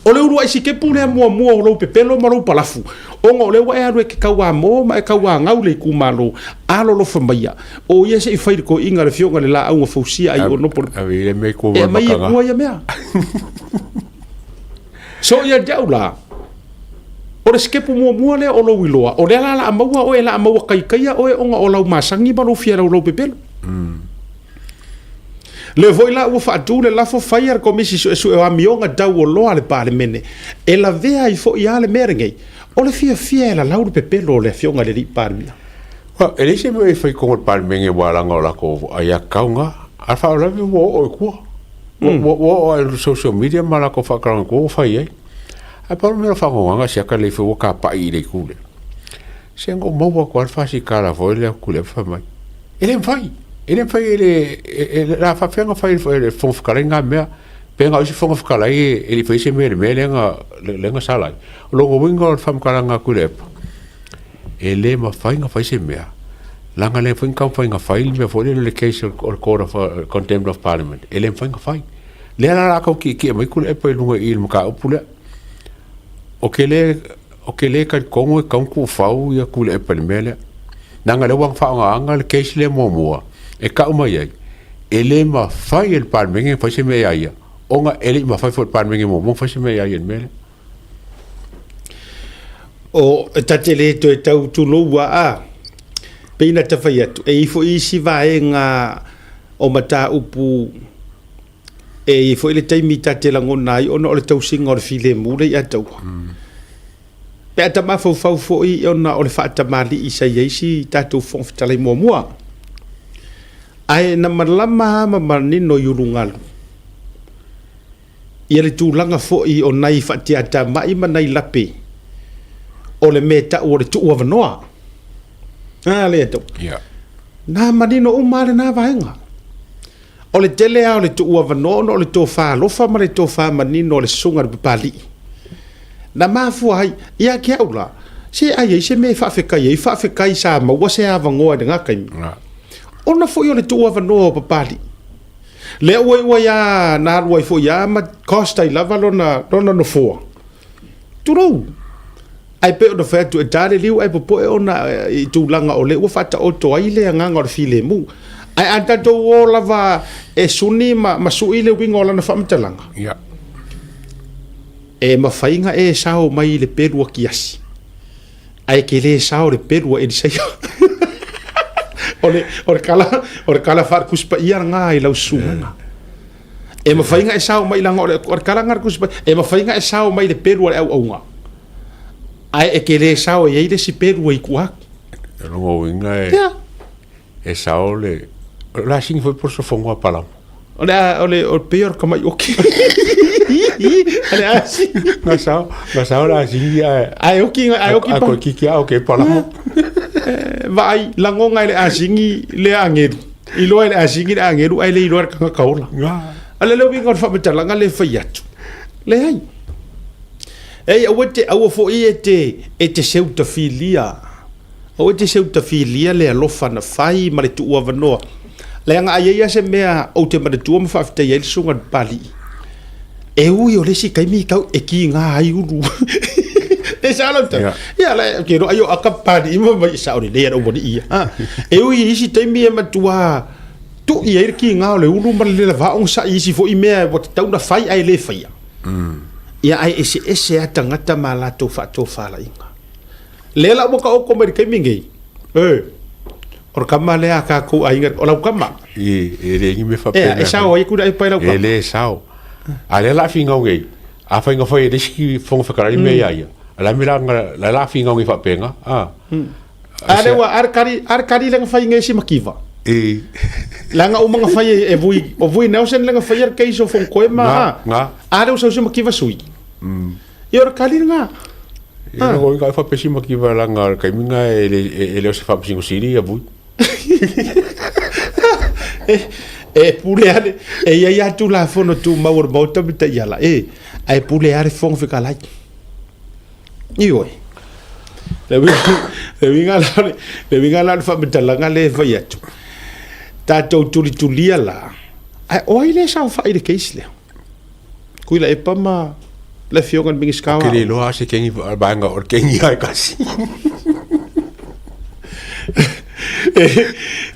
O le uluai sikepu lea muamua o lou pepelo ma lou palafu, ona o lea ua e alu e te tauamo ma e tauagau le itumalo, alolofa maia, o ia se i fai le toeaina le afioga i le Laau na Fausia ai ono po le... Ave i le mea i tua E aumai e tua ia mea. So ia te au la, o le sikepu muamua lea o lou iloa, o lea la la a maua oe, la a maua kaikaia oe ona o lau masani ma lou fia laulau pepelo. Lea foi la ua faatu le lafo fai a le Komisi Suesue o Amioga Taualoa a le Palemene e lavea ai foi lava le mea lenei, o le fiafia e lalau le pepelo o le Afioga i le Alii Palemia. Ua, e leai se mea e fai i totonu o le Palemene ua laga o latou aiatatau na, a o le faalavelave ua oo i tua. Ua, ua oo lava i social media ma latou faatalanoa i tua ua fai ai. Ae pau le mea o le faanoanoaga siaka lelei foi ua tapai i le itu lea. Se na ou maua atu lava le fasikala foi lea atu lea fai mai. E le mafai, e le mafai e le, e, e, la faapefea ona fai e le Fofoga Fetalai na mea. Pe na o isi Fofoga Fetalai e le i faia se mea i le mea lea na, lea na sala ai. O lona uiga o le faamatalaga atu i le epa, e le mafai ona fai se mea, leaga le mafai ona taumafai ona fai le mea foi lele o le case o le Court of Contempt of Parliament, e le mafai ona fai. Lea la o le a tau tietie mai Tuilaepa i luga i i le mataupu lea. Ou te le, ou te le talitonu e tatau ona tuufau ia Tuilaepa i le mea lea. Leaga o lea ua faaaogaina le case lea muamua e tau mai ai, e le mafai e le Palemene ona fai se mea ia ia, ona e le i mafai foi e le Palemene muamua ona fai se mea ia ia i le mea lea. O, ta te le toe tau tulou a, a, pei na ta fai atu, e i ai foi isi vaega o mataupu e i ai foi le taimi ta te lagona ai ona o le tausiga o le filemu lea i Ataua. Pe a ta mafaufau foi ona o le faatamalii sa i ai si tatou Fofoga Fetalai muamua. Ae na malama lava ma manino i ulugalu ia le tulaga foi o nai faatiatamai ma nai lape o le mea e tau o le tuu avanoa. A lea tau. Yeah. Na manino uma lava lena vaega. O le tele lava o le tuu avanoa ona o le tofa alofa ma le tofa manino o le susuga i le Papalii. Na mafua ai, ia te au la, se ai ai se mea e faafetai ai, faafetai sa maua se avanoa i lena taimi. Ona foi o le tuu avanoa o Papalii. Lea ua iu ai lava, na alu ai foi lava ma cost ai lava lona, lona nofoa. Tulou! Ae pei ona fai atu, e ta le liu ae popoe ona i tulaga o lea ua faataoto ai le agaga o le filemu. Ae a tatou o lava e suni ma, ma sui le uiga o lana faamatalaga, yeah. E mafai ona e sao mai i le pelu a Kiasi, ae ke le sao le pelu a Elisaia. O le, o le kala, o le kala faale-Tusi Paia lena i lau susuga. E mafai ona e sao mai leaga o le, o le kala lena a le Tusi Paia, e mafai ona e sao mai i le pelu a le auauna, ae e te le sao e i ai le isi pelu e i tua atu. O lona uiga e, yeah. E sao le, o le asini foi po o le sofoga o Apalamo. O le o le o pei o le kamai oki. Ale asi. Nga sao, nga sao la asi ai. Ai oki ai oki pa. Ko kiki a oke pala. Vaai lagonga i le asingi le agelu. Iloa i le asingi le agelu ae le iloa i le tagata ola. A le le uiga o le faamatalaga lea e fai atu. Leai. Ei aua te aua foi e te e te seutafilia. Aua e te seutafilia le alofa na fai ma le tuuavanoa. Leaga a i ai lava se mea ou te manatua ma faafetai ai le susuga i le Papalii, e ui o le isi taimi tau e kiga ai ulu. E sao lau tala. Ia, la, ou te iloa ai o aka Papalii ma mai, e sao lelei lava lou alii ia. E ui i isi taimi e matua tui ai le kiga o le ulu ma le le lava onosai i isi foi mea ua tatau ona fai ae le faia. Ia, ae eseese lava tagata ma a latou faatofalaiga. Lea la ua taoto mai le taimi nei, e, o le tama lea a tatou aiga, o lau tama. I, e le ni mea faapena. E, e sao ai ku ai pai lau tama. E le sao. A lea la finau nei, a fai nga fai e le isi Fofoga Fetalai mea ia ia. A la me la la la finau nei faapena, a. A le ua ar kari, ar kari le nga fai ngai si makiva. E. La nga uma nga fai e vui, o vui Nelson le nga fai ar keiso fong koe ma. Nga, nga. A le usau si makiva sui. Ia o le kali lena. Ia na ka fa pesi makiva langa kai minga e le e le o se fa pesi siri ia vui. E e pule ale e ia ia tu la fono tu mau o le maota me tai ala e ai pule ale fonga fekalai. Ioe. Le uiga la le uiga la le faamatalaga lea e fai atu. Tatou tulitulia la, ae o ai lea e saofai i le case lea? Tuilaepa ma le afioga i le Minisita o Aoga. Ou te le iloa se kengi vaega o le kengi ai kasi.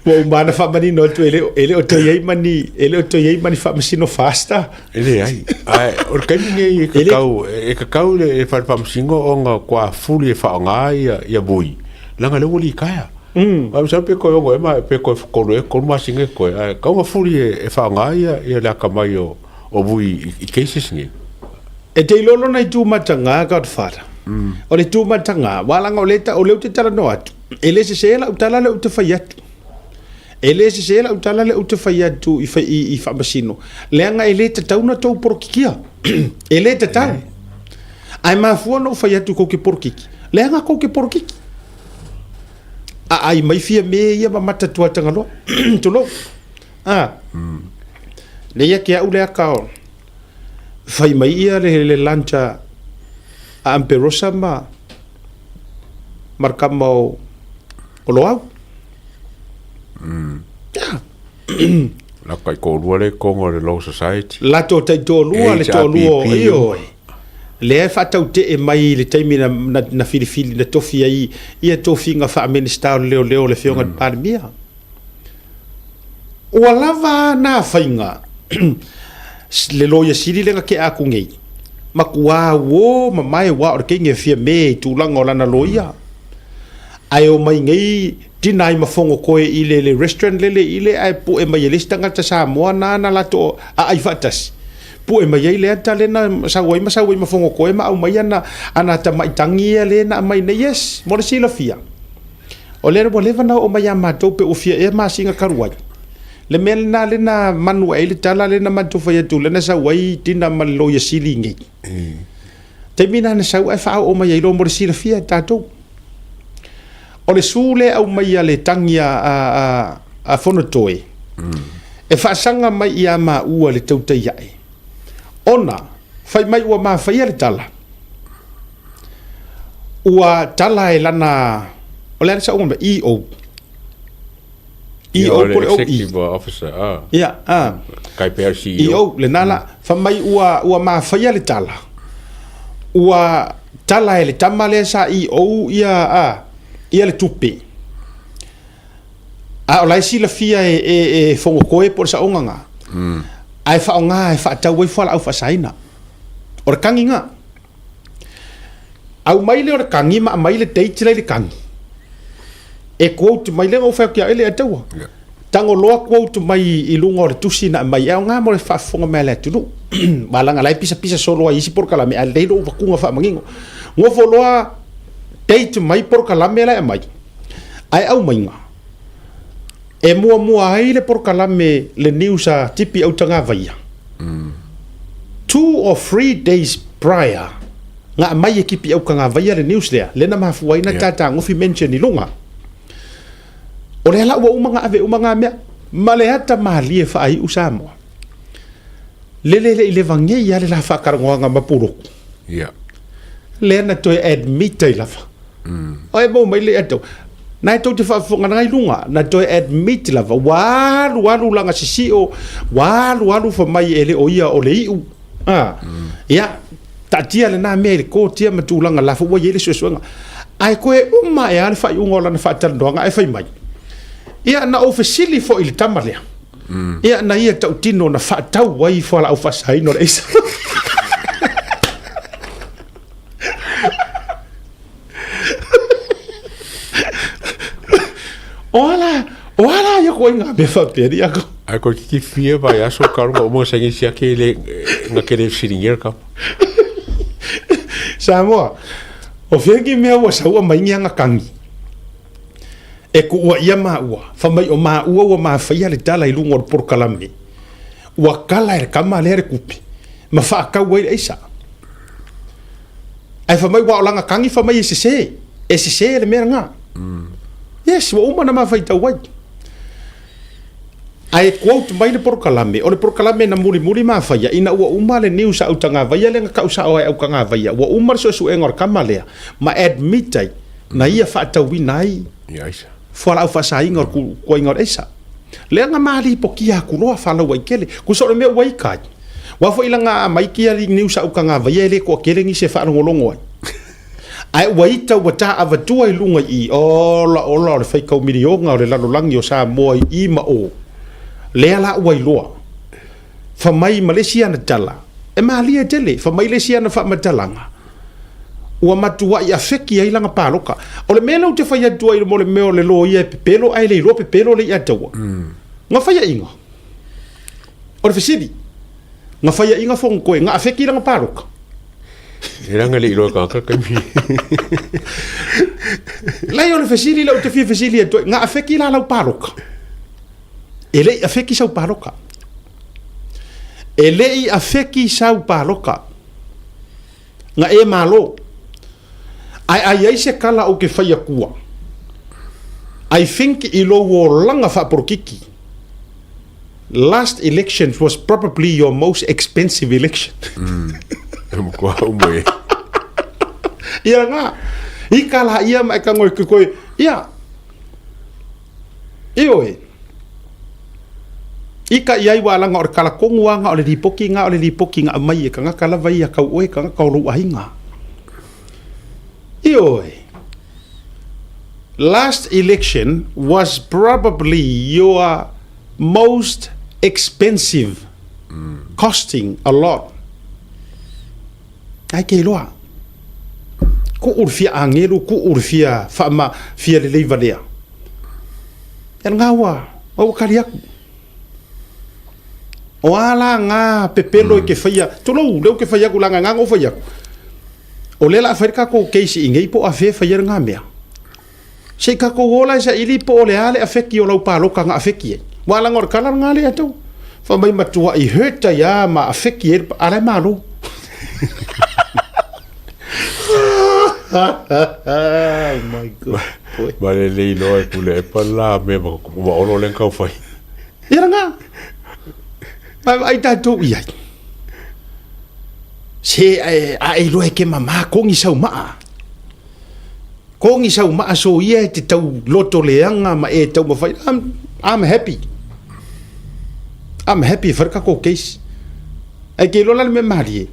Ua uma ona faamanino atu e le, e le o toe i ai ma ni, e le o toe i ai ma ni faamasino FAST. E leai. Ae o le taimi nei e kakau, e kakau le fale faamasino ona kua fuli e faaaoga ia, ia vui. Leaga lea ua litaea. Mm. Ae masalo pe toe ono ea ma pe toe tolu ea, tolu masina e totoe, ae tatau ona fuli e faaaoga ia, ia le atamai o, o vui i, i cases nei. E te iloa lona itu mataga, Godfather. O le itu mataga, aua leaga o lea o lea ou te talanoa atu, e le sese lau tala lea ou te fai atu. E le sese lau tala lea ou te fai atu i, i, i faamasino, leaga e le tatau ona tou polokikia. E le tatau. Ae mafua ona ou fai atu kou te polokiki, leaga kou te polokiki. Aai mai fia me ia ma mata tua Tagaloa. Tulou. Ah. Le ia ke au le aka o fai mai ia le, le lunch a, a Amperosa ma ma le kama o, o Loau. Yeah. La kai toalua le toga o le Law Society. Latou taitoalua le toalua o ioe. Lea e faatautee mai i le taimi na, na, na filifili, na tofi ai ia tofiga faa-Minisita o le Leoleo o le Afioga i le Palemia. Ua lava na faiga le Loia Sili lea na tea atu nei, matua uo mamae aua o le teine e fia me i tulaga o lana loia. Ae omai nei tina ai ma Fonotoe i le, le restaurant lele i le ae pue mai e le isi tagata Samoa na na latou aai faatasi. Pue mai ai le ata le na sau ai ma sau ai ma Fonotoe ma aumai ana, ana tamai tangi ia le na aumai nei. Yes, mo le silafia. O lea ua leva na oo mai ia matou pe ua fia ea masina talu ai. Le mea lena le na manu ai le tala le na matou fai atu le na sau ai tina ma le loia sili nei. Taimi na na sau ae faaoo mai ai loa mo le silafia e tatou. O le su lea e aumai a le tangi a, a, a, a Fonotoe, e faasaga mai ia maua le tautai ae, ona fai mai ua mafaia le tala, ua tala e lana, o le a le saoga mea, EO. EO po o le OE. Executive Officer, ah. Ia, ah. Kai pea CEO. EO, lena la, fai mai ua, ua mafaia le tala, ua tala e le tama lea sa EO ia, ah, ia le tupe. A o la e silafia e, e, e Fonotoe po o le saoga na. Ae faaaoga e faatau ai fualaau faasaina. O le kagi na. Aumai lea o le kagi ma aumai le date la i le kagi. E quote mai lea na ou fai atu ia oe le Ataua. Tago loa quote mai i luga o le tusi na aumai, e aoga mo le faafofoga mai a le atunuu. Aua leaga la e pisapisa solo ai isi polokalame ae lelei lou vakuga faamanino. Nofo loa date mai polokalame la e aumai, ae aumaiga. E muamua ai le porokalame le news a Tipi Autagavaia. 2 or 3 days prior nga aumai e Tipi Aukagavaia le news lea, lea na mafua ai na tatagofi mention i luga. O lea la ua uma na ave uma ngā mea, ma le ata malie faaiu Samoa. Lele le i levagei lava le la faatalanoaga ma Puloku. Lea na toe admit ai lava. O e maua mai le atau. Na e tou te faafofoga na i luga, na toe admit lava, ua alu alu lana sisio, ua alu alu fai mai e le o ia o le iu. Ia, taatia lena mea i le kotia ma tulaga la foi ua i ai le suesuega. Ae toe uma ae lava le faaiuga o lana faatalanoaga ae fai mai. Ia, na ou fesili foi i le tama lea. Ia, na ia tautino na faatau ai fualaau faasaina o le aisa. O ala, o ala ia koe ngā mea faapea ni ako. Ai koe kiki fia vai aso karu nga uma sangi sia ke le nga ke le siringia ka. Samoa, o fea ki mea ua saua mai ni anga kangi. E kuua ia maua, fa mai o maua ua mafaia le tala i luga o le porokalame. Ua kala e le kama lea le kupe, ma faakau ai le aisa. Ae fai mai ua o lana kagi fai mai e sese, e sese le mea lena. Yes, ua uma ona ma faitau ai. Ae quote mai le porokalame, o le porokalame na mulimuli ma faia ina ua uma le news a Autagavaia lea na tau sao ai Autagavaia, ua uma le suesuega o le kama lea ma admit ai na ia faatauina ai fualaau faasaina o le kuaiga o le aisa. Lea na ma lipotia atu loa faalauaitele, tusa o le mea ua ita ai. Aua foi lana aumai kia niu sa utagavaia e le toatele nisi e faalogologo ai. Ae ua ita ua taavatua i luga i i, ola ola o le faitau miliona o le lalolagi o Samoa i i ma o. Lea la ua iloa. Fa mai ma le isi ana tala, e malie tele, fa mai le isi ana faamatalaga, ua matuai afeki ai lana paloka. O le mea lea ou te fai atu ai mo le mea o le loia e pepelo ae le iloa pepelo le i'a taua. Na faiaʻiga. O le fesili, na faiaʻiga Fonotoe, na afeki lana paloka? E langa le iloa kaka kaimi. Leai o le fesili lea ou te fia fesili atu ai, na afeki la lau paloka? E le i afeki sau paloka. E le i afeki sau paloka. Na e malo. Ae a i ai se kala ou te fai atua, I think i lou olaga faapolokiki, last elections was probably your most expensive election. E matua uma e. Ia nga, i kala ia ma e kango e koe, ia, Ioe. I ka i ai ua alaga o le kalakogu aga o le lipoki ga o le lipoki ga aumai e kagaka lava ia kau oe kagaka o lou aiga. Ioe. Last election was probably your most expensive, costing a lot. Ai ke iloa. Kuu le fia agelu, kuu le fia faama, fia lelei valea. Ia lena ua, ua kali atu. O a la nga pepelo e ke faia, tulou, lea ou te fai atu leaga na ou fai atu. O lea o le a fai le tatou case i inei po o afea e faia lena mea. Se i tatou o la e saili po o le a le afeki o lau paloka na afeki ai. Aua leaga o le tala lena lea tou. Fai mai matuai hurt ai a ma afeki ai a la e malo. Oh my god. Ma le le iloa e pule e pa la me ma ma olo le kau fai. Ia lena. Ma ai tatou i ai. Se a e iloa e ke mama kongi sau maa. Kongi sau maa so ia e te tau loto leaga ma e taumafai, I'm, I'm happy. I'm happy e fai le tatou case. Ae ke iloa la le mea malie,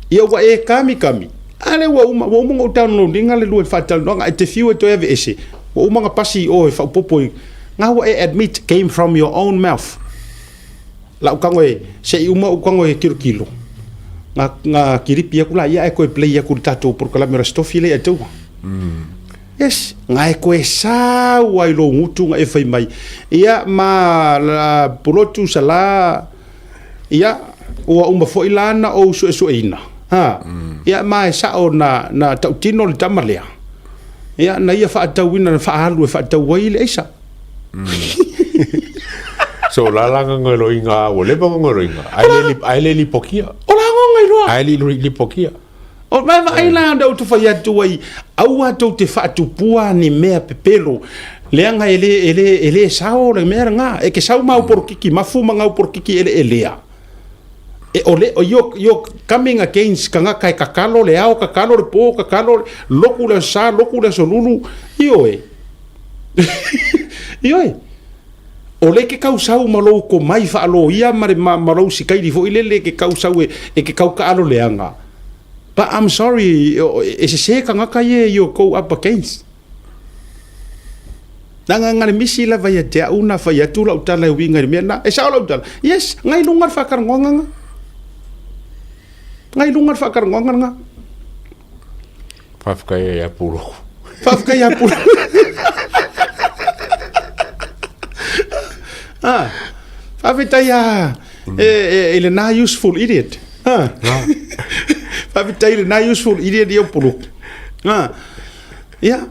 ia ua e kamikami, a lea ua uma, ua uma ona ou download ina le lua faatalanoaga, e te fiu e toe aveese, ua uma ona pasi i o e faaopoopo i, nga ua e admit came from your own mouth. Lau tago e, se i uma ou tago e tilotilo, na, na kilipi aku laia ae toe play aku i le tatou polokalame o le Aso Tofi lea ia te uua. Yes, na e toe sau ai lou gutu na e fai mai, ia ma la Pulotu Sala, ia, ua uma foi la na ou suesueina, ha, ia ma e sao na, na tautino le tama lea, ia, na ia faatauina, na faaalu e faatau ai le aisa. So la la ngailoiga ua leva ona ngailoiga ae le ae le lipokia. O la ngo ngailoa. Ae le lipokia. O mai vaai la na ou te fai atu ai, aua tou te faatupua ni mea pepelo, leaga e le, e le, e le sao le mea lena. E ke sau mau porokiki mafu ma ngau porokiki eleelea. E o le, o you're, you're coming against kangaka e kakalo le ao, kakalo le po, kakalo le, loku le aso sa, loku le aso lulu. Ioe. Ioe. O le ke kausau ma lou komai faaloia ma le ma, ma lou sikaili foi lele ke kausau e, e ke kau kaalo leaga. But I'm sorry, e sese kangaka ye you go up against. Nanga nga le misi lava ia te au na fai atu lau tala e uiga i le mea na. E sao lau tala. Yes, ngai lunga le whakarangoanga nga. Ngai lunga le whakarangoanga nga. Faafetai ai ia Puloku. Faafetai ia Puloku. ah, faafetai ia e, e, e lena useful idiot. Ah. Faafetai lena useful idiot ia Puloku. Ah. Ia.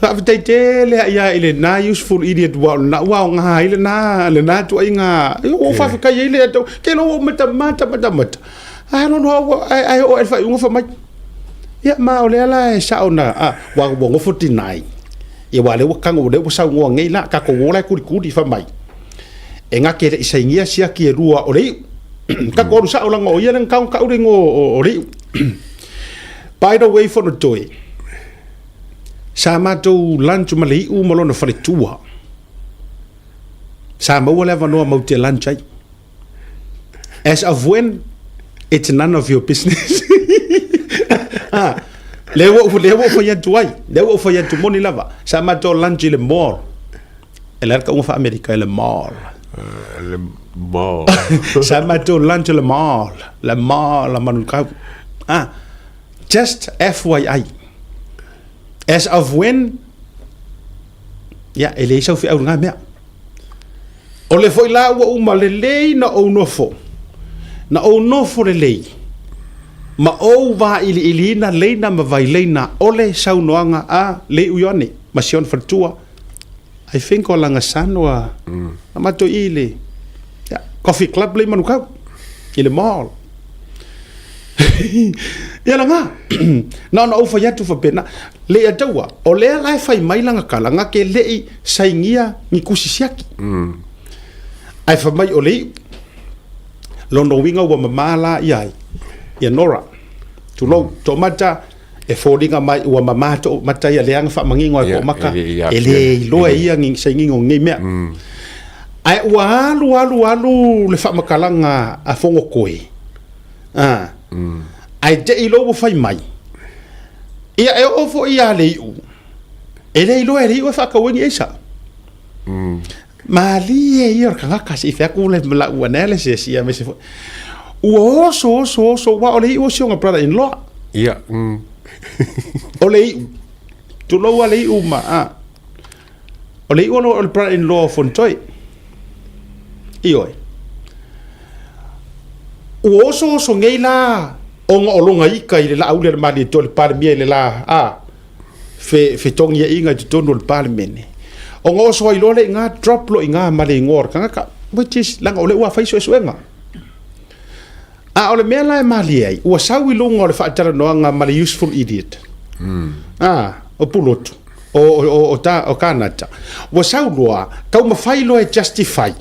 Faafetai tele ia i lena useful idiot ua o lena ua aoga ai lena lena tuaiga. Ua ou faafetai ai le atau. Ke lo ua mata mata mata mata. Ae loa loa ua ae ae oo ae le faaiuga fai mai. Ia ma o lea la e sao na a ua ua nofo tinai. Ia aua lea ua kago lea ua saunoa nei la tatou o la e kulikuli fai mai. E gake le i sainia siaki e lua o le iu. Tatou alu sao leaga o ia lea na tau tau le igoa o le iu. By the way Fonotoe, sa matou lunch ma le iu ma lona faletua. Sa maua le avanoa matou te lunch ai. As of when, it's none of your business. ah, lea ua lea ua fai atu ai, lea ua fai atu moni lava. Sa matou lunch i le mall. E le tauga faa-Amerika i le mall. Le mall. Sa matou lunch i le mall. Le mall a Manukau. Ah, just FYI. As of when, ia, e leai sau feau i lena mea. O le foi la ua uma lelei na ou nofo, na ou nofo lelei, ma ou vailiiliina leina ma vaileina o le saunoaga a Leiu Ioane ma Siona Faletua, I think o lana son ua na matou i le yeah, coffee club lei Manukau, i le mall. Ia lana, na ona ou fai atu faapena, Leiataua, o lea la e fai mai lana tala, na te le i sainia ni tusi siaki. Ae fai mai o le iu. Lona uiga ua mama la ia ai, ia Nora. Tulou, toamata, e foliga mai ua mama toamata ia leaga faamanino ai toamata, e le iloa e ia ni sainiga o nei mea. Ae ua alu alu alu le faamatalaga a Fonotoe, a, ae te i loa ua fai mai, Ia e oo foi ia Leiu, e le iloa e Leiu e faatau ai ni aisa. Malie ia o le tagata se i fai atu le lau analysis ia aemaise foi. Ua oso oso oso aua o Leiu o si ona brother in law. Ia. O Leiu, tulou a Leiu ma a. O le iu o le brother-in-law o Fontoe. Ioe. Ua osooso nei la ona o lona ika i le Laauli a le Malietoa le Palemia i le la a fe, fetogiaiga i totonu o le Palemene. Ona oso ai loa lea i ina, drop loa i ina ma le igoa o le tagata, which is, leaga o lea ua fai suesuega. A o le mea la e malie ai, ua sau i luga o le faatalanoaga ma le useful idiot. A, o Pulotu, o, o, o, o, ta, o Kanata. Ua sau loa, taumafai loa e justify,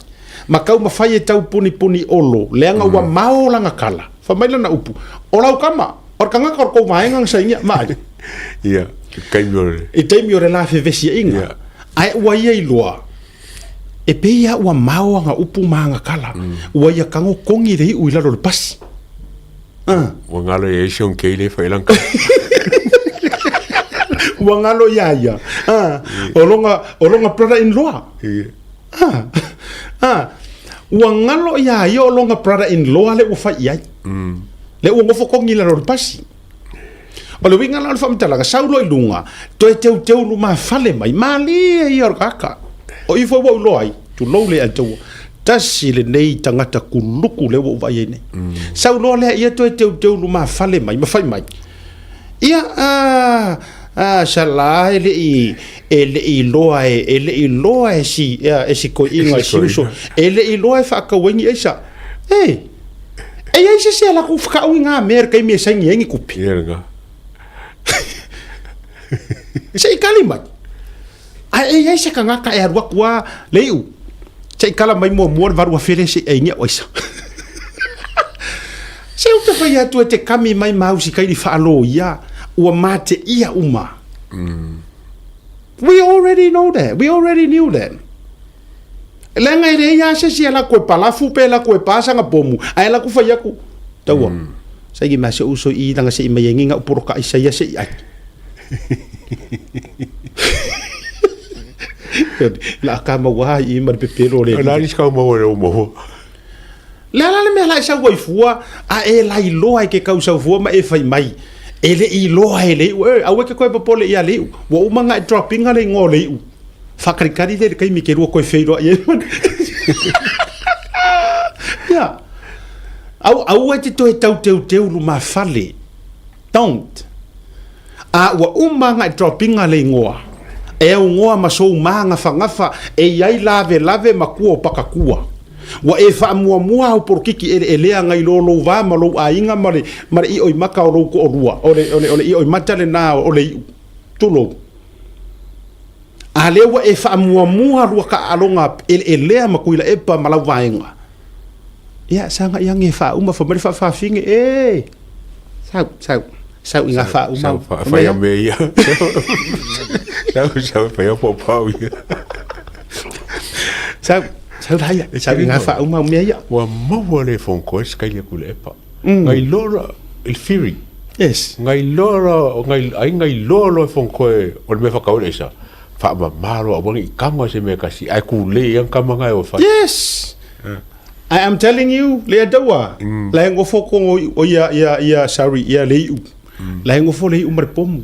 ma taumafai e taupunipuni Olo, leaga ua mao lana tala. Fai mai lana upu, o lau tama, o le tagata o le tou vaega na sainia, vaai. Ia, i taimi o le... I taimi o le la fevesiaiga. Ia. Ae ua ia iloa, E pei a ua mao aga upu ma aga kala, ua ia kago kogi le iu i lalo o le pasi. Ah. Ua ngalo ia isi on kei le fai lang ka. Ua ngalo ia ia. Ah. O longa, o longa brother in law. Ah. Ah. Ua ngalo ia ia o longa brother in law le ua fai i ai. Le ua ngofo kogi i lalo o le pasi. O le uiga la o le faamatalaga, sau loa i luga, toe teuteu lumafale mai, malie ia o le kaka. O i foi ua ou iloa ai, tulou le Atua, tasi lenei tagata kuluku lea ua ou vaai ai nei. Sau loa lea ia toe teuteu lumafale mai ma fai mai, ia, A sala e le i e le i loa e e le i loa e si ea e si koiina e si uso e le i loa e faatau ai ni aisa. E e i ai se isi e alu atu fakaui na mea i le taimi e saini ai ni tupe. Ia lena. Se i tali mai. Ae e i ai se tagata e alu atu lava le iu, se i tala mai muamua le 8,000 lea se i ai ni au aisa. Se ou te fai atu e te kami mai ma au sikaili faaloia, ua mateia uma. We already know that. We already knew that. Leaga e leai lava se isi e alu atu e palafu pe alu atu e pa sana pomu, ae alu atu fai atu, taua, saini mai si ou uso i i lana se i mai ai ni na'u poloka aisa ia se i ai. La ka maua ai i ma le pepelo le. O le a le isi kau maua le ou maua. Le a la le mea la e sau ai fua, a e lailoa e ke kau sau fua ma e fai mai. E le i loa e le iu, e, aua e ke koe popole ia le iu. Ua uma ona e drop inga le igoa o le iu. Faakalikali lea i le taimi ke lua koe feiloai ai ma le. Ia. Au, aua e te toe tau teuteu lumafale. Don't. A ua uma ona e drop inga le igoa, e augoa ma sou māgafagafa e i ai lavelave ma kua o pakatua. Ua e faamuamua au polokiki eleelea ngai lo lou va ma lou aiga ma le, ma le ioimata o lou toalua, o le, o le, o le ioimata lena o le iu. Tulou. A lea ua e faamuamua lua taaaloga eleelea ma Tuilaepa ma lau vaega. Ia, saga i age e faauma, fai mai le faafafine, e, sau, sau, sau i ngā faauma. Sau, sau, whai a mea ia. Sau, sau, whai a pau ia. Sau, sau la ia, sau i ngā faauma o mea ia. Ua maua le fongkoe skaili aku le epa. Ngai loa il whiri. Yes. Ngai loa ngai ai ngai loa loa fongkoe o le mea whakaore isa. Whaamama loa awangi i kanga se mea kasi. Ai ku le iang kama ngai o whai. Yes. I am telling you, le ataua. La e ngofo kongo o ia ia ia sorry ia le iu. La e ngofo le iu ma le pomu.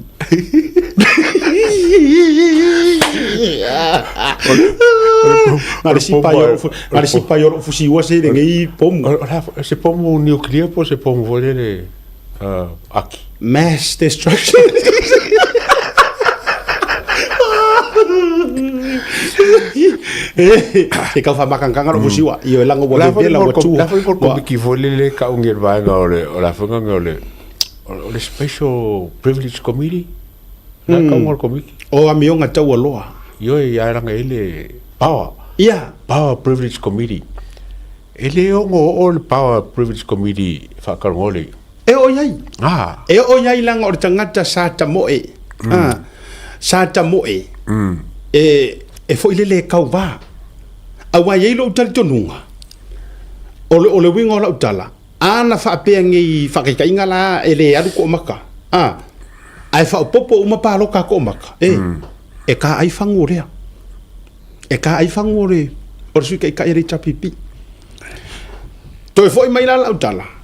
Na le si pai o na le si pai o fusi ua se le ngei pomu. Se pomu nuclear po se pomu foi le aki. Mass destruction. Se kau whamakanganga ro fusi ua. Io e langa ua vevela ua tua. La foi por komiki foi le ka ungi le vaega o le o la whanganga o le o le Special Privilege Committee. La ka unga o le komiki. O amionga taua loa. Io e ia ranga e le power. Ia. Power Privilege Committee. E le ongo o le Power Privilege Committee whaakarongo le. E oo i ai. Ah. E oo i ai langa o le tagata sa tamoe. Ah. Sa tamoe. E, e foi lele e kauvā. Aua e i ai lou talitonuga, o le, o le uiga o lau tala, ana faapea nei faataitaiga la e le alu toomaka, a, ae faaopoopo uma paloka a toomaka, e, e ka ai fagu o lea. E ka ai fagu o le, o le Sui Taitai a le HRPP. Toe foi mai la lau tala,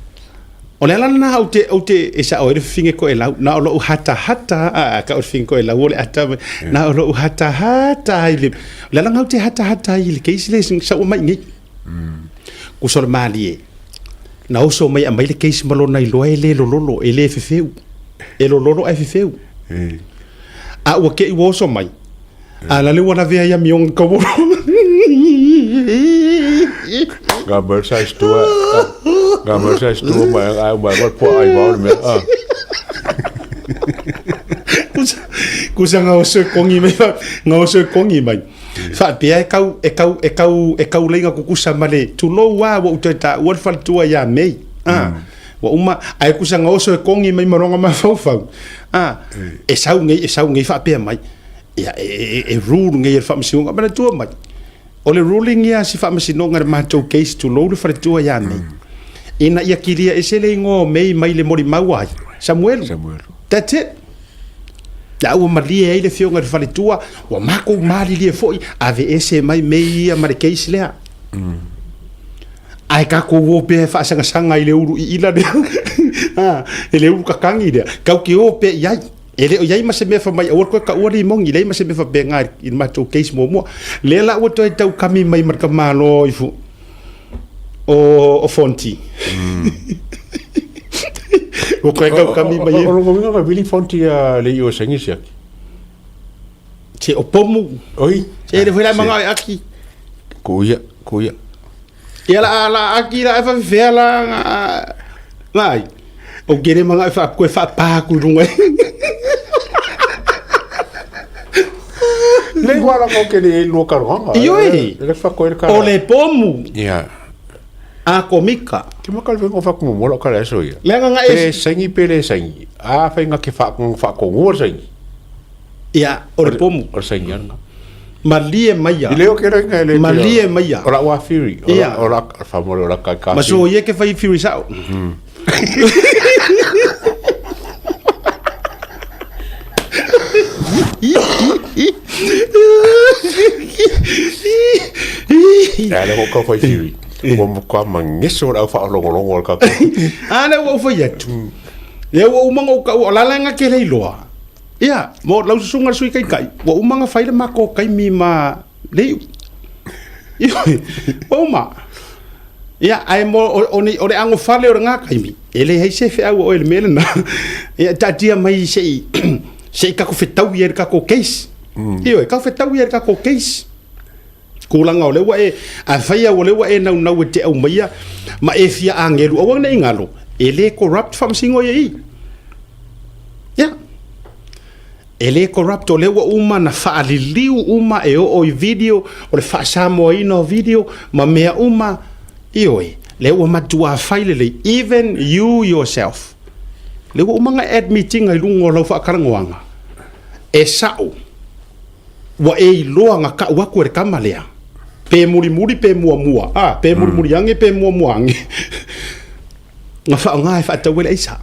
o le ala lena ou te, ou te, e sao ai le fafine toelau, na o lou hatahata, a, ka o le fafine toelau o le ata, na o lou hatahata ai le, o le ala lena ou te hatahata ai i le case lea e sau mai nei. Kusa o le malie, na oso mai aumai le case ma lona iloa e le lololo, e le fefeu, e lololo ae fefeu. A ua te i ua oso mai, A la le ua lavea ia mionga kaworo. Ngā mau size tua. Ngā mau size tua mai ai mai mai po ai vao le mea. Ah. Kusa kusa ngā oso e kongi mai ngā oso e kongi mai. Faapea e kau e kau e kau e kau leinga kukusa ma le tulou a ua ou toe taua le faletua ia Mei. Ah. Ua uma ae kusa ngā oso e kongi mai ma lona mafaufau. Ah. E sau nei e sau nei faapea mai. Ia, e, e, e rule nei e le faamasinoga. Manatua mai, o le ruling ia a si faamasinoga i le matou case, tulou le faletua ia Mei, ina ia kilia ese le igoa o Mei mai le molimau ai, Samuelu. Samuelu. That's it. La ua malie ai le afioga i le faletua, ua makou malilie foi, aveese mai Mei ia ma le case lea. Ae tatou o pea e faasagasanga i le ulu iila lea, i le ulu kakagi lea, tatou te o pea i ai. E le o i ai ma se mea fai mai aua le toe taua limoni, leai ma se mea faapena i le matou case muamua. Lea la ua toe tau kami mai ma le tamaloa ifo o, o Fonti. Ua koe kaukami mai e. O lona uiga na vili fonti a le iu e saini siaki. Se o pomu. Oi. Se le foi la manga e aki. Kuia, kuia. Ia la la aki la e whawhea la nga ngai. O kere manga e wha koe wha pā ku runga. Le wala ko ke le lua karohanga. Ioe. Le wha koe le kara. O le pomu. Ia. A komika. Ke maka le vengo whakumu mola o kara eso ia. Le anga nga e. Pe saini pe le saini. A whainga ke wha saini. Ia, o le pomu. O le saini ana. Malie maia. I leo ke renga e le Malie maia. O la ua whiri. Ia. O la whamore o la kai ka Ma so ia ke whai whiri sao. Ia le hoka whai whiri. Ua mokua mangeso o le au whaalongolongo o le kako. A le ua ufai atu. Le ua umanga o kau o lala nga ke leiloa. Ia, mo lau susuga le Sui Taitai, ua uma ona fai le matou taimi ma le iu. Ioe, ua uma. Ia, ae mo o, o, o le agofale o lena taimi, e leai se feau a oe i le mea lena. Ia, taatia mai se i, se i tatou fetaui ai i le tatou case. Ioe, tatou fetaui ai i le tatou case. Tulaga o lea ua e, afai lava o lea ua e naunau e te aumaia ma e fia agelu, aua ne i galo, e le corrupt faamasino ia i i. Ia. E le corrupt, o lea ua uma na faaliliu uma e oo i video, o le faasamoaina o video ma mea uma, ioe, lea ua matuā fai lelei, even you yourself. Lea ua uma na admit ina i luga o lau faatalanoaga, e sao. Ua e iloa na kau aku e le kama lea, pe mulimuli pe muamua, a, pe mulimuli age pe muamua age, na faaaoga e faatau ai le aisa.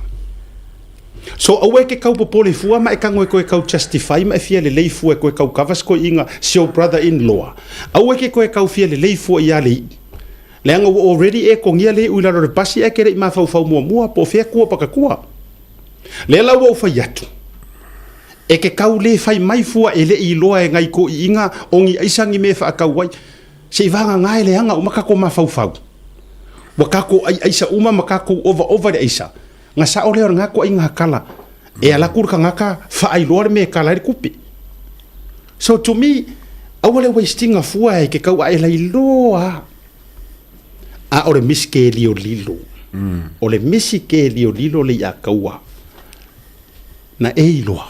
So aua e ke kau popole fua ma e tago e koe kau justify ma e fia lelei fua e koe kau cover se koiiga se your brother in law. Aua e ke koe kau fia lelei fua ia le iʻu. Leaga ua already e kogia le iʻu i lalo o le pasi ae ke le i mafaufau muamua po o fea kua pakatua. Lea la ua ou fai atu, e ke kau lē fai mai fua e leʻi iloa e ngai koʻiʻiga o ni aisa ni mea e faakau ai, se i vagagā e leaga uma kakou mafaufau. Ua kakou ʻai aisa uma ma kakou ovaova i le aisa. Na sao lea o lena koʻaiga kala e ala aku le kagaka faailoa le mea e kala ai le kupe. So to me, aua le waste ina fua e ke kau aʻe lailoa. A o le misi ke liolilo. O le misi ke liolilo le iā kaua. Na e iloa.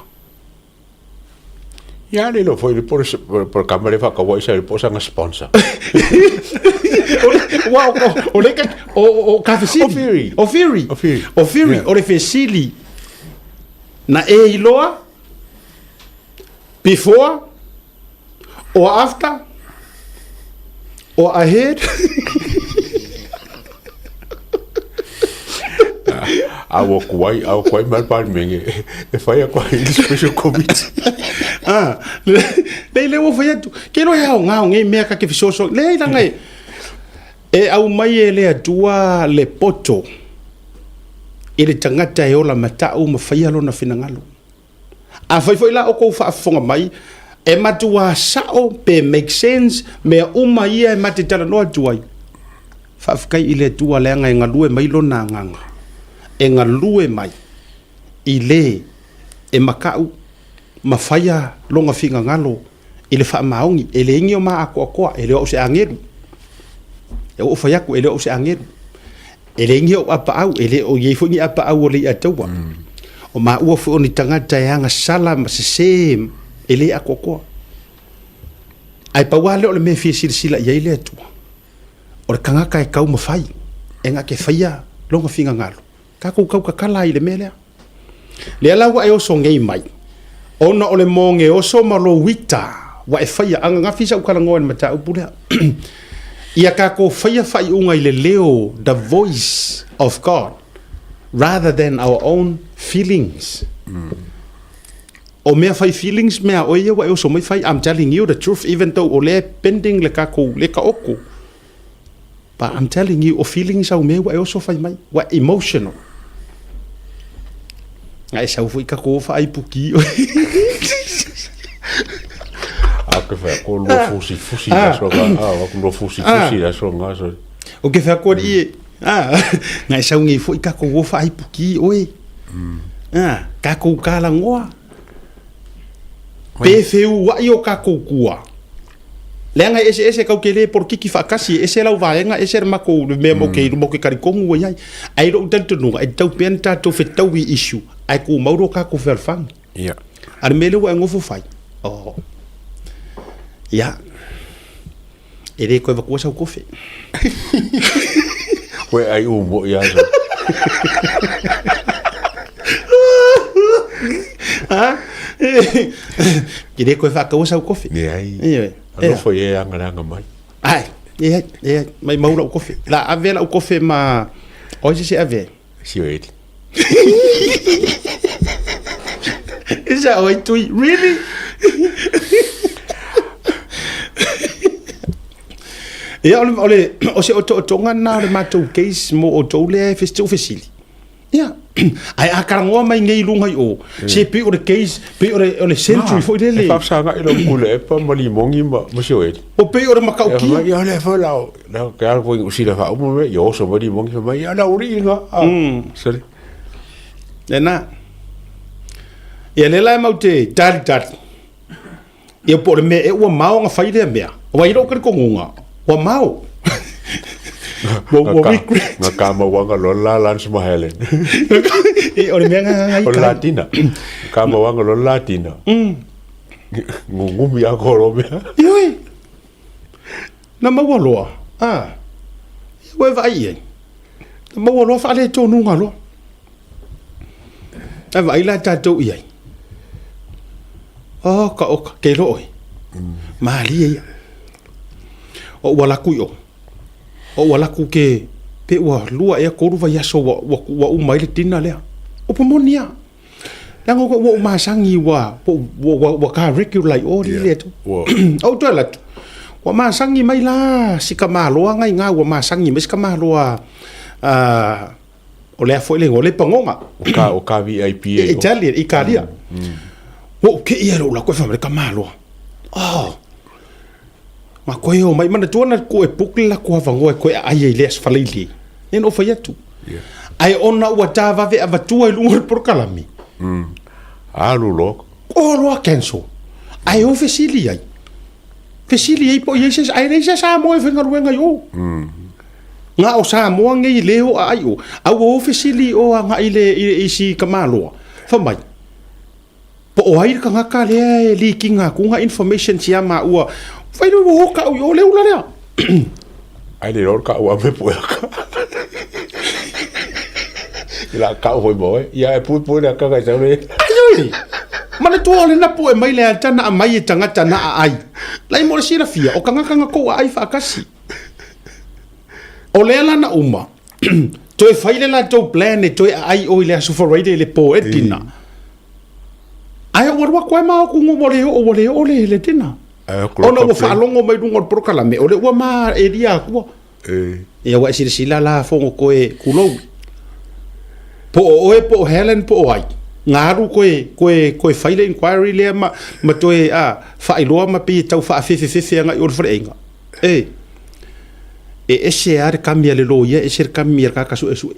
Ia le iloa foi le po le kama le whakawa isa le po sanga sponsor. Wa o le ka o o ka fesili. O Whiri. O Whiri. O Whiri. O Whiri o le fesili. Na e iloa before or after or ahead. A ua kuai, a ua kuai mai le Palemene e fai atu ai le special committee. Ah, lei le ua fai atu. Ke iloa he aoga o nei mea ka ke fesoasoani. Leai leaga e, e aumai e le Atua le poto i le tagata e ola matau ma faia lona finagalo. Afai foi la o kou faafofoga mai, e matuā sao pe make sense mea uma ia e mate talanoa atu ai. Faafetai i le Atua leaga e galue mai lona agaga, e galue mai i le e makaʻu ma faia lona finagalo i le faamaoni, e leai ni o ma atoatoa, e le o au se agelu. E ua ou fai atu, e le o au se agelu. E leai ni ou apaau, e le o i ai foi ni apaau o Leiataua. O maua foi o ni tagata e agasala ma sesē e le atoatoa. Ae pau lava lea o le mea e fia silasila i ai le Atua, o le tagata e taumafai e na te faia lona finagalo. Tatou tautatala ai i le mea lea. Lea la ua e oso nei mai, ona o le moge oso ma lou ita ua e faia, ananafi sa ou talanoa i le mataupu lea, ia tatou faia faaiuga i le leo, the voice of God, rather than our own feelings. O mea fai feelings mea oe ia ua e oso mai fai, I'm telling you the truth, even though o lea e pending le tatou, le taoto. But I'm telling you, o feelings au mea ua e oso fai mai, ua emotional. Nga e sau foi ka ko whaai puki. A ke whea ko lua fusi fusi la so nga, a ko lua fusi fusi la so nga so. O ke whea ko i e, a, nga e sau ngei foi ka ko whaai puki oe. A, tatou talanoa. Pe feua'i o tatou tua. Leaga e eseese tatou te le polokiki faatasi, e ese lau vaega, ese le matou le mea matou te matou te talitonu ua i ai. Ae i lou talitonuga, e tatau pea ona tatou fetaui i issue, ae tumau lo tatou fealofani. Ia. A o le mea lea ua e nofo fai, oh. Ia. E le toe avatua sau kofe. Koe ai u mo ia so. Ha? E le toe faataua sau kofe. Leai. Ioe. Alofa ia e agalaga mai. Ai, e ai, e ai, mai mau lau kofe. La ave lau kofe ma o ai se se ave ai? Si o Eddie. Is that oi tui? Really? Ia, o le, o le, o se otootoga na o le matou case mo outou lea e fes, fesili. Ia, ae a talanoa mai nei i luga i o, se pei o le case, pei o le, o le century foi lele. E faafesagai lau kule epa ma limogi ma, ma si o Eddie. O pei o le matautia. Ia, lea foi la, la ke ala foi usila fa uma me yo so mari mongi fa mai ala uri inga. Sorry. Lena. Ia le la mau te tali tali. Ia po le mea e ua mao nga fai lea mea. Wa i lo ko ngunga. Ua mao. Ua ua regret. Nga ka mawanga lo la lan sma Helen. E o le mea nga nga O Latina. Ka mawanga lo Latina. Ngungumi a koro mea. Ioi. Na maua loa. Ah. Ua e vaai i ai. Na maua loa faaletonuga loa. Ae vaai la tatou i ai. Oka oka, ke iloa oe. Malie ia. Oʻu ala atu i o. Oʻu ala atu ke, pe ua lua ea tolu vaiaso ua, ua, ua uma ai le dinner lea. Upu moni lava. Leaga ua ou masani ua, ua, ua, ua ka regular i o lele atu. Ou toe alu atu, ua masani mai la si tamaloa na iina ua masani mai si tamaloa o le a foi le igoa, o le Pagoga. O ka, o ka VIP ai. Italian, Italia. Ua ou kei ai lou lako e fai mai le tamaloa. Oh, na koe o mai, manatua na koe book le latou avanoa e koe aai ai i le Aso Faraile. Ia na ou fai atu. Ae ona ua ta vave avatua i luga o le polokalame. Alu loa. O loa cancel. Ae o fesili ai. Fesili ai po o i ai se, ae leai se Samoa e faigaluega i o. Na o Samoa nei le o aai o. A ua o fesili i o agai i le, i, i si tamaloa. Fai mai, Po o ai le tagata lea e likiga atu nga informations ia maua. Fai le ua o kau i o le ula lea. Ai le iloa le kau a me pue aka. I la kau hoi mo e. Ia e pue pue le aka kai sau le. Ai oi. Manatua o le na pue mai le ata na aumai e tagata na aai. Lai mo le silafia, o tagata na kou aai faatasi. O lea la na uma, toe fai le latou plan e toe aai o i le Aso Faraile i le po e dinner. Ae ua alu atu ai ma aku ua le oo, ua le oo le, le dinner. Ona ua faalogo mai luga o le polokalame, o lea ua ma elia atua. Ia ua e silasila la fono koe kulou. Po o oe, po o Helen, po o ai. Nga alu koe, koe, koe fai le inquiry lea ma, ma toe, a, faailoa ma pei e tau faafefefefe agai i o le faleaiga. E, e ese lava le kami a le loia, ese le kami a le tagata suesue.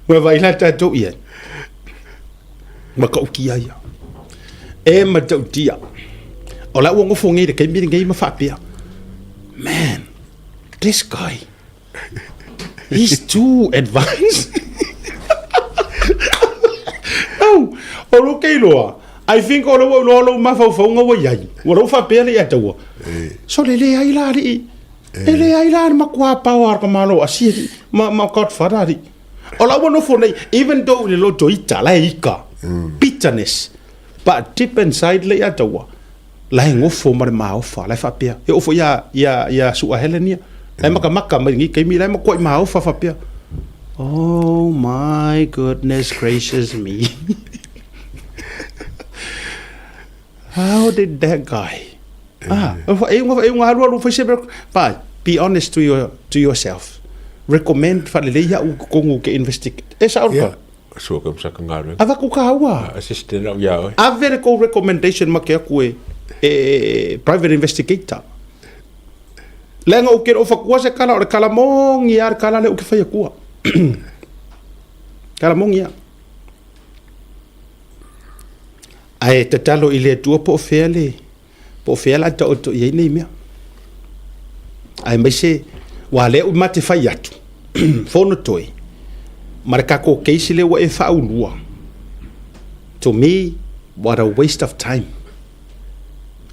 Ua vaai la tatou i ai. Matautia ia. E matautia. O la ua nofo nei i le taimi lenei ma faapea, Man, this guy, he's too advanced. Au, o lou ke iloa, I think o lea ua iloa lou mafaufauga ua i ai. Ua lou faapea le ia taua. Sole leai la alii. E leai la le matua pao a ka malo a si ma ma godfather alii. O la ua nofo nei, even though i le loto ita, la e ika. Bitterness. But deep inside le ia taua, la e gofo ma le maofa, la e faapea. E oo foi ia, ia, ia Su'a Helen ia. La e makamaka mai lenei taimi, la e matuai maofa faapea. Oh my goodness gracious me. How did that guy? Ah, e unga e unga alu alu fai se but be honest to your to yourself. Recommend whalelei au kongu ke investigate. E sa yeah. Sua ka msa ka ngaru. Ava ku ka aua. Assistant au ia oi. Ave le kou recommendation ma ke aku e, e, e private investigator. Leaga ou ke o fakua se kala o le kala mongi a le kala le o ke fai akua. Tala moni a. Ae tatalo i le Atua po o fea le po o fea la taoto i ai nei mea. Aemaise ua lea ua mate fai atu fono toe ma le tatou case lea ua e faaulua. To me, what a waste of time.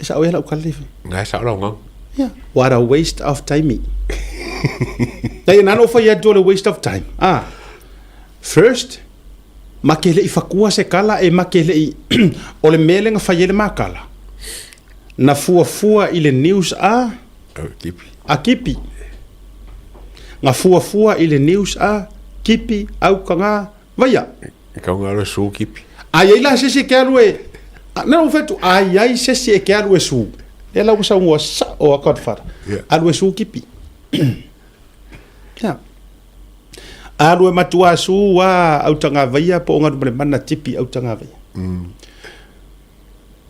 E sao ia lau tala lea. Ngai sao lau ngau. Yeah, what a waste of time. Nei na no fai atu le waste of time. Ah. First, ma ke le i fakua se kala e ma ke le i o le mea lea na fai ai le makala. Na fuafua i le news a Kipi. A Kipi. Na fuafua i le news a Kipi au kanga vaia. E kau ngā su Kipi. A iai la se isi e ke alu e na ou fai atu, a iai se isi e ke alu e su. Lea la ua saunoa sao a Godfather. Yeah. Alu e su Kipi. Yeah. Alu e matua su a Autagavaia po o Galumalemana Tipi Autagavaia.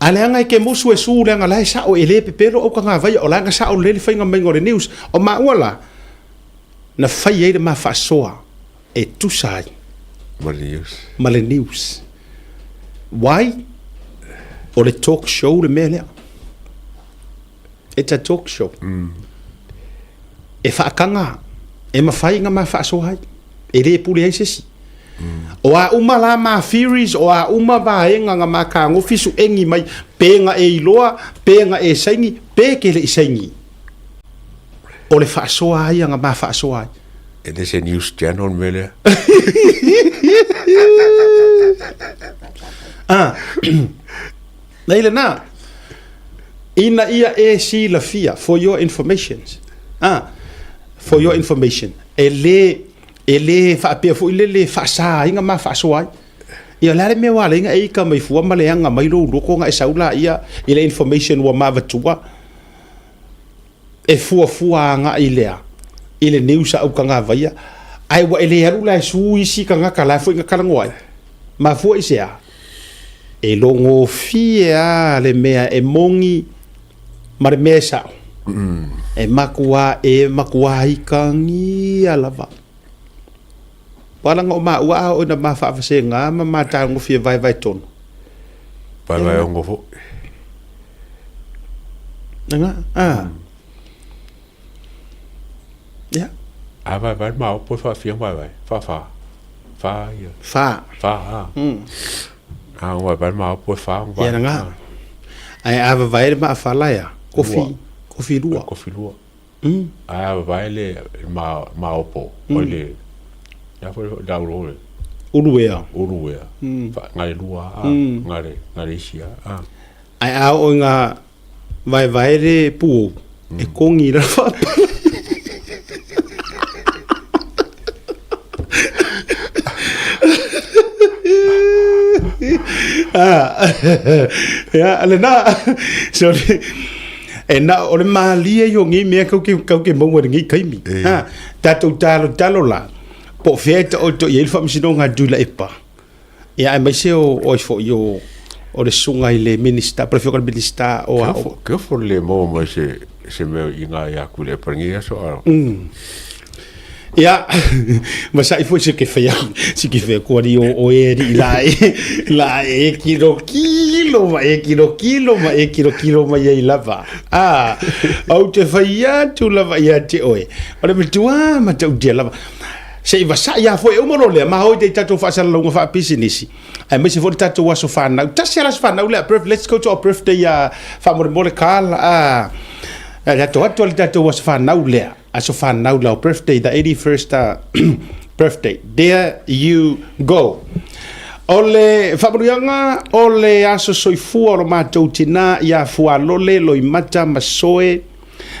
A leaga e ke musu e su leaga la e sao e le pepelo Autagavaia o la na sao lelei le faiga maiga o le news. O maua la na fai ai le ma faasoa e tusa ai Ma le news. ma le news. Why? O le talk show le mea lea. It's a talk show. E faakaga, e mafai ona ma faasoa ai. E le pule ai se isi. O a uma la ma theories, o a uma vaega na ma kagofi suegi mai, pe na e iloa, pe na e saini, pe ke le i saini. O le faasoa ai na ma faasoa ai. E le se news channel le mea lea. Ah. Nei lena, ina ia e silafia, for your informations, ah, for your information, e le, e le faapea foi lele faasa ai na ma faasoa ai. Ia o le a le mea ua ala ai na e ika mai fua ma leaga mai lou loko na e sau laia i le information ua ma avatua, e fuafua agai lea i le news a Aukagavaia, ae ua e le alu la e su isi tagata la foi na talanoa ai. Mafua i se a? E logofie a le mea e moni ma le mea e sao. E makuā e makuā ikagia lava. Ua ala na o maua a oo ina ma faavasega ma ma tagofie vaevae tonu. Vaevae ongo foi. Nga, a. Ia. A vaevae le maopo e faafia vaevae. Fa fa. Fa ia. Fa. Fa a. A vaevae le maopo e fa. Ia nga. Ae a vavae le maafala ia. Kofi, kofi lua. Kofi lua. Ae a vavae le maopo, oi le, ia foi le aulo le. Uluea. Uluea. Fa, nga le lua a, nga le, nga le isi a. A. Ae a oo ina vaevae le puou, e kogi i lalo faapale. Ia, lena, sorry. E na o le malie i o nei mea kau ke, kau ke maua i lenei taimi. E. Ha, tatou talotalo la, po o fea e taoto i ai le faamasinoga a Tuilaepa. Ia aemaise o, o ai foi o, o le susuga i le Minista, po o le afioga i le Minista o Aoga. Careful le maua mai se, se mea i ngā ia Tuilaepa i lenei aso. A. Ia, ma sa'i foi se ke whai au, se ke whai kua ri o o e ri la e, la e kilo kilo ma e kilo kilo ma e kilo kilo mai ai lava. Ah, au te whai atu lava ia te oe. O le matua matautia lava. Se i vasa'i a foi e uma loa lea, ma hoi te i tatou faasalalauga faapisinisi, aemaise foi le tatou aso fanau. Tasi lava le aso fanau lea, birth, let's go to our birthday, faamolemole Carl, ah, tatou atu le tatou aso fanau lea. Aso whanau lau birthday, the 81st birthday. There you go. O le faamanuiaga o le aso soifua o lo matou tina ia Fualole Loimata Masoe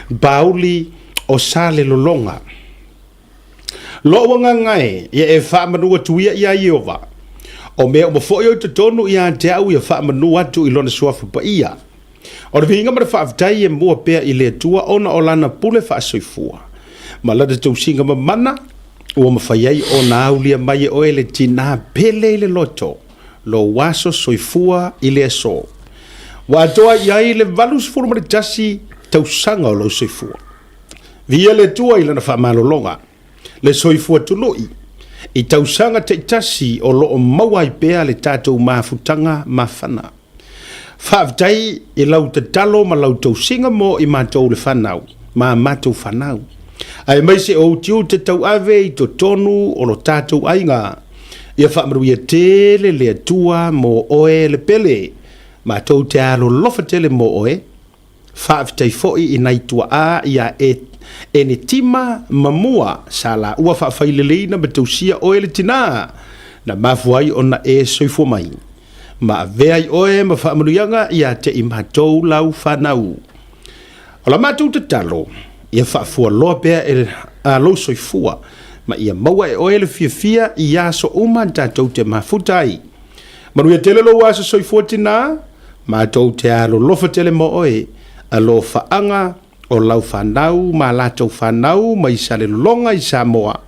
Bauli o Salelologa. Lou agaga e, ia e faamanu atu ia iā Ieova. O mea uma foi o i totonu ia te au ia faamanu atu i lona suafa paia. O le viiga ma le faafetai e mua pea i le Atua ona o lana pule faasoifua ma lana tausiga mamana ua mafai ai ona aulia mai e oe le tinā pele i le loto, lou aso soifua i le aso. Ua atoa i ai le 81 tausaga o lou soifua. Viia le Atua i lana faamalologa, le soifua tului. I tausaga taitasi o lo o maua ai pea le tatou mafutaga mafana. Faafetai i lau tatalo ma lau tausiga mo i matou le fanau ma a matou fanau, aemaise o ou tiute tauave i totonu o lo tatou aiga. Ia faamanuia tele le Atua mo oe le pele. Matou te alolofa tele mo oe. Faafetai foi i nai tuaa ia Enetima ma Mua sa laua faafaileleina ma tausia oe le tinā na mafua ai ona e soifua mai. Ma avea ai oe ma faamanuiaga ia te i matou lau fanau. O la matou tatalo, ia faafualoa pea e lou soifua ma ia maua e oe le fiafia i aso uma tatou te mafuta ai. Manuia tele lou aso soifua tinā, Matou te alolofa tele mo oe, alofaaga o lau fanau ma latou fanau mai Salelologa i Samoa,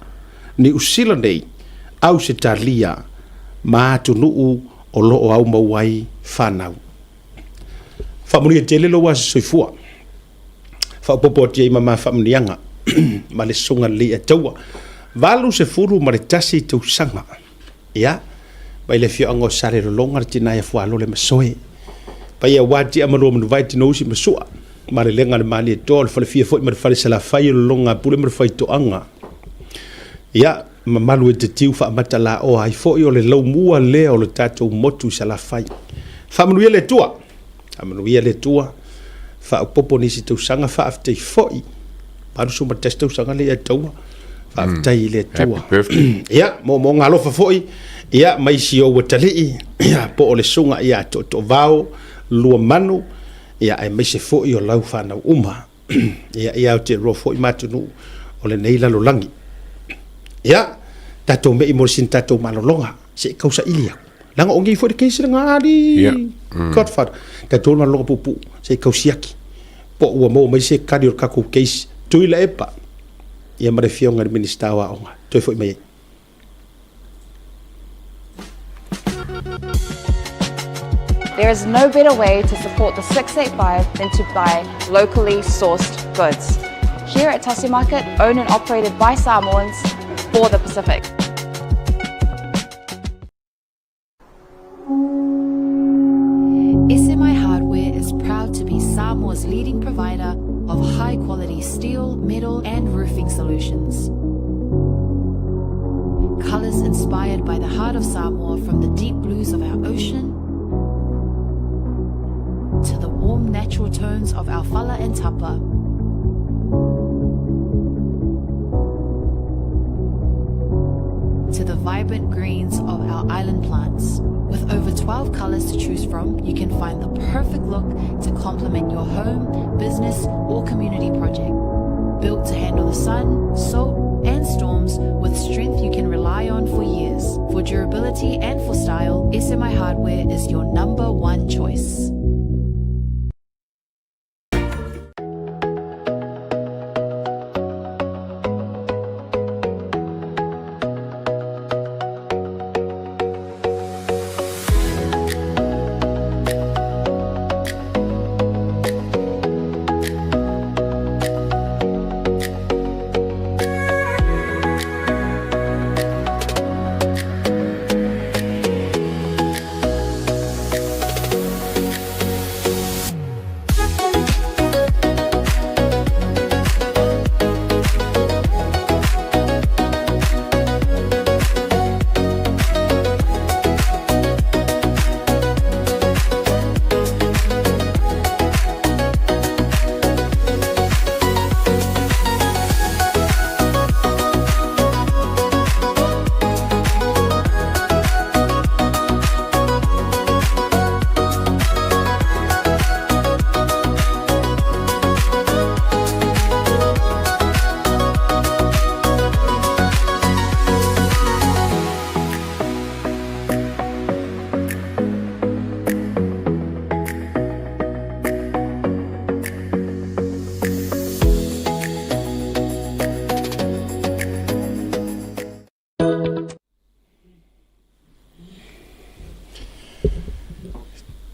Niu Sila nei, Ausetalia, ma atunuu o lo o aumau ai fanau. Faamanuia tele lou aso soifua. Faaopoopo atu i ai ma ma faamanuiaga ma le Susuga Lelei-a-Taua, 81 tausaga. Ia, mai le afioaga o Salelologa le tina ia Fualole Masoe. Paia aua Tia ma Luamanuvae Tinousi ma Sua, ma le lega le Malietoa, o le falefia foi ma le fale Salafai o Lologa a Pule ma le Faitoaga. Ia, mamalu e te tiu faamata laoa ai foi o le laumua lea o le tatou motu i Salafai. Faamanuia le Atua, faamanuia le Atua, faaopoopo nisi tausaga, faafetai foi. 81 tausaga lea ia taua. Faafetai i le Atua. Happy birthday. Ia, moomooga alofa foi, ia, mai si ou atalii, ia, po o le susuga ia Tootoouvao Luamanu, ia, aemaise foi o lau fanau uma. Ia, i Aotearoa foi ma atunuu o lenei lalolagi. Ia, tatou mei mo le sina tatou malologa, se i tausaili aku. Leaga o nei foi le case le gali. Ia. Godfather. Tatou malologa puupuu, se i tau siaki. Po ua maua mai se tali o le tatou case Tuilaepa. Ia ma le afioga i le Minisita o Aoga. Toe foi mai ai. There is no better way to support the 685 than to buy locally sourced goods. Here at Tasi Market, owned and operated by Samoans for the Pacific. SMI Hardware is proud to be Samoa's leading provider of high quality steel, metal, and roofing solutions. Colors inspired by the heart of Samoa from the deep blues of our ocean to the warm natural tones of our fala and tapa. To the vibrant greens of our island plants. With over 12 colors to choose from, you can find the perfect look to complement your home, business, or community project. Built to handle the sun, salt, and storms with strength you can rely on for years. For durability and for style, SMI Hardware is your number one choice.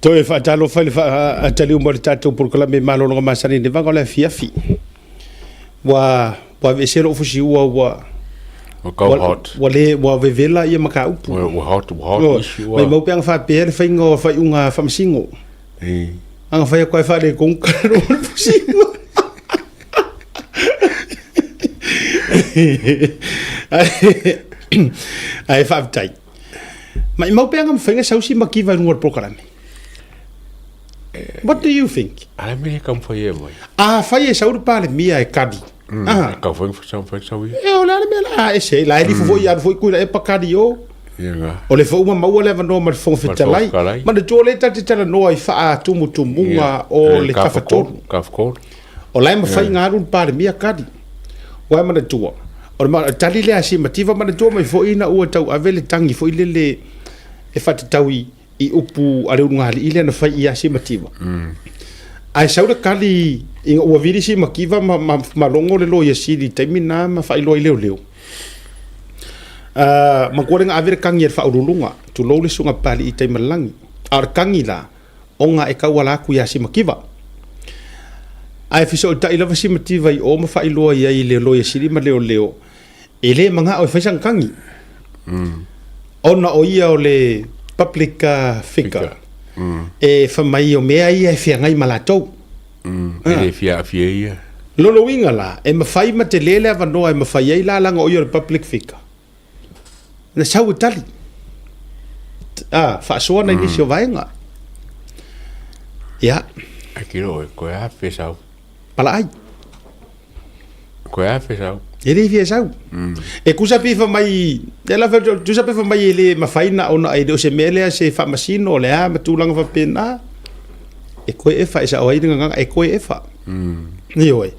Toe faatalofa i le faataliuma o le tatou polokalame malologa masani i le vaga o le afiafi. Ua ua aveesea lou fusiua ua Ua tau hot. Ua le, ua vevela ia mataupu. Ua hot, ua hot issue. Ua maimau pe ana faapea le faiga o faaiuga faamasino. Ana fai atu ai faaletonu tala o le faamasino. Ae faafetai. Maimau pe ana mafai ona sau si mativa i luga o le polokalame. What do you think? A le mea e taumafai e aumai. Afai e sau le Palemia e kali. E taumafai ona sau ia. E o le a le mea la a ese ai. La e lifo foi alu foi Tuilaepa kali o. Ia na. O le foi ua maua le avanoa ma le Fofoga Fetalai. Manatua lea ta te talanoa i faatumutumuga o le Tafatolu. Tafatolu. O la e mafai ona alu le Palemia kali. Ua e manatua, o le tali lea a Simativa, manatua mai foi ina ua tauave le tagi foi lele e faatatau i i upu a le ulugalii lea na fai ia Simativa. Ae sau le kali ina ua vili Simativa ma, ma, ma logo le loia sili i taimi na ma faailoa i leoleo. Matua le na ave le kagi a le faauluuluga, tulou le susuga Papalii i Taimalelagi. A o le kagi la, ona e tauala atu ia Simativa. Ae fesootai lava Simativa i o ma faailoa i ai i le loia sili ma leoleo, e le manao e fai sana tagi. Ona o ia o le public figure. E fai mai o mea ia e feagai ma latou. E le fia aafia ia. Lona uiga la, e mafai ma tele le avanoa e mafai ai la leaga o ia o le public figure. Na sau e tali. Faasoa nai nisi o vaega. Ia. Ai tiro e koe a fe sau. Palaai. Koe a fe sau. E le fia sau. E tusa pe fai mai, e la fa tusa pe fai mai e le mafai na ona e le o se mea lea se faamasino o le a ma tulaga faapena. E koe e fa e sao ai le gagana, e koe e fa. Ioe.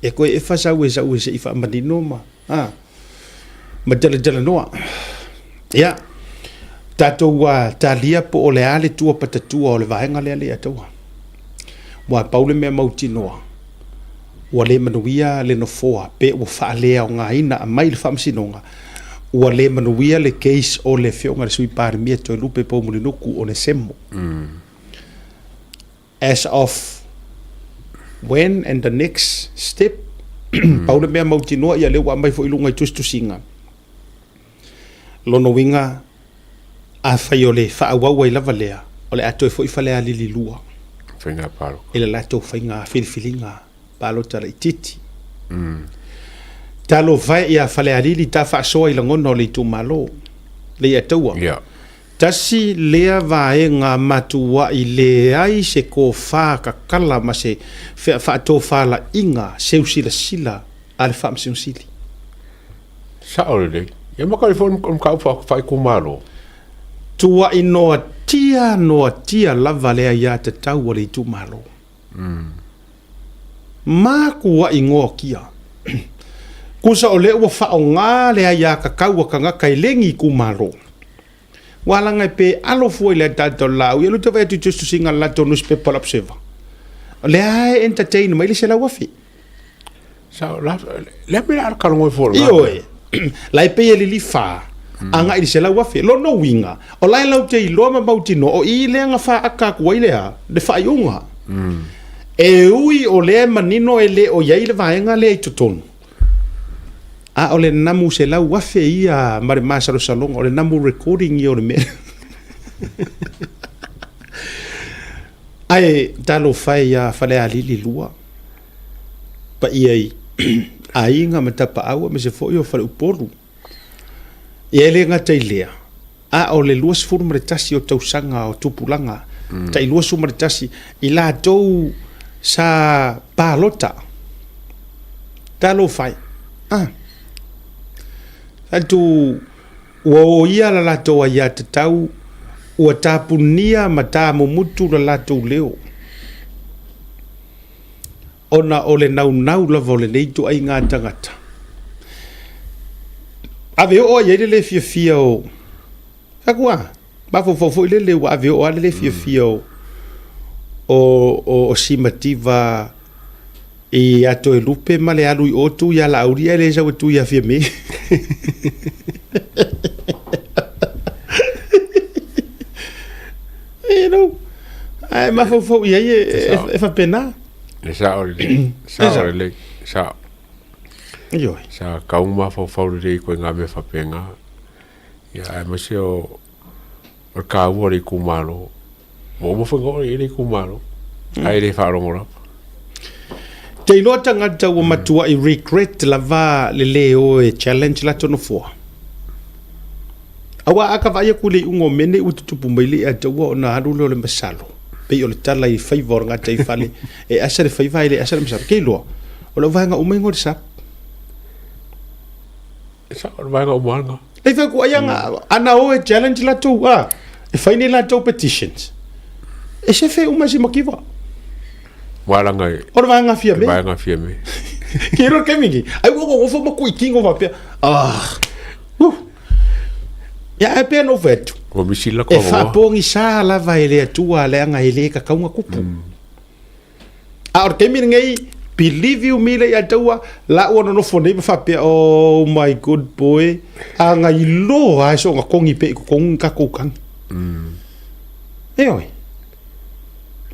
E koe e fa sau e sau e se i faamanino ma, a, ma talatalanoa. Ia, tatou talia po o le a le tua patatua o le vaega lea Leiataua. Ua pau le mea mautinoa, ua le manuia le nofoa pe ua faaleaogaina mai le Faamasinoga, ua le manuia le case o le Afioga i le Sui Palemia Toelupe Poumulinuku Onesemo. As of when and the next step, pau le mea mautinoa ia lea ua aumai foi i luga i tusitusiga. Lona uiga, afai o le faaauau ai lava lea, o le a toe foi Falealili 2 Faiga palota. i le latou faiga filifiliga palota laitiiti. Talofa e ia Falealili ta faasoa i lagona o le itumalo, Leiataua. Yeah. Tasi lea vaega matuai leai se tofa kakala ma se faatofalaiga seusilasila a le Faamasino Sili. Sao lelei. Ia ma kali foi o le mataupu faaitumalo. Tuai noatia noatia lava le aiatatau a le itumalo. Matuai noatia. Tusa o lea ua faaaoga le aiatatau a tagata e le ni itumalo. Ua laga e pe alo fua i le ataata o le laau. Ia luta vai atu i tusitusiga a le latou newspaper o le Observer. O lea e entertain mai le 100,000. Sao, la, le mea a kalongo fo la. Ioe. La e pei e lilifa agai i le 100,000. Lona uiga, o la e lau te iloa ma mautinoa o i lea na faaka atu ai lea, le faaiuga. E ui o lea e manino e le o i ai le vaega lea i totonu. A o le namu 100,000 ia ma le masalosaloga, o le namu recording ia o le mea. Ae talofa e ia Falealili 2, paia i aiga ma tapaau aemaise foi o Faleupolu. Ia e le gata i lea, a o le 21 o tausaga o tupulaga, tai 21, i latou sa palota, talofa e, ah, atu ua oia la latou aiatatau, ua tapunia ma tamumutu la latou leo, ona o le naunau lava o lenei ituaiga tagata. Ave oo ai ai le le fiafia o Aku a, mafaufau foi lele ua ave oo lava le le fiafia o o Simativa ia Toelupe ma le alu i o tu ia Laauli ae le sau e tu ia Fiame. You know, ae mafaufau i ai e faapena. E sao lelei, sao lelei, sao. Ioe. Sa kau mafaufau lelei i ituaiga mea faapena. Ia aemaise o o le taua o le itumalo. Ua uma foi ona oo i ai le itumalo, ae le faalogo lava. Te iloa tagata ua matuai regret lava le le o e challenge latou nofoa. Aua a ka vaai atu i le iuga o mea nei ua tutupu mai le ia te ua ona alu lea o le masalo, pei o le tala i faiva o le gataifale, e asa le faiva ae le asa le masalo. Ke iloa, o lau vaega uma e igoa o le sap. E sao, o le vaega uma lava lena. E fai atu ai ana, ana o e challenge latou, a, e fai ni latou petitions. E sefe uma e si makiva. Ua laga e. O le vaega Fiame. Vaega Fiame. Ke ro ke mingi. Ai ua nofo ma kui kingo faapea. Ah. Uh. Ia e pea no fetu. Ua misi la E faapogisa lava e le Atua leaga e le kakauga kupu. A o le taimi lenei, believe you me le ia taua, la ua nonofo nei ma faapea, oh my good boy, a ngai loa e soonga kongi pe i totonu ni tatou tagi. Ioe.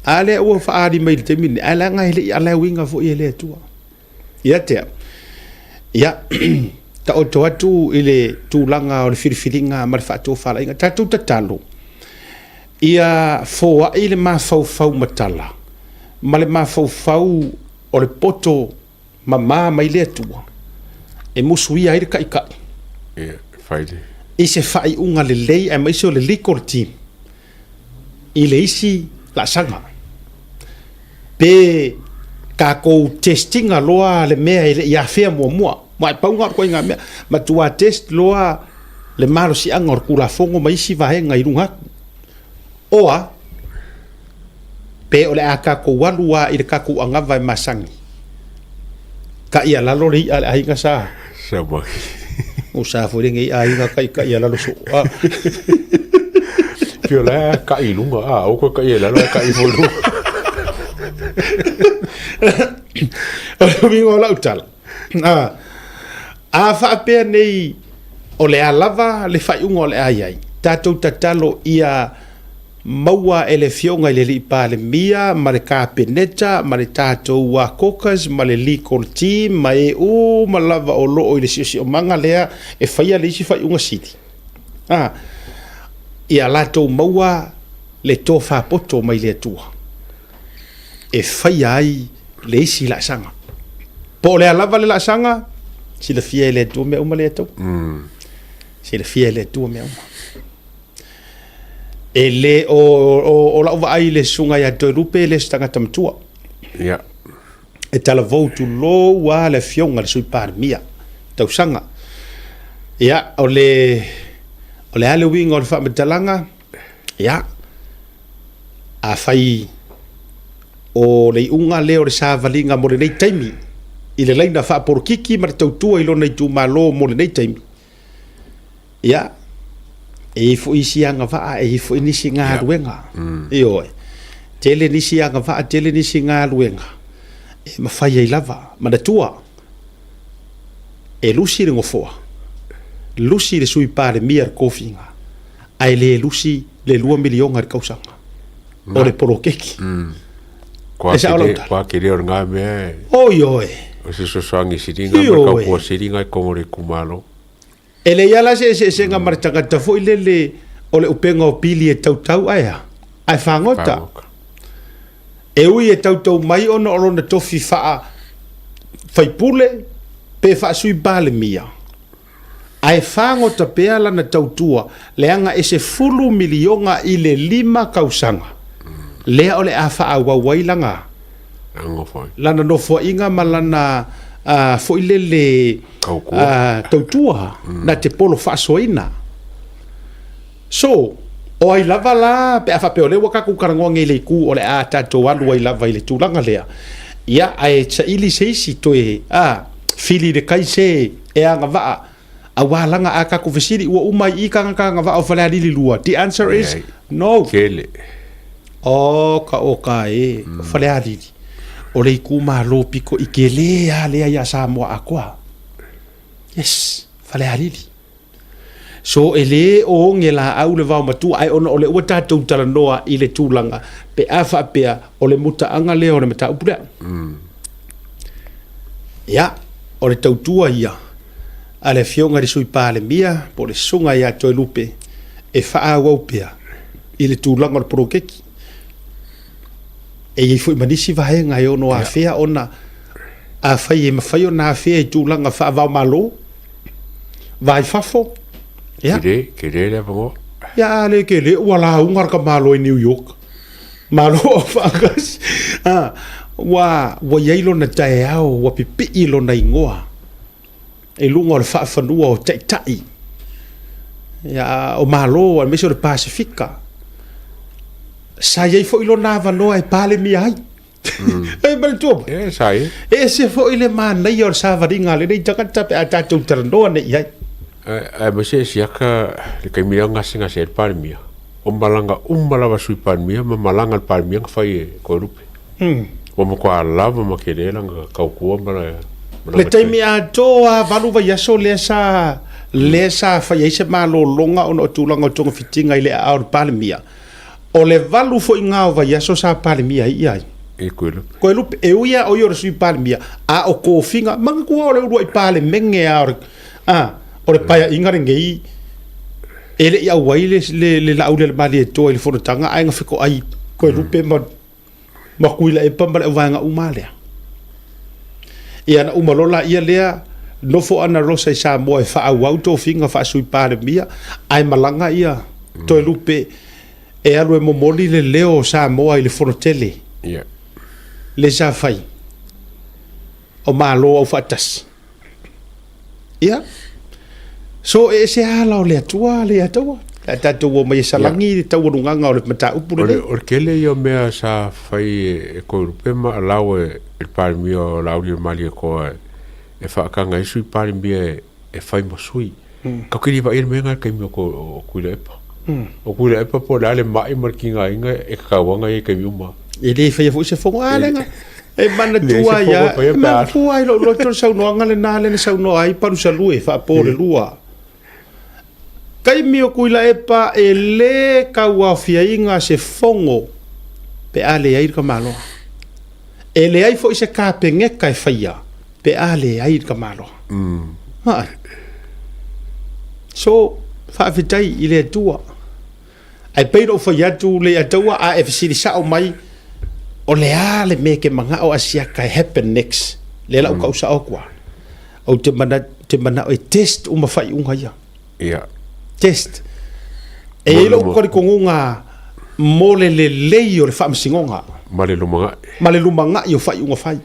A lea ua faaali mai i le taimi lenei, ae leaga e le i alauina foi e le Atua. Ia te au. Ia, taoto atu i le tulaga o le filifiliga ma le faatofalaiga. Tatou tatalo, ia foai le mafaufau matala ma le mafaufau o le poto mamā mai le Atua e musuia ai le Taitai i se faaiuga lelei aemaise o le legal team i le isi laasaga. Pe tatou test ina loa le mea e le i afea muamua. Aua e pau lena o le ituaiga mea, matua test loa le malosiaga o le Tulafono ma isi vaega i luga atu. Oa, pe o le a tatou alu lava i le tatou anava e masani, kai a lalo le i'a a le aiga sa. O sa foi lenei aiga kai kai a lalo soo. Ah. Pio la kai i luga, ah, o koe kai e lalo, e kai foi luga. O le uiga o lau tala. Ah, a faapea nei o le a lava le faaiuga o le a i ai, tatou tatalo ia maua e le Afioga i le Alii Palemia ma le Kapeneta ma le tatou caucus ma le legal team ma e uma lava o lo o i le siosiomaga lea e faia le isi faaiuga sili, a, ia latou maua le tofa poto mai le Atua e faia ai le isi laasaga. Po o le a lava le laasaga, silafia e le Atua mea uma le Atua. Silafia e le Atua mea uma. E le o, o, o lau vaai i le susuga ia Toelupe e le o se tagata matua. Ia. E talavou tulou lava le afioga i le Sui Palemia, tausaga. Ia, o le, o le a le uiga o le faamatalaga? Ia, afai o le iuga lea o le savaliga mo lenei taimi i le laina faapolokiki ma le tautua i lona itumalo mo lenei taimi, Ia, e i ai foi isi agavaa, e i ai foi nisi galuega. Ioe. Tele nisi agavaa, tele nisi galuega e mafai ai lava. Manatua, e lusi le nofoa, lusi le Sui Palemia i le tofiga, ae le lusi le $2 miliona i le tausaga o le poloketi. E sao lau tala. Kua kele o lena mea e. Oi oi. O se fesoasoani sili nga ma tautua sili nga i totonu o le itumalo. E leai lava la se eseesega ma le tagata foi lele o le upega o pili e tautau ae a? Ae fagota. E ui e tautau mai ona o lona tofi faa faipule pe faa-Sui Palemia, ae fagota pea lana tautua leaga e $10 miliona i le 5 tausaga lea o le a faaauau ai lana lana nofoaiga ma lana foi lele tautua na te polo faasoaina. So, o ai lava la, pe a faapea o lea ua tatou talanoa nei i le itu o le a tatou alu ai lava i le tulaga lea, ia, ae saili se isi toe, a, fili i le kai se e agavaa, aua laga a tatou fesili ua uma ai i i tagata agavaa o Falealili 2, the answer is no. Tele. Oka oka e, o Falealili, o le itumalo pito i tele lava lea ia Samoa atoa. Yes, Falealili. So e le o oge laau le vaomatua, ae ona o lea ua tatou talanoa i le tulaga pe a faapea o le mutaaga lea o le mataupu lea. Ia. O le tautua ia a le Afioga i le Sui Palemia po o le Susuga ia Toelupe e faaauau pea i le tulaga o le poloketi. E i ai foi ma nisi vaega e ono afea ona afai e mafai ona afea i tulaga faava-o-Malo, va i fafo, ia. Tele, tele le avanoa. Ia, a le tele, ua lauga le tamaloa i New York. Malo aufaatasi. A, ua, ua i ai lona taeao, ua pipii lona igoa i luga o le faafanua o taitai ia, o Malo aemaise o le Pasefika. Sa i ai foi lona avanoa e Palemia ai. E manatua mai? E, sa i ai. E ese foi le manaia o le savaliga a lenei tagata pe a tatou talanoa nei i ai. Aemaise e siaka le taimi lea gasegase ai le Palemia, o malaga uma lava a Sui Palemia ma malaga a le Palemia na fai e Toelupe. Ua matua lava ma tele lana tautua ma lana Le taimi atoa lava 8 vaiaso lea sa lea sa fai ai se malologa ona o tulaga o togafitiga i le aao o le Palemia, O le 8 foi ngā o vaiaso sa Palemia ai ia ai. E Koelupe. Koelupe, e ui a o ia o le Sui Palemia, a o tofiga, manatua o le uluai Palemene a o le, a, o le paeaiga lenei, e le i auai le, le, le Laaulialemalietoa i le fonotaga ae na fetoai Koelupe ma ma Tuilaepa ma le auvaega uma lea. Ia na uma loa laia lea, nofo Ana Rosa i Samoa e faaauau tofiga faa-Sui Palemia, ae malaga ia Toelupe e alu e momoli le leo o Samoa i le Fono Tele lea sa fai o Malo Aufaatasi. Ia, so e ese ala o le Atua le ia taua. Le a tatou o mai e salagi le taualugaga o le mataupu lenei. O le tele ia o mea sa fai e Toelupe ma allow e le Palemia o Laaulialemalietoa e faataga ai Sui Palemia e fai ma sui. Tatou te le vaaia le mea lena i le taimi o Tuilaepa. O Tuilaepa po o le a le mai ma le tigaina e tatau lava ona i ai i taimi uma. E le faia foi se fono. A lea e manatua ai lava, e manatua ai lou loto le saunoaga lena lea na saunoa ai Palusalue faapo le lua. Taimi o Tuilaepa e le tauaofiaina se fono pe a leai le tamaloa. E leai foi se Kapeneta e faia pe a leai le tamaloa. Vaai. So, faafetai i le Atua. Ae pei ona ou fai atu le Ataua a e fesili sao mai, o le a le mea e te manao Asiata e happen next? Lea la ou tau sao atu a. Ou te te manao e test uma faaiuga ia. Ia. Test. E i ai lou talitonuga mo le lelei o le faamasinoga. Ma le lumanai. Ma le lumanai o faaiuga fai.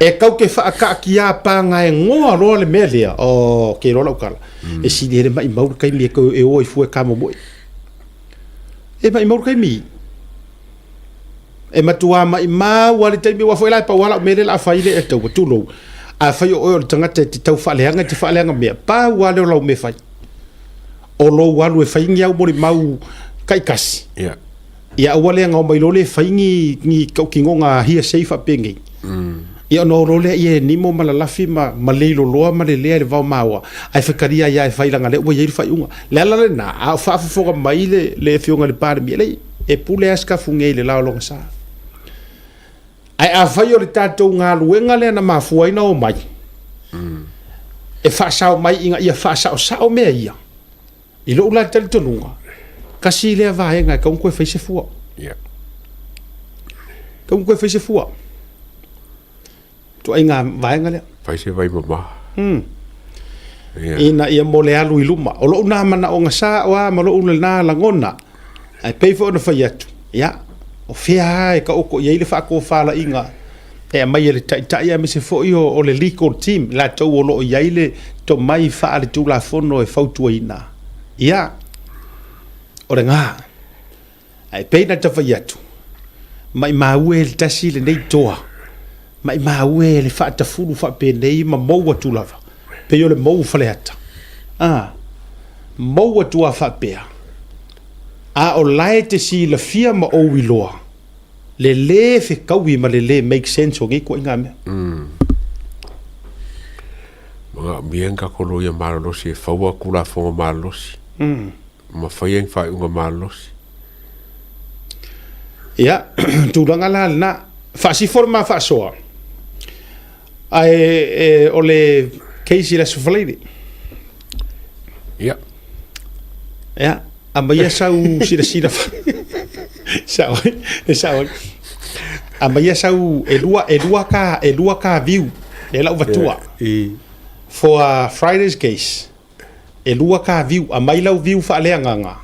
E kau te whaakaakia pānga e ngoa loa le mea lea, oh, ke loa lau tala. E sili hele mai mau le taimi e kau e o i fua e ka momoe. E mai mau le taimi. E matua mai mau a le taimi ua foi la e pau ala o mea le la whai le e tau tulou. A whai o oe o le tangata e te tau whaaleanga, te whaaleanga mea. Pau a leo lau mea whai. O lou alu e whai ngi au mori mau kaikasi. Yeah. Ia aua lea gao mai loa lea e fai ni, ni tautinoga hearsay faapenei. Ia ona o loa lea ia e nimo ma lalafi ma, ma leiloloa ma lelea i le vao maoa, ae fetalia ai lava e fai leaga lea ua i ai le faaiuga. Le ala lena, a o faafofoga mai le, le Afioga i le Palemia, leai, e pule lava Sikafuge i le la o lona sa. Ae afai o le tatou galuega lea na mafua ai ona omai, e faasao mai ina ia faasaosao mea ia, I lou la talitonuga, tasi lea vaega e tatau ona toe fai se fua. Yeah. Tatau ona toe fai se fua. Ituaiga vaega lea. Fai se vai mama. Yeah. Ina ia mo le alu i luma. O lou nā manaoga sa o a ma lou lena lagona. Ae pei foi ona fai atu, ia, o fea lava e taoto i ai le faatofalaiga e aumai e le Taitai aemaise foi o le legal team, latou o lo o i ai le tomai faale-tulafono e fautuaina, ia, o lena. Ae pei ona ta fai atu, maimau e le tasi lenei toa, maimau e le faatafulu faapenei ma mou atu lava, pei o le mou o Faleata. A, mou atu lava faapea, a o la e te silafia ma ou iloa, le lē fetaui ma le lē make sense o nei ituaiga mea. Manaomia ni tatou loia malolosi e faua Tulafono malolosi ma faia ni faaiuga malolosi. Ia, tulaga la lena. Faasifo le ma faasoa. Ae e, o le case i le Aso Faraile. Ia. Ia, aumaia sau silasila fa... Sao ai, e sao ai. Aumaia sau e lua, e lua ka, e lua ka view, e lau vatua. I. For a Friday's case, e lua ka view, aumai lau view faaleagaga,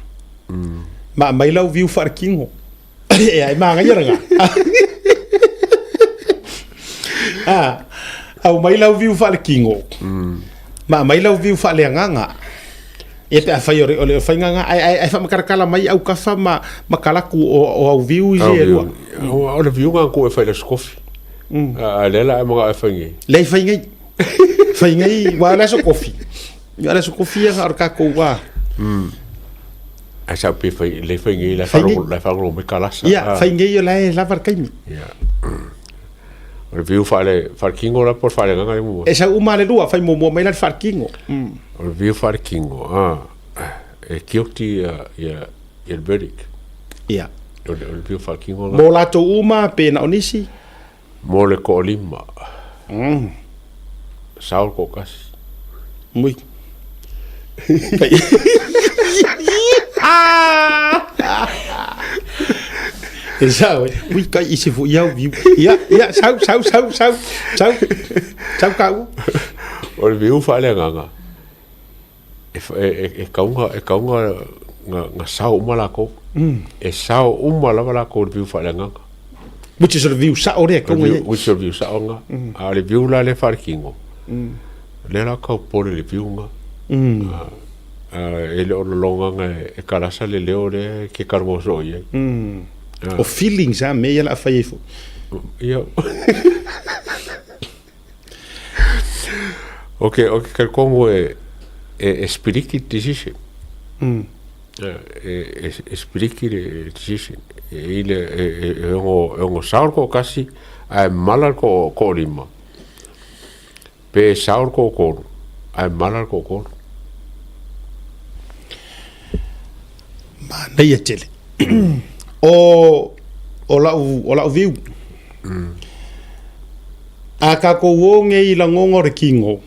ma aumai lau view faalekino. Ea, e māngaia ranga. Ah, aumai lau viu faalekino. Ma aumai lau viu faaleagaga. Ia pe afai o le, o le faiga nga, ai, ai, ai faamakarakala mai au kafa ma, ma kalaku o, o au viu isi e lua. O le viu nga ku e fai le skofi. A le la e mga e fai ngai. Lei fai ngai. Fai ngai, wa le aso kofi. Wa le aso kofi ia o le kākou wā. Ai sa pe fai le fai ngai la Fai ngai. fa la fa lo me kalasa. Ia, fai ngai o la e lava le kaimi. Ia. O le viu fa le fa kingo la por fa le nganga le mua. E sau uma le lua, fai muamua mai la le faalekino. O le viu fa le kingo. Ah. E guilty ia ia ia le verdict. Ia. O le o le viu fa kingo la. Mo latou uma pe na o nisi. Mo le toalima. Sao le toatasi. Mui. E sao e. Ui kai i se fo iau viu. Ia, ia, sau, sau, sau, sau, sau. Sau kau. O le viu faaleagaga, e, e, e, e kauga, e kauga nga, nga sao uma lakou. E sao uma lava lakou i le viu faaleagaga. Which is o le viu sao lea, kauga i ai. Which is o le viu sao nga. A o le viu la lea faalekino, lea la kau popole i le viu nga. E le o lologa e kalasa le leo lea e ke kalagoa soo i ai. O feelings a mea ia la a fai ai foi. Ia. O ke, o ke talitonu e, e, e spiriki decision. E, e, e spiriki le decision. E i le, e, e, e ono, e ono sao le toatasi, ae mala le to, toalima. Pe sao le toatolu, ae mala le toatolu. Manaia tele. O, o lau, o lau viu. A kākou o nei lagoga o le kino,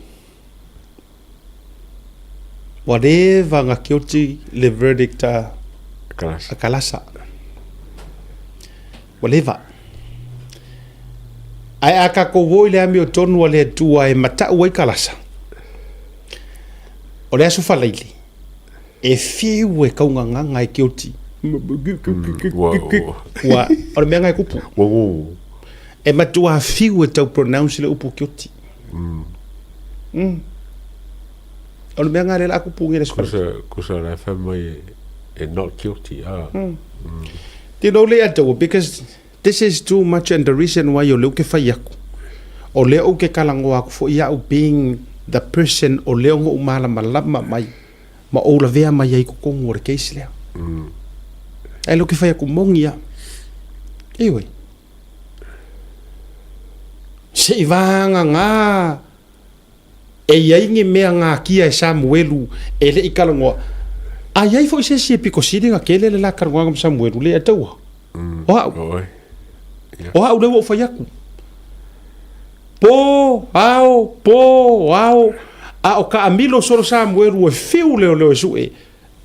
ua leva na guilty le verdict a Kalasa. a Kalasa. Ua leva. Ae a kākou o i le amiotonu a le Atua e mataʻu ai Kalasa, o le Aso Faraile, e fiu e kaugagaga e guilty. Ua, Ua, o le mea lena e kupu. ua gugu. E matua fiu e tau pronounce le upu guilty. Mm. O le mea lena lea la a kupu nei le Aso Faraile. Kusa, kusa la e fai mai e, e not guilty. Ah. Te no le ataua because this is too much and the reason why o lea ou te fai aku, o lea ou te kalagoa aku foi au being the person o lea ona ou malamalama mai ma ou lavea mai ai i totonu o le case lea. Ae lea ou te fai atu moni a. Ioe. Se i vagana E i ai ni mea ngakia e Samuelu e le i kalagoa, a i ai foi se isi e pito sili na kele le la kalagoaga ma Samuelu le ataua. O a'u. O a'u lea ua ou fai atu. Po, ao, po, ao, a o kaamilo solo Samuelu e fiu leoleo e su'e,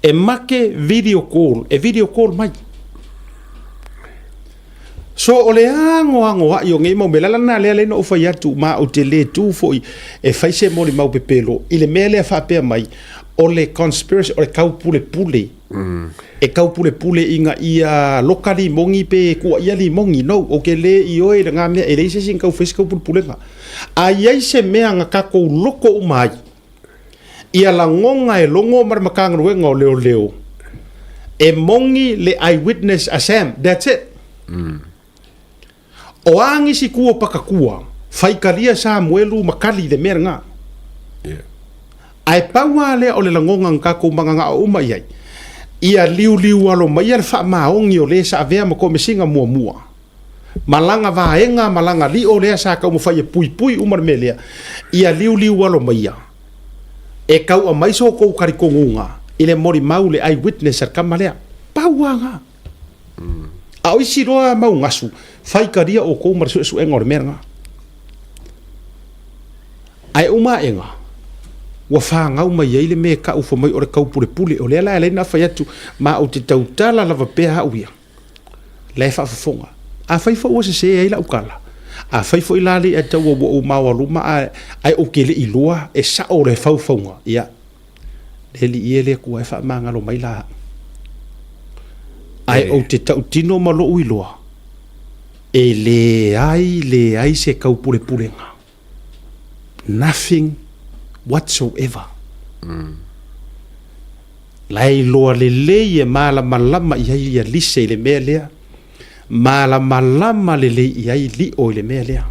e make video call, e video call mai. So o le agoagoaʻi o nei mau mea, o le ala lena lea na ou fai atu ma ou te le tu foi e fai se molimau pepelo i le mea lea faapea mai o le conspiracy, o le taupulepule. E taupulepule ina ia loka limogi pe kuaia limogi. No, ou te le ioe i lena mea, e leai se isi na tau fai se taupulepulega. A i ai se mea na tatou loko uma ai, Ia lagona e logo ma le Matagaluega o Leoleo e moni le eyewitness a Sam. That's it. O a nisi kua pakatua, faikalia Samuelu ma kali le mea lena. Yeah. Ae pau lava lea o le lagona na tatou magagao uma i ai, ia liuliu alo maia le faamaoni o le sa avea ma Komesina muamua. Ma lana vaega ma lana lio lea sa taumafai e puipui uma le mea lea, ia liuliu alo maia, e tau aumai so outou talitonuga i le molimau le eye witness a le tama lea. Pau lava na. A o isi loa mau gasu, faitalia outou ma le suesuega o le mea lena. Ae uma aʻega, ua fāgau mai ai le mea e kaʻu fai mai o le kaupulepule, o lea la e alai na fai atu, ma ou te tautala lava pea au ia, la e faafofoga. Afai foi ua sesē ai lau tala, afai foi la le ataua ua ou maoaluma ae, ae ou te le i iloa e sao le faufauga, ia, le Alii e le Atua e faamagalo mai la au. Ae ou te tautino ma lou iloa, e leai, leai se kaupulepulega. Nothing whatsoever. La e iloa lelei e malamalama i ai ia Lise i le mea lea, malamalama lelei i ai Lio i le mea lea.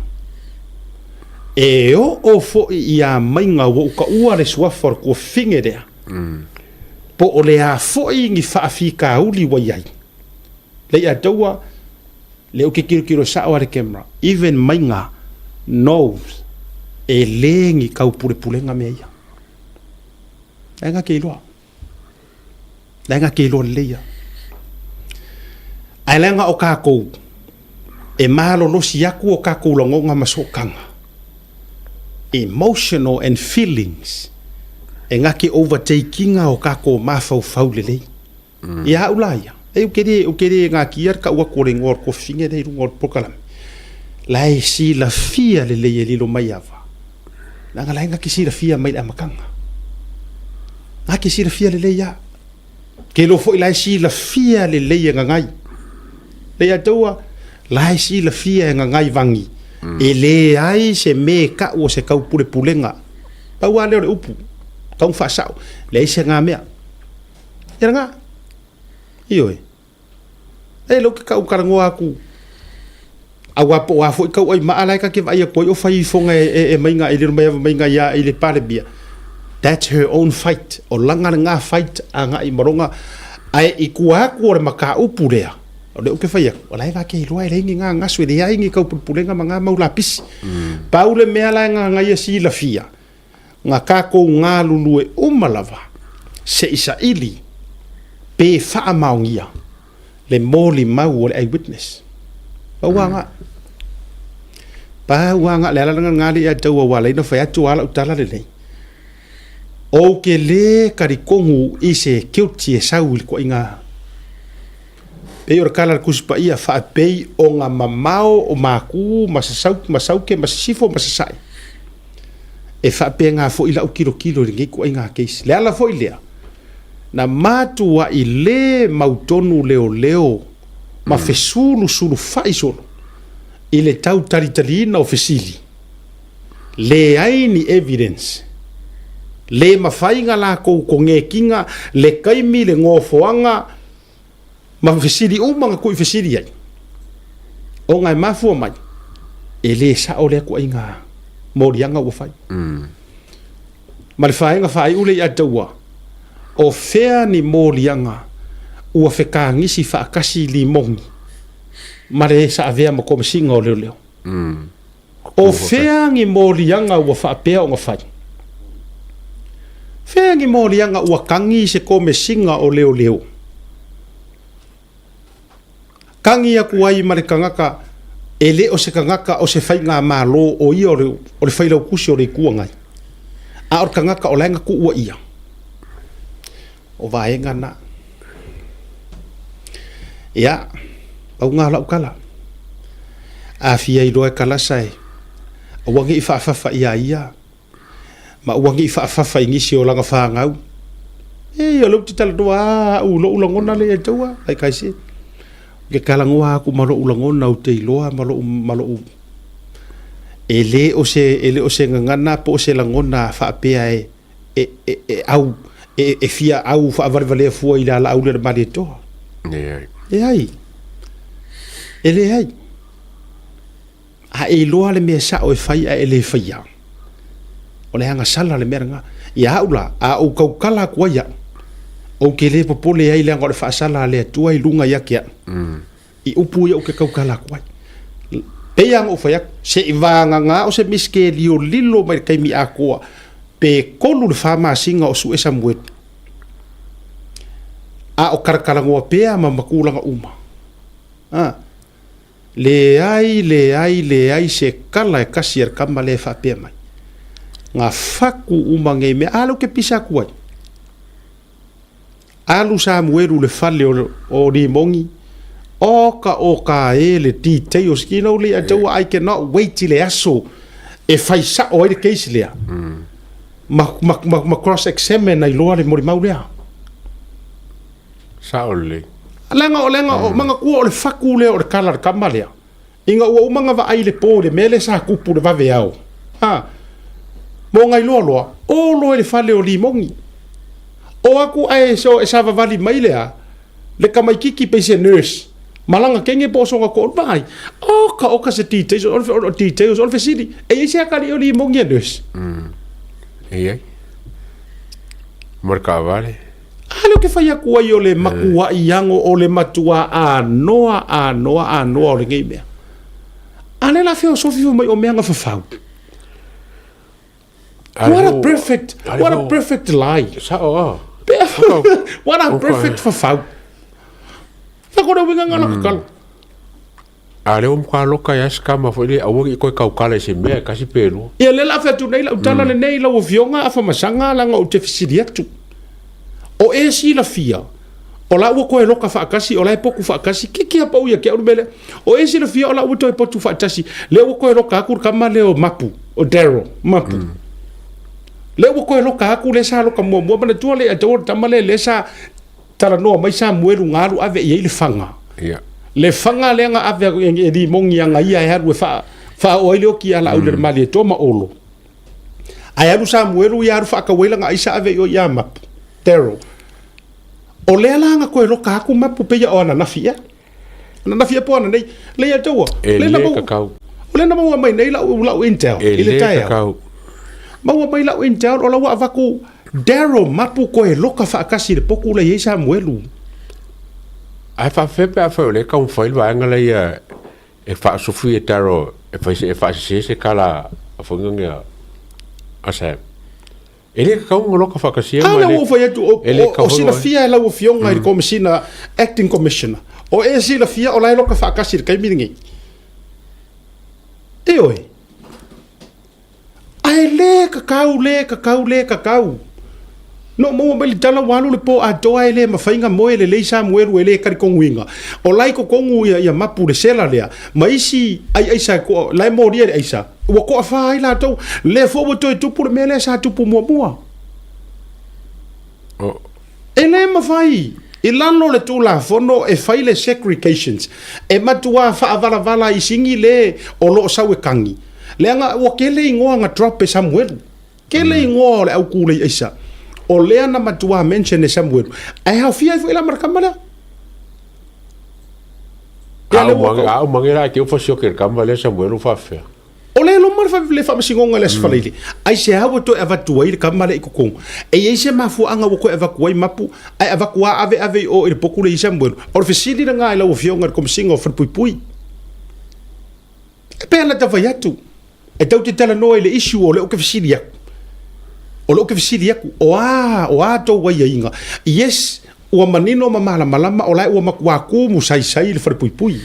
E oo foi ia maiga ua ou taua le suafa o le tuafafine lea, po o le a foi ni faafitauli ua i ai, Leiataua, lea ou te tilotilo sao a le camera, even maiga knows e le ni taupulepulega mea ia. La e na te iloa. La e na te iloa lelei ia. Ae leaga o tatou, e malolosi atu o tatou lagona ma sootaga, emotional and feelings, e na te overtake ina o tatou mafaufau lelei. Ia au la ia, e ou te le, ou te le natia le tau atu o le igoa o le tuafafine lea i luga o le polokalame. La e silafia lelei e Lilomaiava, leaga la e na te silafia mai le amataga. Na te silafia lelei lava. Ke iloa foi la e silafia lelei e Gagai. Le ia taua, la e silafia e Gagai Vagi, e leai se me tau o se taupulepulega. Pau lava lea o le upu, tau faasao, leai se ga mea. Ia lena. Ioe. E lou ke kau talanoa atu, aua po o a foi tau ai maa la e ta te vaai atu ai o fai ifoga e, e, e maiga e lilo mai ava maiga ia i le Palemia. That's her own fight. O langa lena fight agai ma lona ae i tua atu o le mataupu lea, o lea ou te fai atu, o la e ta te iloa e leai ni gagasu, e leai ni taupulepulega ma nga mau lapisi. Pau le mea la e gagaia silafia, Nga takou galulue uma lava se i saili pe faamaonia le molimau o le eyewitness. Pau a nga. Pau a nga le ala lena nga le ia taua ua alai na fai atu a lau tala lenei. Ou ke le talitonu i se guilty e sau i le toaiga. Pei o le tala a le Tusi Paia, faapei o nga mamao o Makū ma Sasau, ma Sauke ma Sisifo ma Sasae. E faapena foi lau tilotilo i lenei ituaiga case. Le ala foi lea, na matuai le mautonu leoleo ma fesulusulufa'i solo i le tau talitaliina o fesili, leai ni evidence, le mafai na lakou konekiga le taimi, le nofoaga, ma fesili uma na tu'i fesili ai, ona e mafua mai, e le sa'o lea tuaiga moliaga ua fai. Ma le faaiga faaiu lea ia te ua, o fea ni moliaga ua fekagisi faatasi limoni ma le sa avea ma Komesina o Leoleo? O fea ni moliaga ua faapea ona fai? Fea ni moliaga ua tagi se Komesina o Leoleo? Tagi atu ai ma le tagata e le o se tagata o se faigamalo o ia o le, o le failautusi o le Itu Agai, a o le tagata o la e na tuua ia. O vaega na. Ia, pau na o lau tala. A fia iloa e Kalasa e, aua ne i faafafa ia ia, ma aua ne i faafafa i nisi o lana fanau. E, o lea ou te talanoa lava au i lou lagona lea ia te au, like I said. Ou te talanoa atu ma lou lagona ou te iloa ma lou, ma lou, e le o se, e le o se gagana po o se lagona faapea e, e, e, e au, e, e fia au faavalevalea fua i le alauli o le Malietoa. Leai. Leai. E leai. A e iloa le mea sao e fai ae e le faia, o le agasala le mea lena. Ia au la, a ou tautala atu ai au, ou te le popole ai leaga o le faasala a le Atua i luga ia te au. I upu ia ou te tautala atu ai. Pei lava ona ou fai atu, se i vagana o se misike e liolilo mai le taimi atoa, pe 3 le 4 masina o sue Samuelu, a o talatalanoa pea ma tulaga uma. A. Leai, leai, leai se kala e kasi a le tama lea e faapea mai. Gafaku uma nei mea. A lea ou te pisa atu ai. Alu Samuelu i le fale o, o Rimogi, oka oka e le details, you know, le ataua, I cannot wait i le aso e fai sao ai le case lea. Ma, ma, ma, ma cross examine ai loa le molimau lea. Sao lelei. Leaga o leaga o manatua o le faku lea o le kala le kama lea. Ina ua uma ona vaai i le po i le mea lea sa tupu i le vaveao, a, mo nai loa loa, o loa i le fale o Limoni. O atu ae so e savavali mai lea, le tamaititi pei se nurse, ma lana teine po o sona toalua, vaai, oka oka se details, o le, o details, o le fesili, e i ai se atalii o Limoni e nurse? E i ai. Ma le taavale. A lea ou te fai atu ai o le matuaʻi ago o le matuā anoa anoa anoa o lenei mea. A lea la feosofi fai mai o mea na fafau. What a perfect, what a perfect lie. Sao a. What a perfect fafau. Fa kore uiga ngana kakala. A lea ua matua loka ai lava se tama foi lea, aua ne i toe tautala i se mea e tasi pe lua. Ia lea la a fai atu nei lau tala lenei i lau Afioga Afamasaga leaga ou te fesili atu. O e silafia, o la ua toe loka faatasi, o la e potu faatasi, kiki a pau ia te au le mea lea. O e silafia o la ua toe potu faatasi, lea ua toe loka atu le tama lea o Mapu, o Daryl Mapu. Lea ua toe loka atu lea sa loka muamua, manatua lea ia te au o le tama lea lea sa Talanoa mai Samuelu na alu ave i ai le faga. Ia. Le faga lea na ave e Rimogi ana ia e alu e faa faaoo ai le oki ia Laauli mm. le Malietoa ma Olo. Ae alu Samuelu ia alu faatau ai lana aisa ave i o ia Mapu. Daryl. O lea la na koe loka aku Mapu peia o ananafi ea. Ananafi ea po ananei. Le ia taua. E le kakau. O lea na maua mai nei lau, lau intel. E le kakau. Maua mai lau intel o lau avaku Daryl Mapu koe loka faatasi i le poku la i ai Samuelu. Ae faafefea pe afai o lea e taumafai le vaega la ia e faasufi e Daryl e fai e faasese se tala a foi nge a Sam. E le tatau ona loka faatasia ma le. A lea ua ou fai atu o, o, o silafia e lau afioga i le Komesina, Acting Commissioner, o e silafia o la e loka faatasi i le taimi lenei. Ioe. Ae le kakau, le kakau, le kakau. No maua mai le tala ua alu le po atoa e le mafai na moe lelei Samuelu e le talitonuina. O la i totonu ia, ia mapu le sela lea, ma isi ai aisa e toa, la e molia le aisa, ua toafa ai latou. Lea foi ua toe tupu le mea lea sa tupu muamua. Oh. E le mafai i lalo o le Tulafono e fai le segregations, e matuā faavalavala ai sigi le o lo o sau e kagi, leaga ua tele igoa na drop e Samuelu. Tele igoa o le au kūlei aisa o lea na matuā mention e Samuelu, ae haofia ai foi la ma le tama lea. Ia lea ua A o mange la e te ufa sioki i le tama lea Samuelu faafefea. O lea e loma le faamasinoga i le Aso Faraile, aisea ua toe avatu ai le tama lea i totonu? E i ai se mafuaaga ua toe avatu ai Mapu, ae avatu lava ave ave i o i le potu lea i Samuelu? O le fesili lena i lau Afioga i le Komesina o Falepuipui. E pei ona ta fai atu, e tatou te talanoa i le issue o lea ou te fesili atu. O lea ou te fesili atu, o a, o a tou aiaiga? Yes, Ua manino ma malamalama o la e ua matua kumu saisai le falepuipui.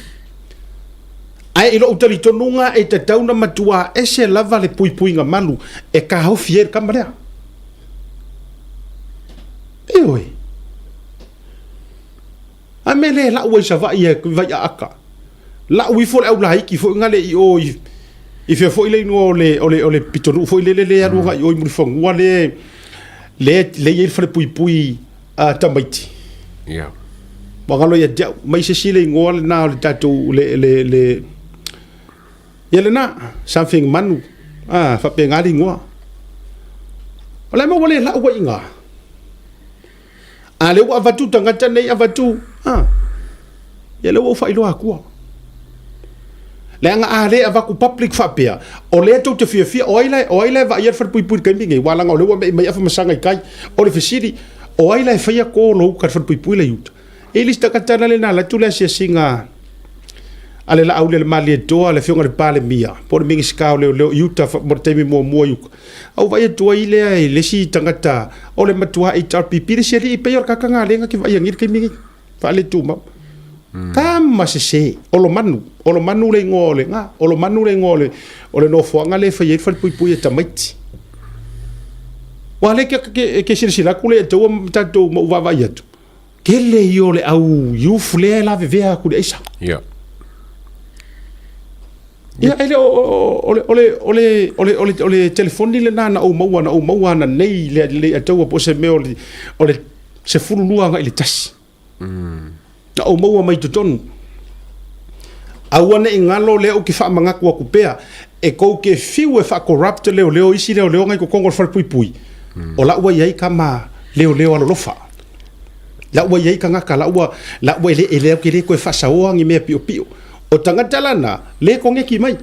Ae i lou talitonuga e tatau na matua ese lava le puipuiga malu e kaofi ai le kama lea. Ioe. A me le lau ai Savaii e Vaiaata. Lau ifo le aulaiki foi nga le i o i i fea foi le inoa o le o le o le pitonuu foi lele le alu agai i o i Mulifanua le le le i ai le falepuipui a tamaiti. Ia. Ua galo ia te au, mai se isi le igoa lena o le tatou le le le ia lena something manu a faapena le igoa. O le a maua le lau ai i ina. A lea ua avatu tagata nei avatu a ia lea ua ou faailoa atua. Leaga a le avatu public faapea, o lea tou te fiafia, o ai la, o ai la e vaaia le falepuipui i le taimi lenei? Aua leaga o lea ua me'i mai Afamasaga i tai. O le fesili, o ai la e faia call o uta i le falepuipui la i uta? E i ai le isi tagata la le na alu atu le asiasiga a le Laauli a le Malietoa, le Afioga i le Palemia, po o le Minisita o Leoleo i uta mo le taimi muamua i uta. A ou vaai atu ai lea i le isi tagata o le matua HRPP, le isi alii, pei o le tagata galega ke vaaia nei i le taimi lenei. Faaletumau. Tama sese, Olomanu, Olomanu le igoa o le, na, Olomanu le igoa o le, o le nofoaga lea e fai ai le falepuipui a tamaiti. Ua lea ke, ke silasila atu le taua ma tatou ma ou vaavaai atu, tele ia o le au youth lea e lavevea atu i le aisa. Ia. Ia, e le o, o, o, le, o, le, o, le, o, le, o le telefoni lena na ou maua, na ou maua ananei le, le ataua po o se mea o le, o le 12 agai i le tasi. Na ou maua mai totonu. Aua ne i galo lea ou te faamanatu atu pea, e tou te fiu e faa-corrupt leoleo, isi leoleo na i totonu o le falepuipui, o la ua i ai tama leoleo alolofa. La ua i ai tagata, la ua, la ua e le, e le, e le toe faasaoa ni mea piopio. O tagata la na, le koneki mai.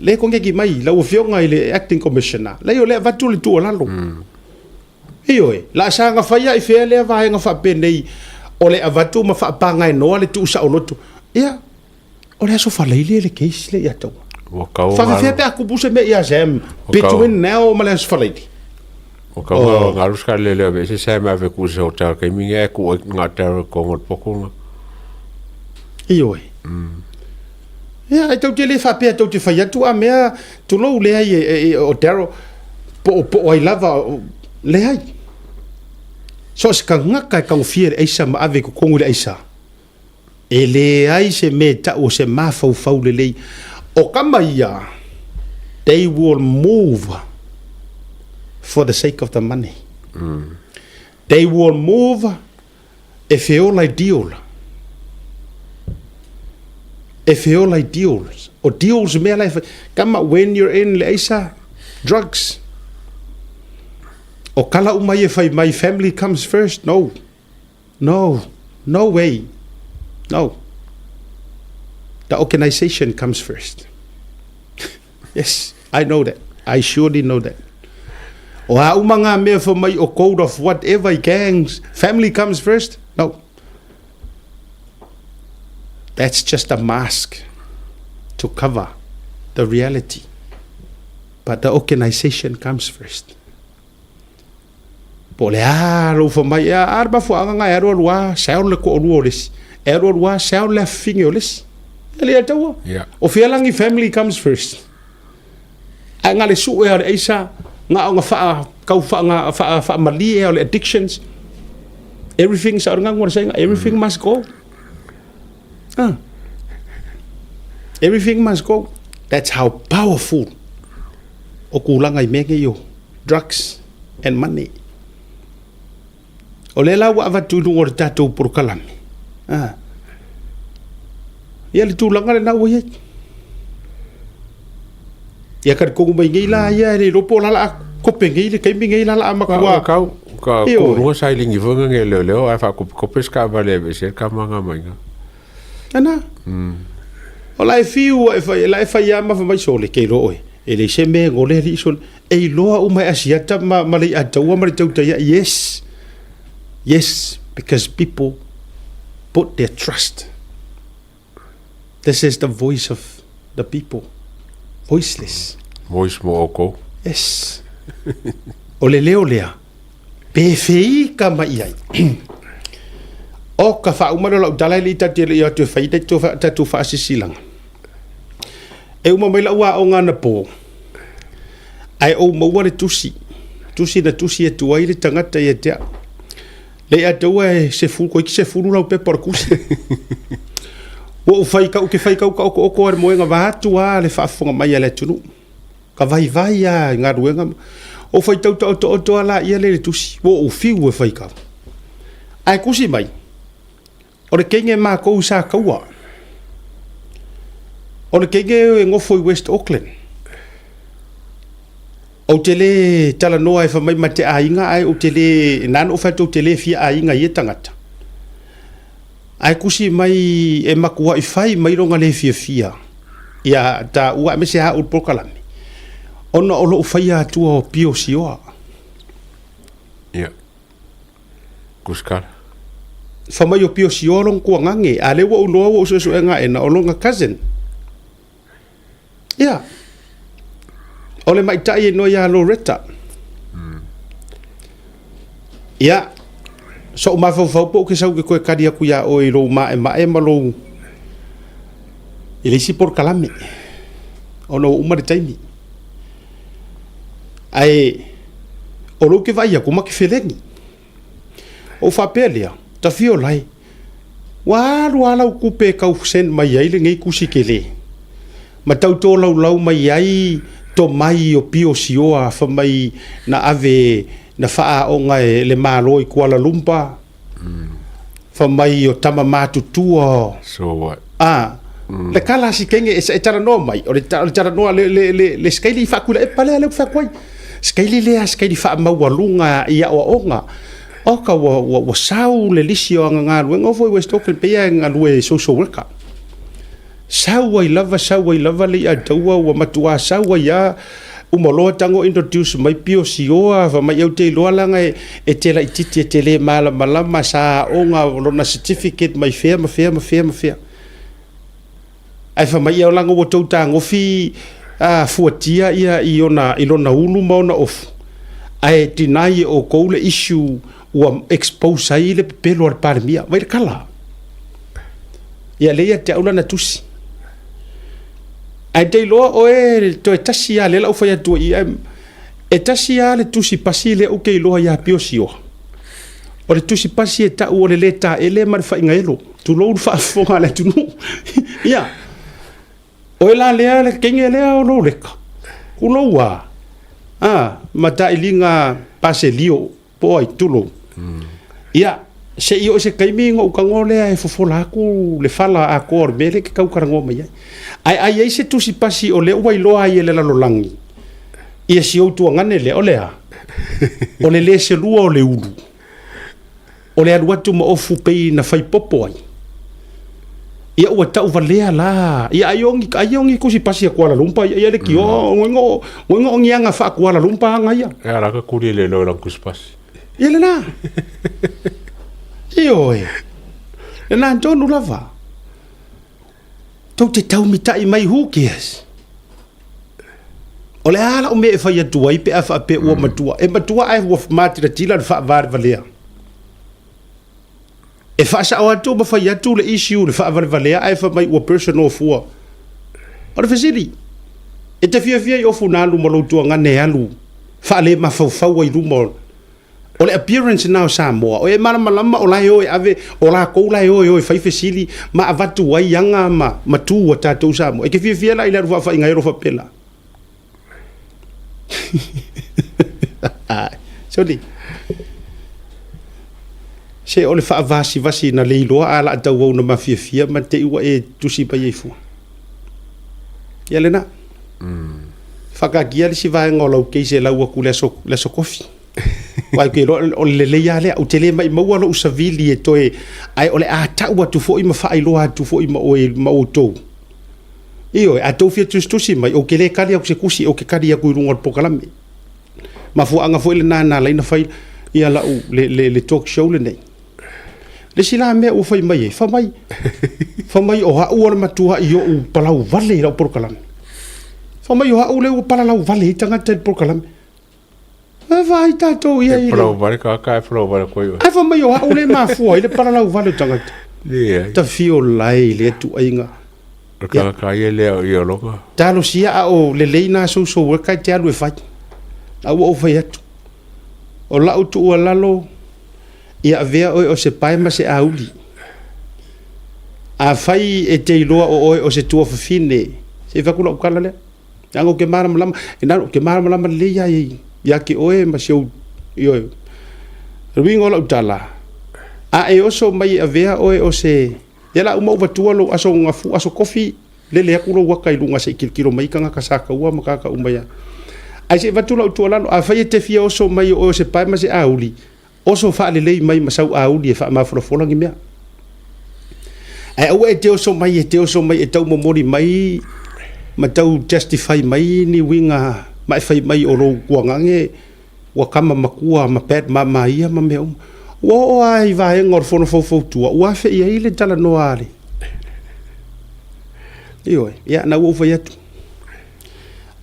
Le koneki mai, lau afioga i le acting commissioner, leai o lea e avatu le tuualalo. Ioe, la saga fai a i fea lea vaega faapenei o le avatu ma faapagaenoa le tuusaoloto. Ia, o le Aso Faraile le case lea ia taua. Ua kau Faafefea pe a kupu se mea ia Sam between now ma le Aso Faraile. Ua kau oh. ngalu ska le le ave se Sam ave ku se hotel kai mingi e ku ngā taro kongo poko nga. Ioe. Ia, e tou te le faapea tou te fai atu a mea, tulou, leai, e, e, e, o Daryl, po o, po o ai lava, leai. So o se tagata e tagofia i le aisa ma ave i totonu i le aisa, e leai se mea e tau o se mafaufau lelei. O tama ia, they will move for the sake of the money. They will move E feola i deal. E feola i deals. O deals mea la e fai. Kama, when you're in le aisa, drugs. O kala uma ia fai mai, family comes first. No. No. No way. No. The organization comes first. Yes, I know that. I surely know that. O a uma ngā mea for mai o code of whatever gangs, family comes first? No. That's just a mask to cover the reality. But the organization comes first. Po o le a lou fai mai, a le mafuaaga na e alu alu a sao le toalua o le isi, e alu alu a sao le afafine o le isi. E le ataua. Yeah. O fea lagi family comes first. Ae na le sue o le aisa, na o na wha, kau wha, nga, wha, wha malie o le addictions. Everything sa o le saying, everything must go. Ah. Everything must go. That's how powerful o kulaga i mea nei o drugs and money. O lea la ua avatu i luga o le tatou polokalame. Ah. Ia le tulaga lena ua i ai. Ia talitonu mai nei la ia e le iloa po o la la kope nei le taimi nei la la a matua. Kau, ka ku'uluga sa ilingi foi nga nge leoleo ae faakopekope se taavale e aveese ai le tamaga mai ina. Ana. O la e fiu e fai, la e fai a ma mai sole ke iloa oe. E leai se mea e gole alii sole. E iloa uma e Asiata ma, ma le Ataua ma le Tautaia. Yes. Yes, because people put their trust. This is the voice of the people. Voiceless. Voice mo oukou. Yes. O le leo lea, pe feika mai ai. O ka faauma lea o lau tala e le i tati e le i o atu e fai tatou faasisilaga. E uma mai lau aoga anapo, ae ou maua le tusi, tusi na tusi atu ai le tagata ia te au. Le i ataua e sefulu, toeitiiti sefulu lau pepa o le tusi. Ua ou fai kau, ke fai kau ka okooko a le moega vaeatu lava le faafofoga mai a le atunuu. Ka vaivai lava i galuega ma. Ou faitau taotooto lava laia lea i le tusi, ua ou fiu e faitau. Ae tusi mai, o le teine matou i Sataua, o le teine e nofo i West Auckland. Ou te le talanoa e fai mai ma te aiga, ae ou te le, na ona ou fai atu ou te le fia aiga i ia tagata. Ae tusi mai e matuai fai mai lona le fiafia ia taua aemaise lava au i le polokalame, ona o lou faia atua o Pio Sioa. Ia. Kuskala. Fai mai o Pio Sioa lona tuagage, a lea ua ou iloa ua ou suesuega aena o lona cousin. Ia. O le maita'i e igoa ia Loretta. Ia, so'u mafaufau po ou te sau ou te toe tali atu iā oe i lou ma'ema'e ma lou i le isi polokalame ona ua uma le taimi. Ae o lou ke vaai atu ma ke feleni. Ou faapea lea, Tafio lae, ua alu a lau tupe e tau send mai ai lenei tusi tele, ma tau tolaulau mai ai tomai o pio sioa fa mai na ave na faaaoga e le Malo i Kuala Lumpur, fa mai o tama matutua. So what? A, le kala si kenge e talanoa mai, o le talanoa le le le le skeili faakuilaepa lea lea ua fai atu ai. Skeili lea skeili faamaualuga i aoaoga. Oka ua ua ua sau le lisi o ana galuega o foi West Auckland pei e galue social worker. Sau ai lava sau ai lava le i'a taua ua matuā sau ai a uma loa tago introduce mai pio sioa fa mai ou te iloa laga e te laitiiti e te le malamalama sa aoga lona certificate mai fea ma fea ma fea ma fea. Ae fai mai ia laga ua tou tagofi a fuatia ia i ona i lona ulu ma ona ofu ae deny e outou le issue ua expose ai le pepelo a le Palemia. Vai le kala. Ia lea ia te au lana tusi. Ae te iloa oe toe tasi lava lea la ou fai atu ai i e tasi lava le tusi pasi lea ou te iloa ia Pio Sioa. O le tusi pasi e tau o le lē taele ma le faigaelo. Tulou le faafofoga a le atunuu. Ia, oe la lea le kenge lea o lou leka. Tulou a. A, matailiga paselio po o ai, tulou. Ia, se i oo i se taimi ona ou tago lea e fofola atu le fala atoa o le mea lea e te tau talanoa mai ai. Ae a i ai se tusi pasi o lea ua iloa ai e le lalolagi ia si ou tuagane lea, o le a? O le lē selua o le ulu. O le alu atu ma ofu pei na fai popo ai. Ia ua tauvalea la. Ia ai o ni ai o ni tusi pasi a Kuala Lumpur ia ia le kio mm. Ngo ngo ngo aga fa Kuala Lumpur aga ia. Ia la ka kuri le lo la tusi pasi. Ia le na. Ioe. Le na tonu lava. Tou te taumita'i mai who cares? O le a la'u mea e fai atu ai pe a faapea ua matua? E matua ae ua matilatila le faavalevalea. E faasa'o atu ma fai atu le issue le faavalevalea ae fai mai ua personal fua. O le fesili, e te fiafia i ofu na alu ma lou tuagane e alu faalemafaufau ai luma o O le appearance lena o Samoa, o e malamalama o la e o e ave, o lakou la e o e o e fai fesili ma avatu ai aga ma, ma tu a tatou Samoa. E ke fiafia la i le alu faafaaigaelo faapela. Soli. Se o le faavasivasi na le iloa a la tauau na mafiafia ma te i ua e tusi mai ai fua. Ia lena. Whakaakia le isi vaega o lau case e lau atu le aso, le aso kofi. Aua ou te iloa o le lelei lava lea. Ou te le maimauina lou savili e toe, ae o le a tau atu foi ma faailoa atu foi ma oe ma outou. Ioe, a tou fia tusitusi mai, ou te le kali atu se tusi, ou te kali atu i luga o le polokalame. Mafuaaga foi lena na ala ai ona fai ia lau, le, le, le talk show lenei. Le isi la mea ua fai mai ai, fai mai, fai mai o au o le matuai ou palau vale i lau polokalame. Fai mai o au lea ua palalau vale ai tagata i le polokalame. E vaai tatou ia i le... Palau vale ka ka e palau vale koe. Ae fai mai o au lea e mafua ai le palalau vale o tagata. Leai. Tafio lae i lea tuaiga. O le tagata ia lea o ia loga. Talosia a o lelei nā social worker e te alu e fai. A ua ou fai atu. O lau tuualalo, ia avea oe o se pae ma se auli. Afai e te iloa o oe o se tuafafine, se i fai atu lau tala lea. Leaga ou te malamalama, e na, ou te malamalama lelei lava i, ia te oe ma si ou, ioe. O le uiga o lau tala, a e oso mai e avea oe o se, ia la uma ou vatua lou aso gafu, aso kofi, lele atu lou ata i luga se i tilotilo mai tagata sa taua ma tagata uma ia. Ae se i avatu lau tuualalo, afai e te fia oso mai o oe o se pae ma se auli, oso faalelei mai ma sau auli e faamafolafola ni mea. Ae aua e te oso mai, e te oso mai e tau momoli mai ma tau justify mai ni uiga ma e fai mai o lou tuagage ua tama matua ma bad mama ia ma mea uma. Ua oo lava i vaega o le fono faufautua, ua afe i ai le talanoa a le. Ioe, ia na ua ou fai atu.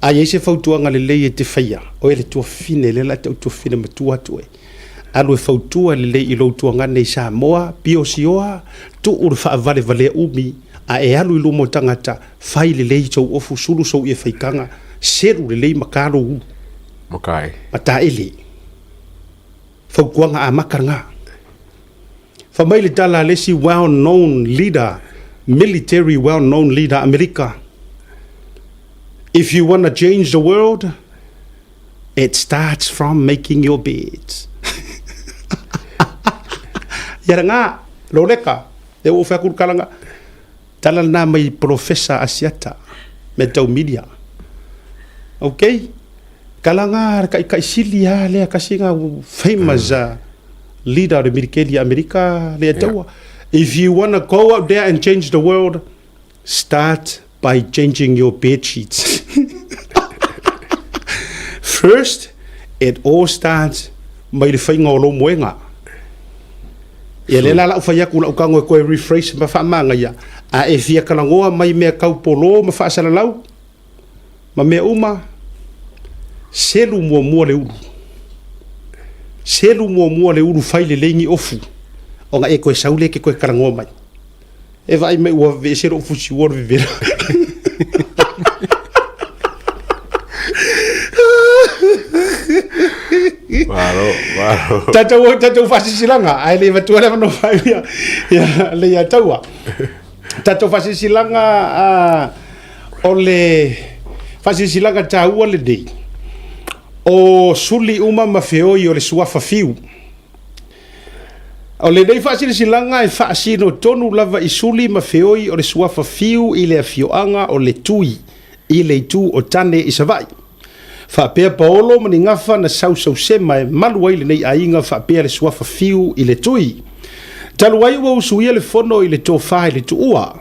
A i ai se fautuaga lelei e te faia, oe le tuafafine, lea la e tau tuafafine matua atu oe. Alu e fautua lelei i lou tuagane i Samoa, pio sioa, tuu le faavalevalea umi, a e alu i luma o tagata, fai lelei sou ofu, sulu sou ie faitaga, selu lelei ma ta lou ulu. Mataele. Mataele. Fautuaga amata lena. Fai mai le tala a le isi well known leader, military well known leader Amerika, If you wanna change the world, it starts from making your bed. Ia lena, loleka, lea ua ou fai atu le tala, tala lena mai Polofesa Asiata, mea tau media. Okay? Tala na le taitai sili a lea tasi na famous leader o le milikeli Amerika lea taua. If you wanna go out there and change the world, start by changing your bed sheets. First, it all starts mai le faiga o lou moega. Ia lea la lau fai atu lau tago e toe rephrase ma faamagaia, a e fia talanoa mai mea tau polo ma faasalalau, ma mea uma, selu muamua le ulu. Selu muamua le ulu fai lelei ni ofu, ona e toe sau lea e te toe talanoa mai. E vaai mai ua aveese lou fusi ua o le vevela. Malo, malo. Tatou, tatou faasilasilaga, ae le i avatua le avanoa faaiu ia, ia Leiataua. Tatou faasilasilaga o le faasilasilaga taua lenei, o suli uma ma feoi o le suafa fiu. O lenei faasilasilaga e faasino tonu lava i suli ma feoi o le suafa fiu i le afioaga o Letui i le itu o Tane i Savaii. Faapea Paolo ma ni gafa na sausausema e malu ai lenei aiga faapea le suafa fiu i Letui. Talu ai ua usuia le fono i le tofa i le tuua.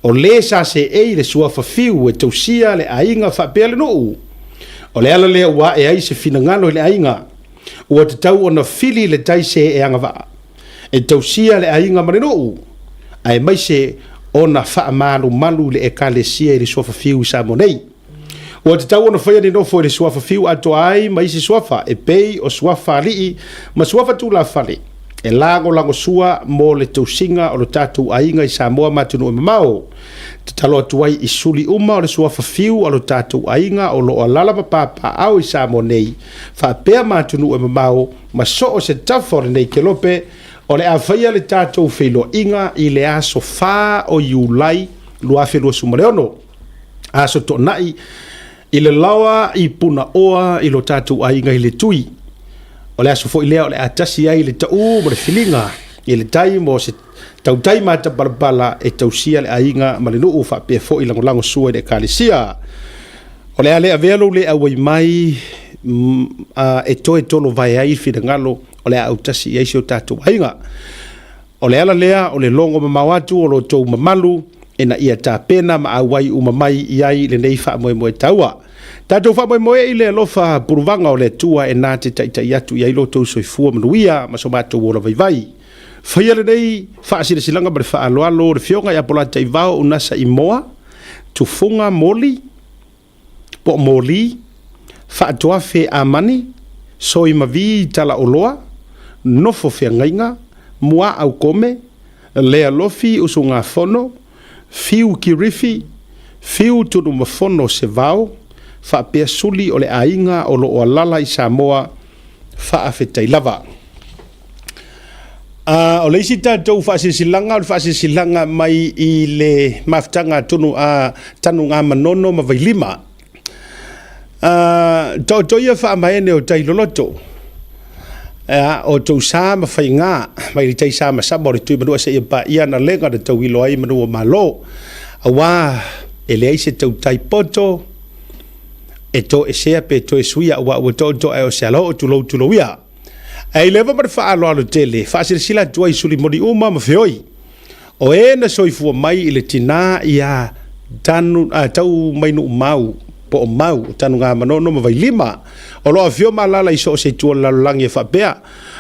O le sa seei le suafa fiu e tausia le aiga faapea le nuu. O le ala lea ua ae ai se finagalo i le aiga. Ua tatau ona fili le tai see e agavaa e tausia le aiga ma le nuu, aemaise ona faamalumalu le Ekalesia i le suafa fiu i Samoa nei. Ua tatau ona faia ni nofo i le suafa fiu atoa ai ma isi suafa e pei o suafa alii ma suafa tulafale e lagolagosua mo le tausiga o lo tatou aiga i Samoa ma atunuu e mamao. Tatalo atu ai i suli uma o le suafa fiu a lo tatou aiga o lo o alaala ma papaaao i Samoa nei faapea ma atunuu e mamao ma so o se tafa o lenei kelope, o le a faia le tatou feiloaiga i le aso 4 o Iulai 2026. Aso Toonai i le laoa i Punaoa i lo tatou aiga i Letui. O le aso foi lea o le a tasi ai le taʻu ma le filiga i le tai mo se tautai matapalapala e tausia le aiga ma le nuu faapea foi lagolago sua i le Ekalesia. O le a le avea lou le auai mai e toe tolovae ai finagalo o le a autasi i ai si o tatou aiga. O le ala lea o le logo mamao atu o lo outou mamalu ina ia tapena ma auai uma mai i ai lenei faamoemoe taua. Tatou faamoemoe i le alofa puluvaga o le Atua e na te taitai atu i ai lo outou soifua manuia ma so matou ola vaivai. Faia lenei faasilasilaga ma le faaaloalo le Afioga ia Polataivao Unasa Imoa, Tufuga Moli, po o moli, faatoafe amani, soi mavi talaoloa, nofo feagaiga, muaau kome, lealofi usugafono, fiu kirifi, fiu tunumafono sevao, faapea suli o le aiga o lo o alala i Samoa, faafetai lava. A o le isi tatou faasilasilaga o le faasilasilaga mai i le mafutaga tonu a Tanugamanono ma Vailima. A taoto ia faamaene o tai loloto. A o tou sa ma faiga mai le tai sa ma sama o le Tuimanua seia paia na lega na tauilo ai manu o Malo. Auā e leai se tautai poto e toesea pe toe suia auā ua taoto ae o se alaoo tulou tulou ia. Ae i leva ma le faaaloalo tele, faasilasila atu ai i suli moni uma ma feoi, o e na soifua mai i le tinā iā Tanu, a, Taumainuu-mau, po o Mau, o Tanugamanono ma Vailima, o lo o afio ma alaala i so o se itu o le lalolagi e faapea,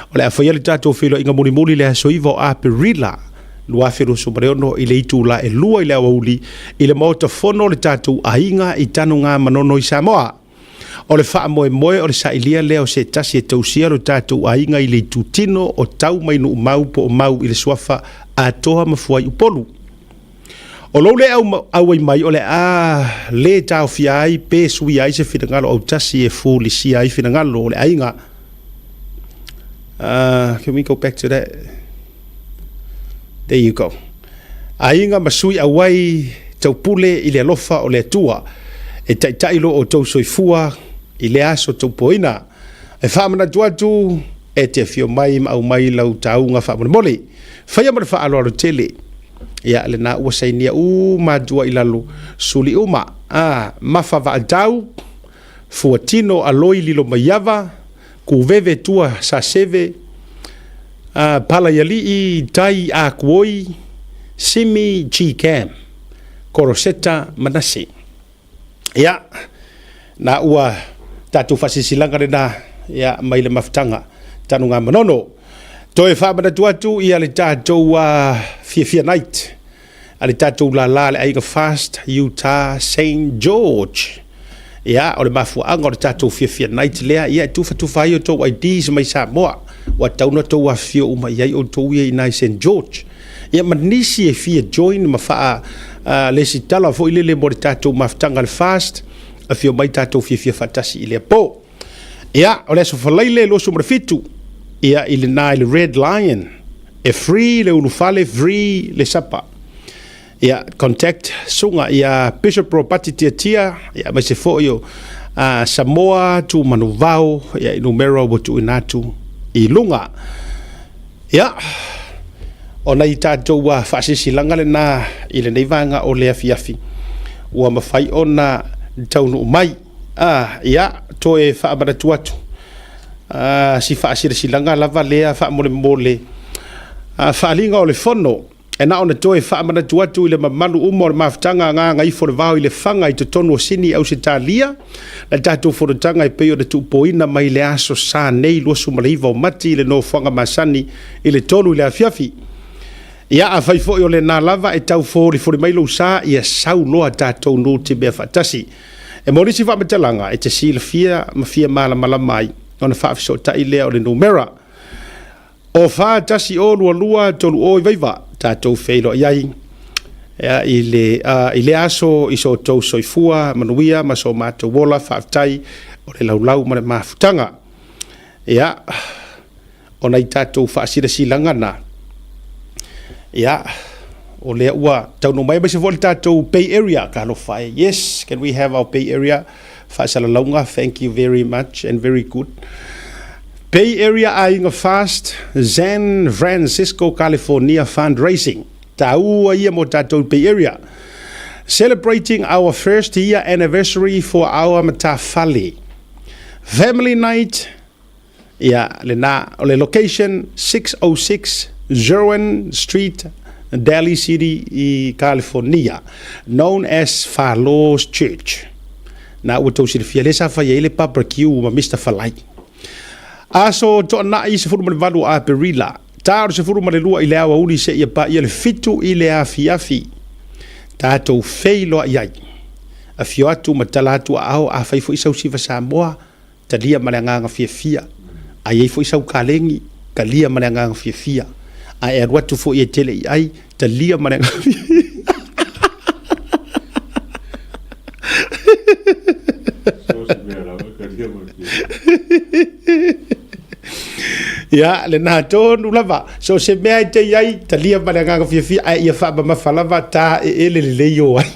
o le a faia le tatou feiloaiga mulimuli i le aso 9 o Aperila 2026 i le itula e 2 i le aoauli i le Maota Fono o le tatou aiga i Tanugamanono i Samoa. O le faamoemoe o le sailia lea o se tasi e tausia lo tatou aiga i le itutino o tau mai Nuumau po o Mau i le suafa Atoa ma Fuaiupolu. O lou le auai mai o le a lē taofia ai pe suia ai se finagalo autasi e fulisia ai finagalo o le aiga. Uh, can we go back to that? There you go. Aiga ma sui auai taupule i le alofa o le Atua e taitai lo outou soifua i lea aso taupoina. E faamanatu atu e te afio mai ma aumai lau tauga faamolemole. Faia ma le faaaloalo tele. Ia, lena ua sainia uma atu ai i lalo, suli uma, a, mafa vaatau, fuatino aloi lilo maiava, kuveve tua saseve, a, palaialii, tai akuoi, simi gcam, koroseta manase. Ia, na ua tatou faasilasilaga lena, ia, mai le mafutaga Tanugamanono. Toe faamanatu atu ia le tatou uh, Fiafia Night a le tatou lala le aiga Fast Utah St. George. Ia, o le mafuaaga o le tatou Fiafia Night lea, ia, e tufatufa ai outou IDs mai Samoa. Ua tatau ona outou afifio uma i ai outou ia i ina i St. George. Ia ma nisi e fia join ma faa uh, lesitala foi lele mo le tatou mafutaga le fast, afio mai tatou fiafia faatasi i lea po. Ia, o le aso Faraile 27, ia i lena i le Red Lion, e free le ulufale, free le sapa. Ia, contact suga ia Bishop Ropati Tiatia, ia aemaise foi o uh, Samoa Tumanuvao, ia i numera ua tuuina atu i luga. Ia, o nai tatou uh, faasilasilaga lena i lenei vaega o le afiafi, ua mafai ona taunuu mai. Ah, ia, toe faamanatu atu, ah, si faasilasilaga lava lea faamolemole, ah, faaaliga o le fono. E na ona toe faamanatu atu i le mamalu uma o le mafutaga a Gagaifo-le-Vao i Lefaga i totonu o Sini, Ausetalia, le tatou fonotaga e pei ona tuupoina mai le aso Sa nei 29 o Mati i le nofoaga masani i le 3 i le afiafi. Ia, afai foi o lena lava e tau folifoli mai lou sa, ia sau loa tatou nutimea faatasi. E mo nisi faamatalaga e te silafia ma fia malamalama ai, ona faafesootai lea o le numera O 4 1 0 2 2 3 o i vaiva tatou feiloai ai ia, i le uh, i lea aso i so outou soifua manuia ma so matou ola. Faafetai o le laulau ma le mafutaga. Ia, o nai tatou faasilasilaga na, ia, o lea ua taunuu mai, aemaise foi le tatou Bay Area. Talofa e. Yes, can we have our Bay Area faasalalauga? Thank you very much and very good. Bay Area Aiga Fast San Francisco, California fundraising. Taua ia mo tatou Bay Area. Celebrating our first year anniversary for our matafale. Family night, ia lena, o le location 606 Jerwin Street, Daly City i California, known as Falo's Church. Na ua tou silafia lea sa fai ai le barbecue ma Mister Falai. Aso Toanai 18 o Aperila, ta o le 12 i le aoauli seia paia le 7 i le afiafi. Tatou feiloai ai. Afio atu ma tala atu aao, afai foi sau siva Samoa, talia ma le agaga fiafia. A i ai foi sau kalegi, talia ma le agaga fiafia. A e alu atu foi e tele i ai, talia ma le agaga fiafia. Ia, lena tonu lava. So se mea e te i ai, talia ma le agaga fiafia, ae ia faamamafa lava ta e ele lelei o ai.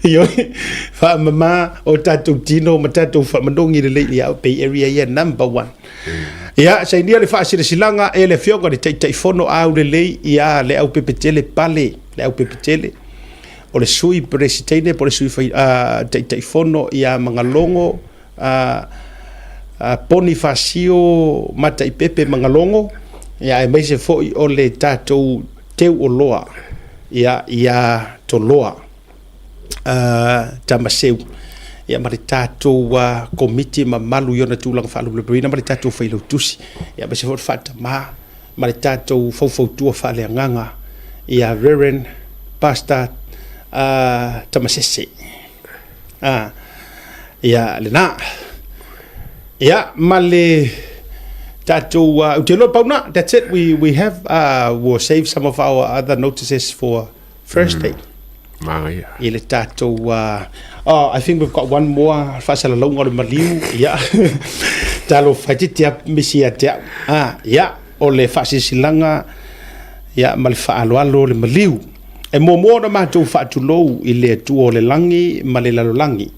Ioe, faamama o tatou tino ma tatou faamanogi lelei, ia, Bay Area ia number one. Ia, sainia le faasilasilaga e le Afioga i le Taitaifono aulelei ia Leaupepetele Pale, Leaupepetele, o le Sui Peresitene po o le Sui Fai, Taitaifono ia Magalogo, Ponifasio Mataipepe Magalogo, ia, aemaise foi o le tatou teu oloa ia ia Toloa Tamaseu, ia, ma le tatou komiti mamalu i ona tulaga faalupelupeina ma le tatou failautusi, ia, aemaise foi le faatama ma le tatou faufautua faaleagaga ia Reverend Pastor Tamasese. Ia lena. Ia ma le tatou ou te iloa pau na. That's it. We have we'll save some of our other notices for Thursday. Manaia. I le tatou oh, I think we've got one more faasalalauga o le maliu ia talofa e titi a misi ia te au ah, ia o le faasilasilaga ia ma le faaaloalo o le maliu e muamua ona matou faatulou i le Atua o le lagi ma le lalolagi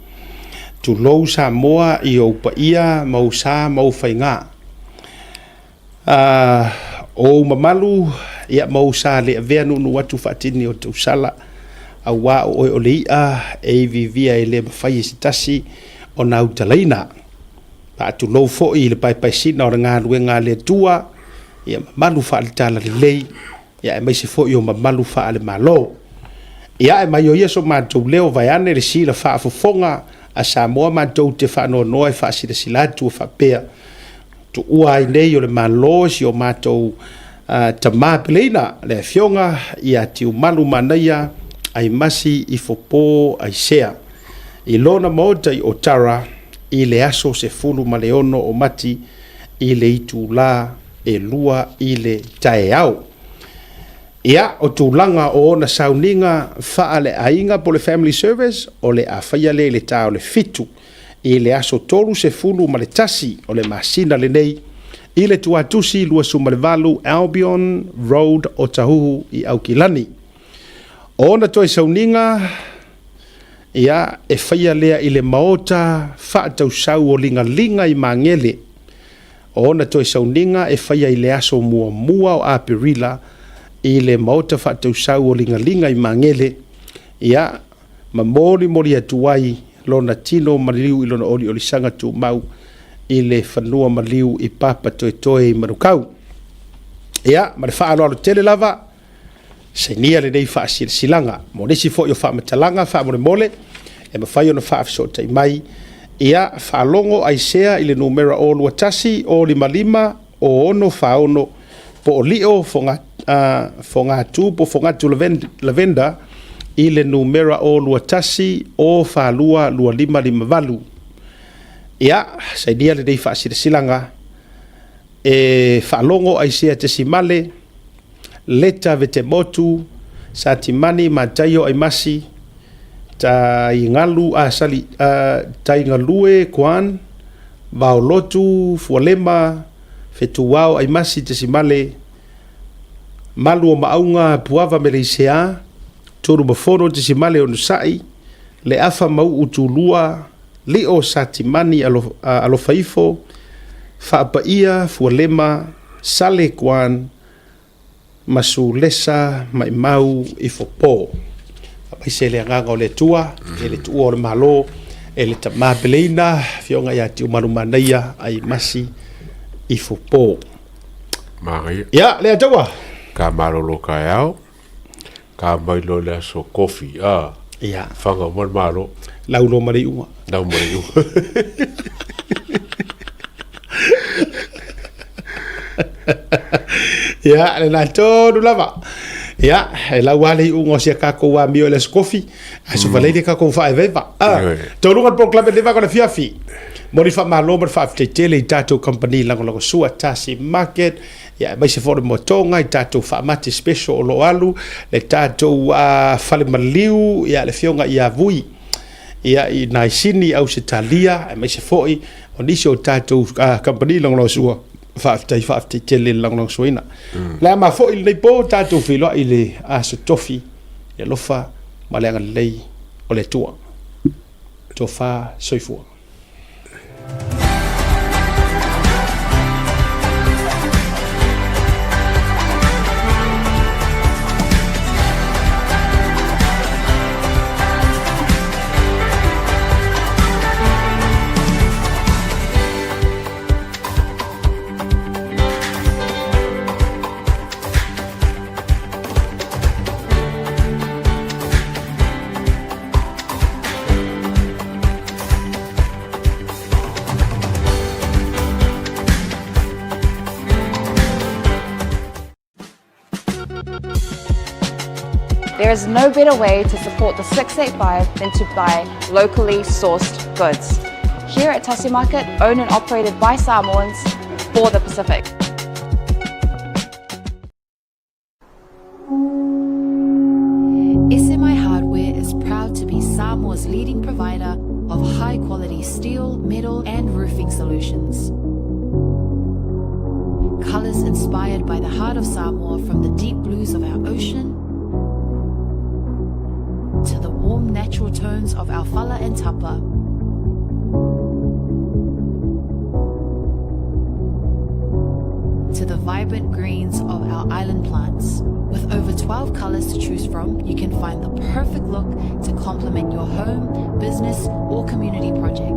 tulou Samoa i ou paia ma ou sa ma ou faigā A o ou mamalu, ia ma ou sa le avea nuunuu atu faatini o tausala, auā o oe o le i'a e iviivia e le mafai e se tasi ona autalaina. Faatulou foi i le paepaesina o le galuega a le Atua, ia mamalu faale-talalelei, ia aemaise foi o mamalu faale-Malo. Ia ae mai o ia so matou leo vaeane le sila faafofoga a Samoa matou te faanoanoa e faasilasila atu e faapea, tuua ai nei o le Malo e si o matou tama peleina le Afioga ia Tiumalu Manaia Aimasi Ifopo Aisea i lona maota i Otara i le aso 16 o Mati i le itula e 2 i le taeao. Ia, o tulaga o ona sauniga faaleaiga po o le family service, o le a faia lea i le ta o le 7 i le aso 31 o le masina lenei i le Tuatusi 28 Albion Road Otahuhu i Aukilani. O ona toe sauniga, ia, e faia lea i le Maota Faatausau o Ligaliga i Magele. O ona toe sauniga e faia i le aso muamua o Aperila i le Maota Faatausau o Ligaliga i Magele, ia, ma molimoli atu ai lona tino maliu i lona oliolisaga tumau i le fanua maliu i Papatoetoe i Manukau. Ia, ma le faaaloalo tele lava, sainia lenei faasilasilaga. Mo nisi foi o faamatalaga faamolemole e mafai ona faafesootai mai, ia faalogo aisea i le numera 021 055 0646 po o Lio Fogatu po o Fogatu Lavender i le numera 021 042 2558. Ia, sainia lenei faasilasilaga e faalogo aisea tesimale Leta Vetemotu, Satimani Mataio Aimasi, Taigalu a Sali a Taigalue Kuan, Vaolotu Fualema, Fetuao Aimasi Tesimale, Malu o Maauga Puava Meleisea, Tolumafono Tesimale Onosai, Leafa Mauu Tulua, Lio Satimani Alofaifo, Faapaia Fualema, Sale Kuan, Masulesa Maimau Ifopo. Faamaise le agaga o le Atua e le tuua o le Malo e le Tama Peleina Afioga ia Tiumalu Manaia Aimasi Ifopo. Manaia. Ia, le Ataua. Ka malolo taeao. Ka mai loa le aso kofi, a. Ia. Whanga uma le malo. Lau loa ma le iuga. Lau ma le iuga. Ia, lena tonu lava. Ia, e lau lava le iuga o si a tatou amio i le aso kofi, aso Faraile tatou faaevaeva. Ah, taunuuga le polokalame lenei vaega o le afiafi. Momoli faamalo ma le faafetai tele i tatou kamupani lagolagosua Tasi Market, ia aemaise foi o le motoga i tatou faamati special o lo o alu, le tatou fale maliu, ia le afioga ia Vui, ia i Naisini, Ausetalia, aemaise foi o nisi o tatou kamupani lagolagosua, faafetai faafetai tele le lagolagosuaina. Le a ma foi lenei po tatou feiloai i le Aso Tofi, i le alofa ma le agalelei o le Atua. Tofa soifua. There is no better way to support the 685 than to buy locally sourced goods. Here at Tasi Market, owned and operated by Samoans for the Pacific. SMI Hardware leading provider of high quality steel, metal, and roofing solutions. Colors inspired by the heart of Samoa from the deep blues of our ocean to the warm natural tones of our fala and tapa. To the vibrant greens of our island plants. With over 12 colors to choose from, you can find the perfect look to complement your home, business, or community project.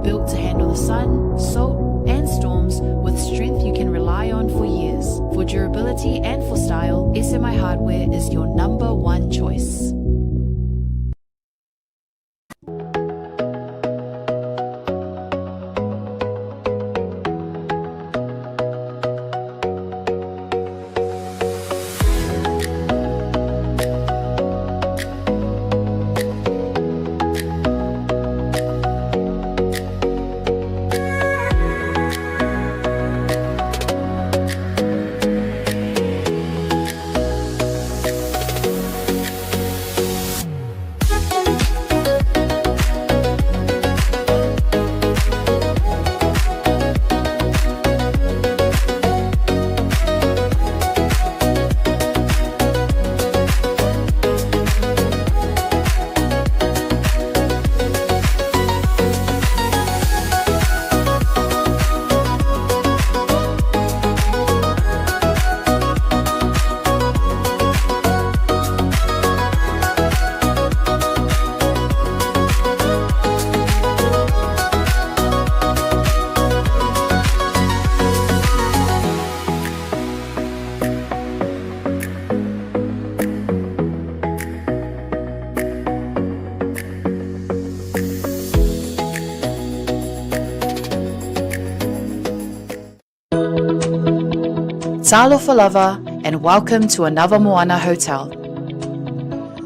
Built to handle the sun, salt, and storms with strength you can rely on for years. For durability and for style, SMI Hardware is your number one choice. Talofa lava and welcome to Anava Moana Hotel.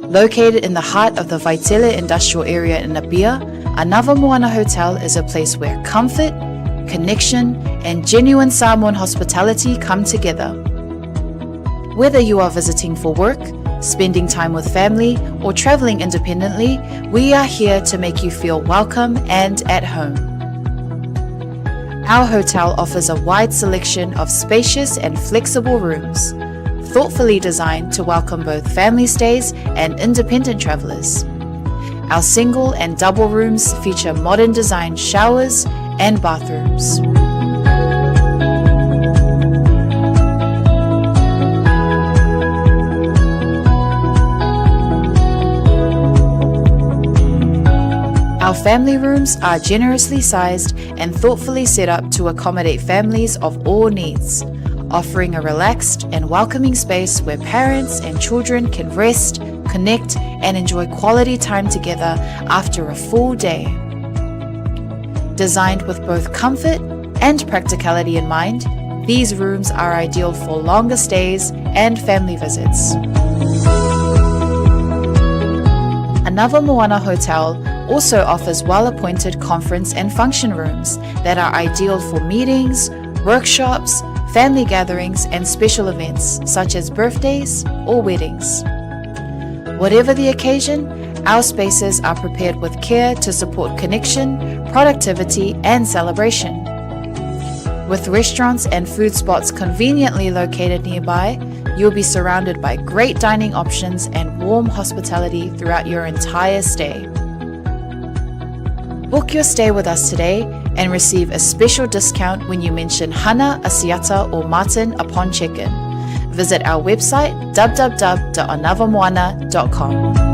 Located in the heart of the Vaitele industrial area in Apia, Anava Moana Hotel is a place where comfort, connection, and genuine Samoan hospitality come together. Whether you are visiting for work, spending time with family, or traveling independently, we are here to make you feel welcome and at home. Our hotel offers a wide selection of spacious and flexible rooms, thoughtfully designed to welcome both family stays and independent travelers. Our single and double rooms feature modern design showers and bathrooms. Our family rooms are generously sized and thoughtfully set up to accommodate families of all needs, offering a relaxed and welcoming space where parents and children can rest, connect, and enjoy quality time together after a full day. Designed with both comfort and practicality in mind, these rooms are ideal for longer stays and family visits. Anava Moana Hotel also offers well appointed conference and function rooms that are ideal for meetings, workshops, family gatherings, and special events such as birthdays or weddings. Whatever the occasion, our spaces are prepared with care to support connection, productivity, and celebration. With restaurants and food spots conveniently located nearby, you'll be surrounded by great dining options and warm hospitality throughout your entire stay. Book your stay with us today and receive a special discount when you mention Hana, Asiata, or Martin upon check-in. Visit our website www.anavamoana.com.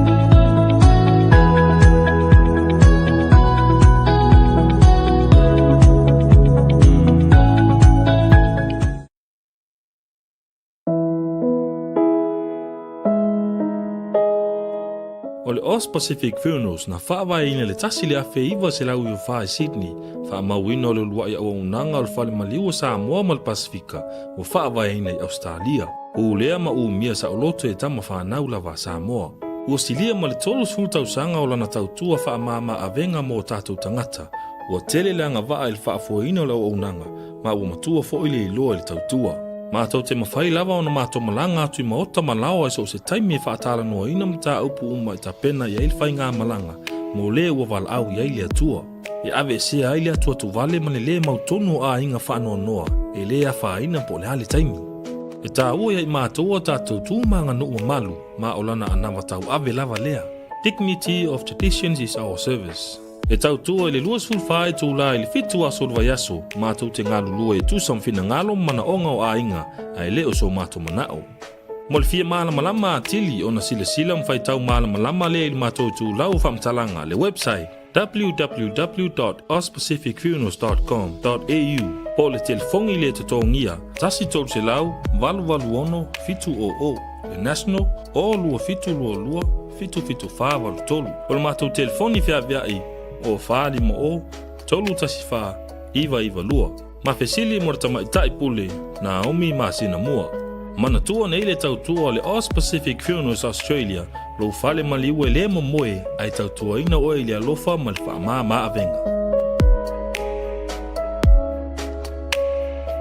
O le Aus Pacific Funerals na faavaeina i le 1994 i Sydney, faamauina o le uluai auaunaga o le Fale Maliu o Samoa ma le Pasefika ua faavaeina i Ausetalia. Pulea ma umia saoloto e tama fanau lava a Samoa. Ua silia ma le 30 tausaga o lana tautua faamama avega mo o tatou tagata. Ua tele le agavaa i le faafoeina o le auaunaga ma ua matua foi le iloa i le tautua. Matou te mafai lava ona matou malaga atu i maota ma laoa i so o se taimi e faatalanoaina mataupu uma e tapena i ai le faigamalaga mo le ua valaau i ai le Atua. E aveesea ai le atuatuvale ma le lē mautonu o aiga faanoanoa e lē afaina po o le a le taimi. E taua ia i matou a tatou tu ma aganuu mamalu ma o lana anava tauave lava lea. Dignity of traditions is our service. E tautua i le 24 itulā i le 7 aso o le vaiaso, matou te galulue e tusa ma finagalo ma manaoga o aiga, ae le o so matou manao. Mo le fia malamalama atili ona silasila ma faitau malamalama lea i le matou itulau o faamatalaga, le website, www.auspacificfunerals.com.au po o le telefoni le totogia 1 300 886 700, le national, o 2722 77483. O le matou telefoni feaveai, o 450 314 992. Ma fesili mo le tamaitai pule Naomi masina mua. Manatua nei le tautua o le Aus Pacific Funerals Australia, lou fale maliu e le momoe ae tautuaina oe i le alofa ma le faamama avega.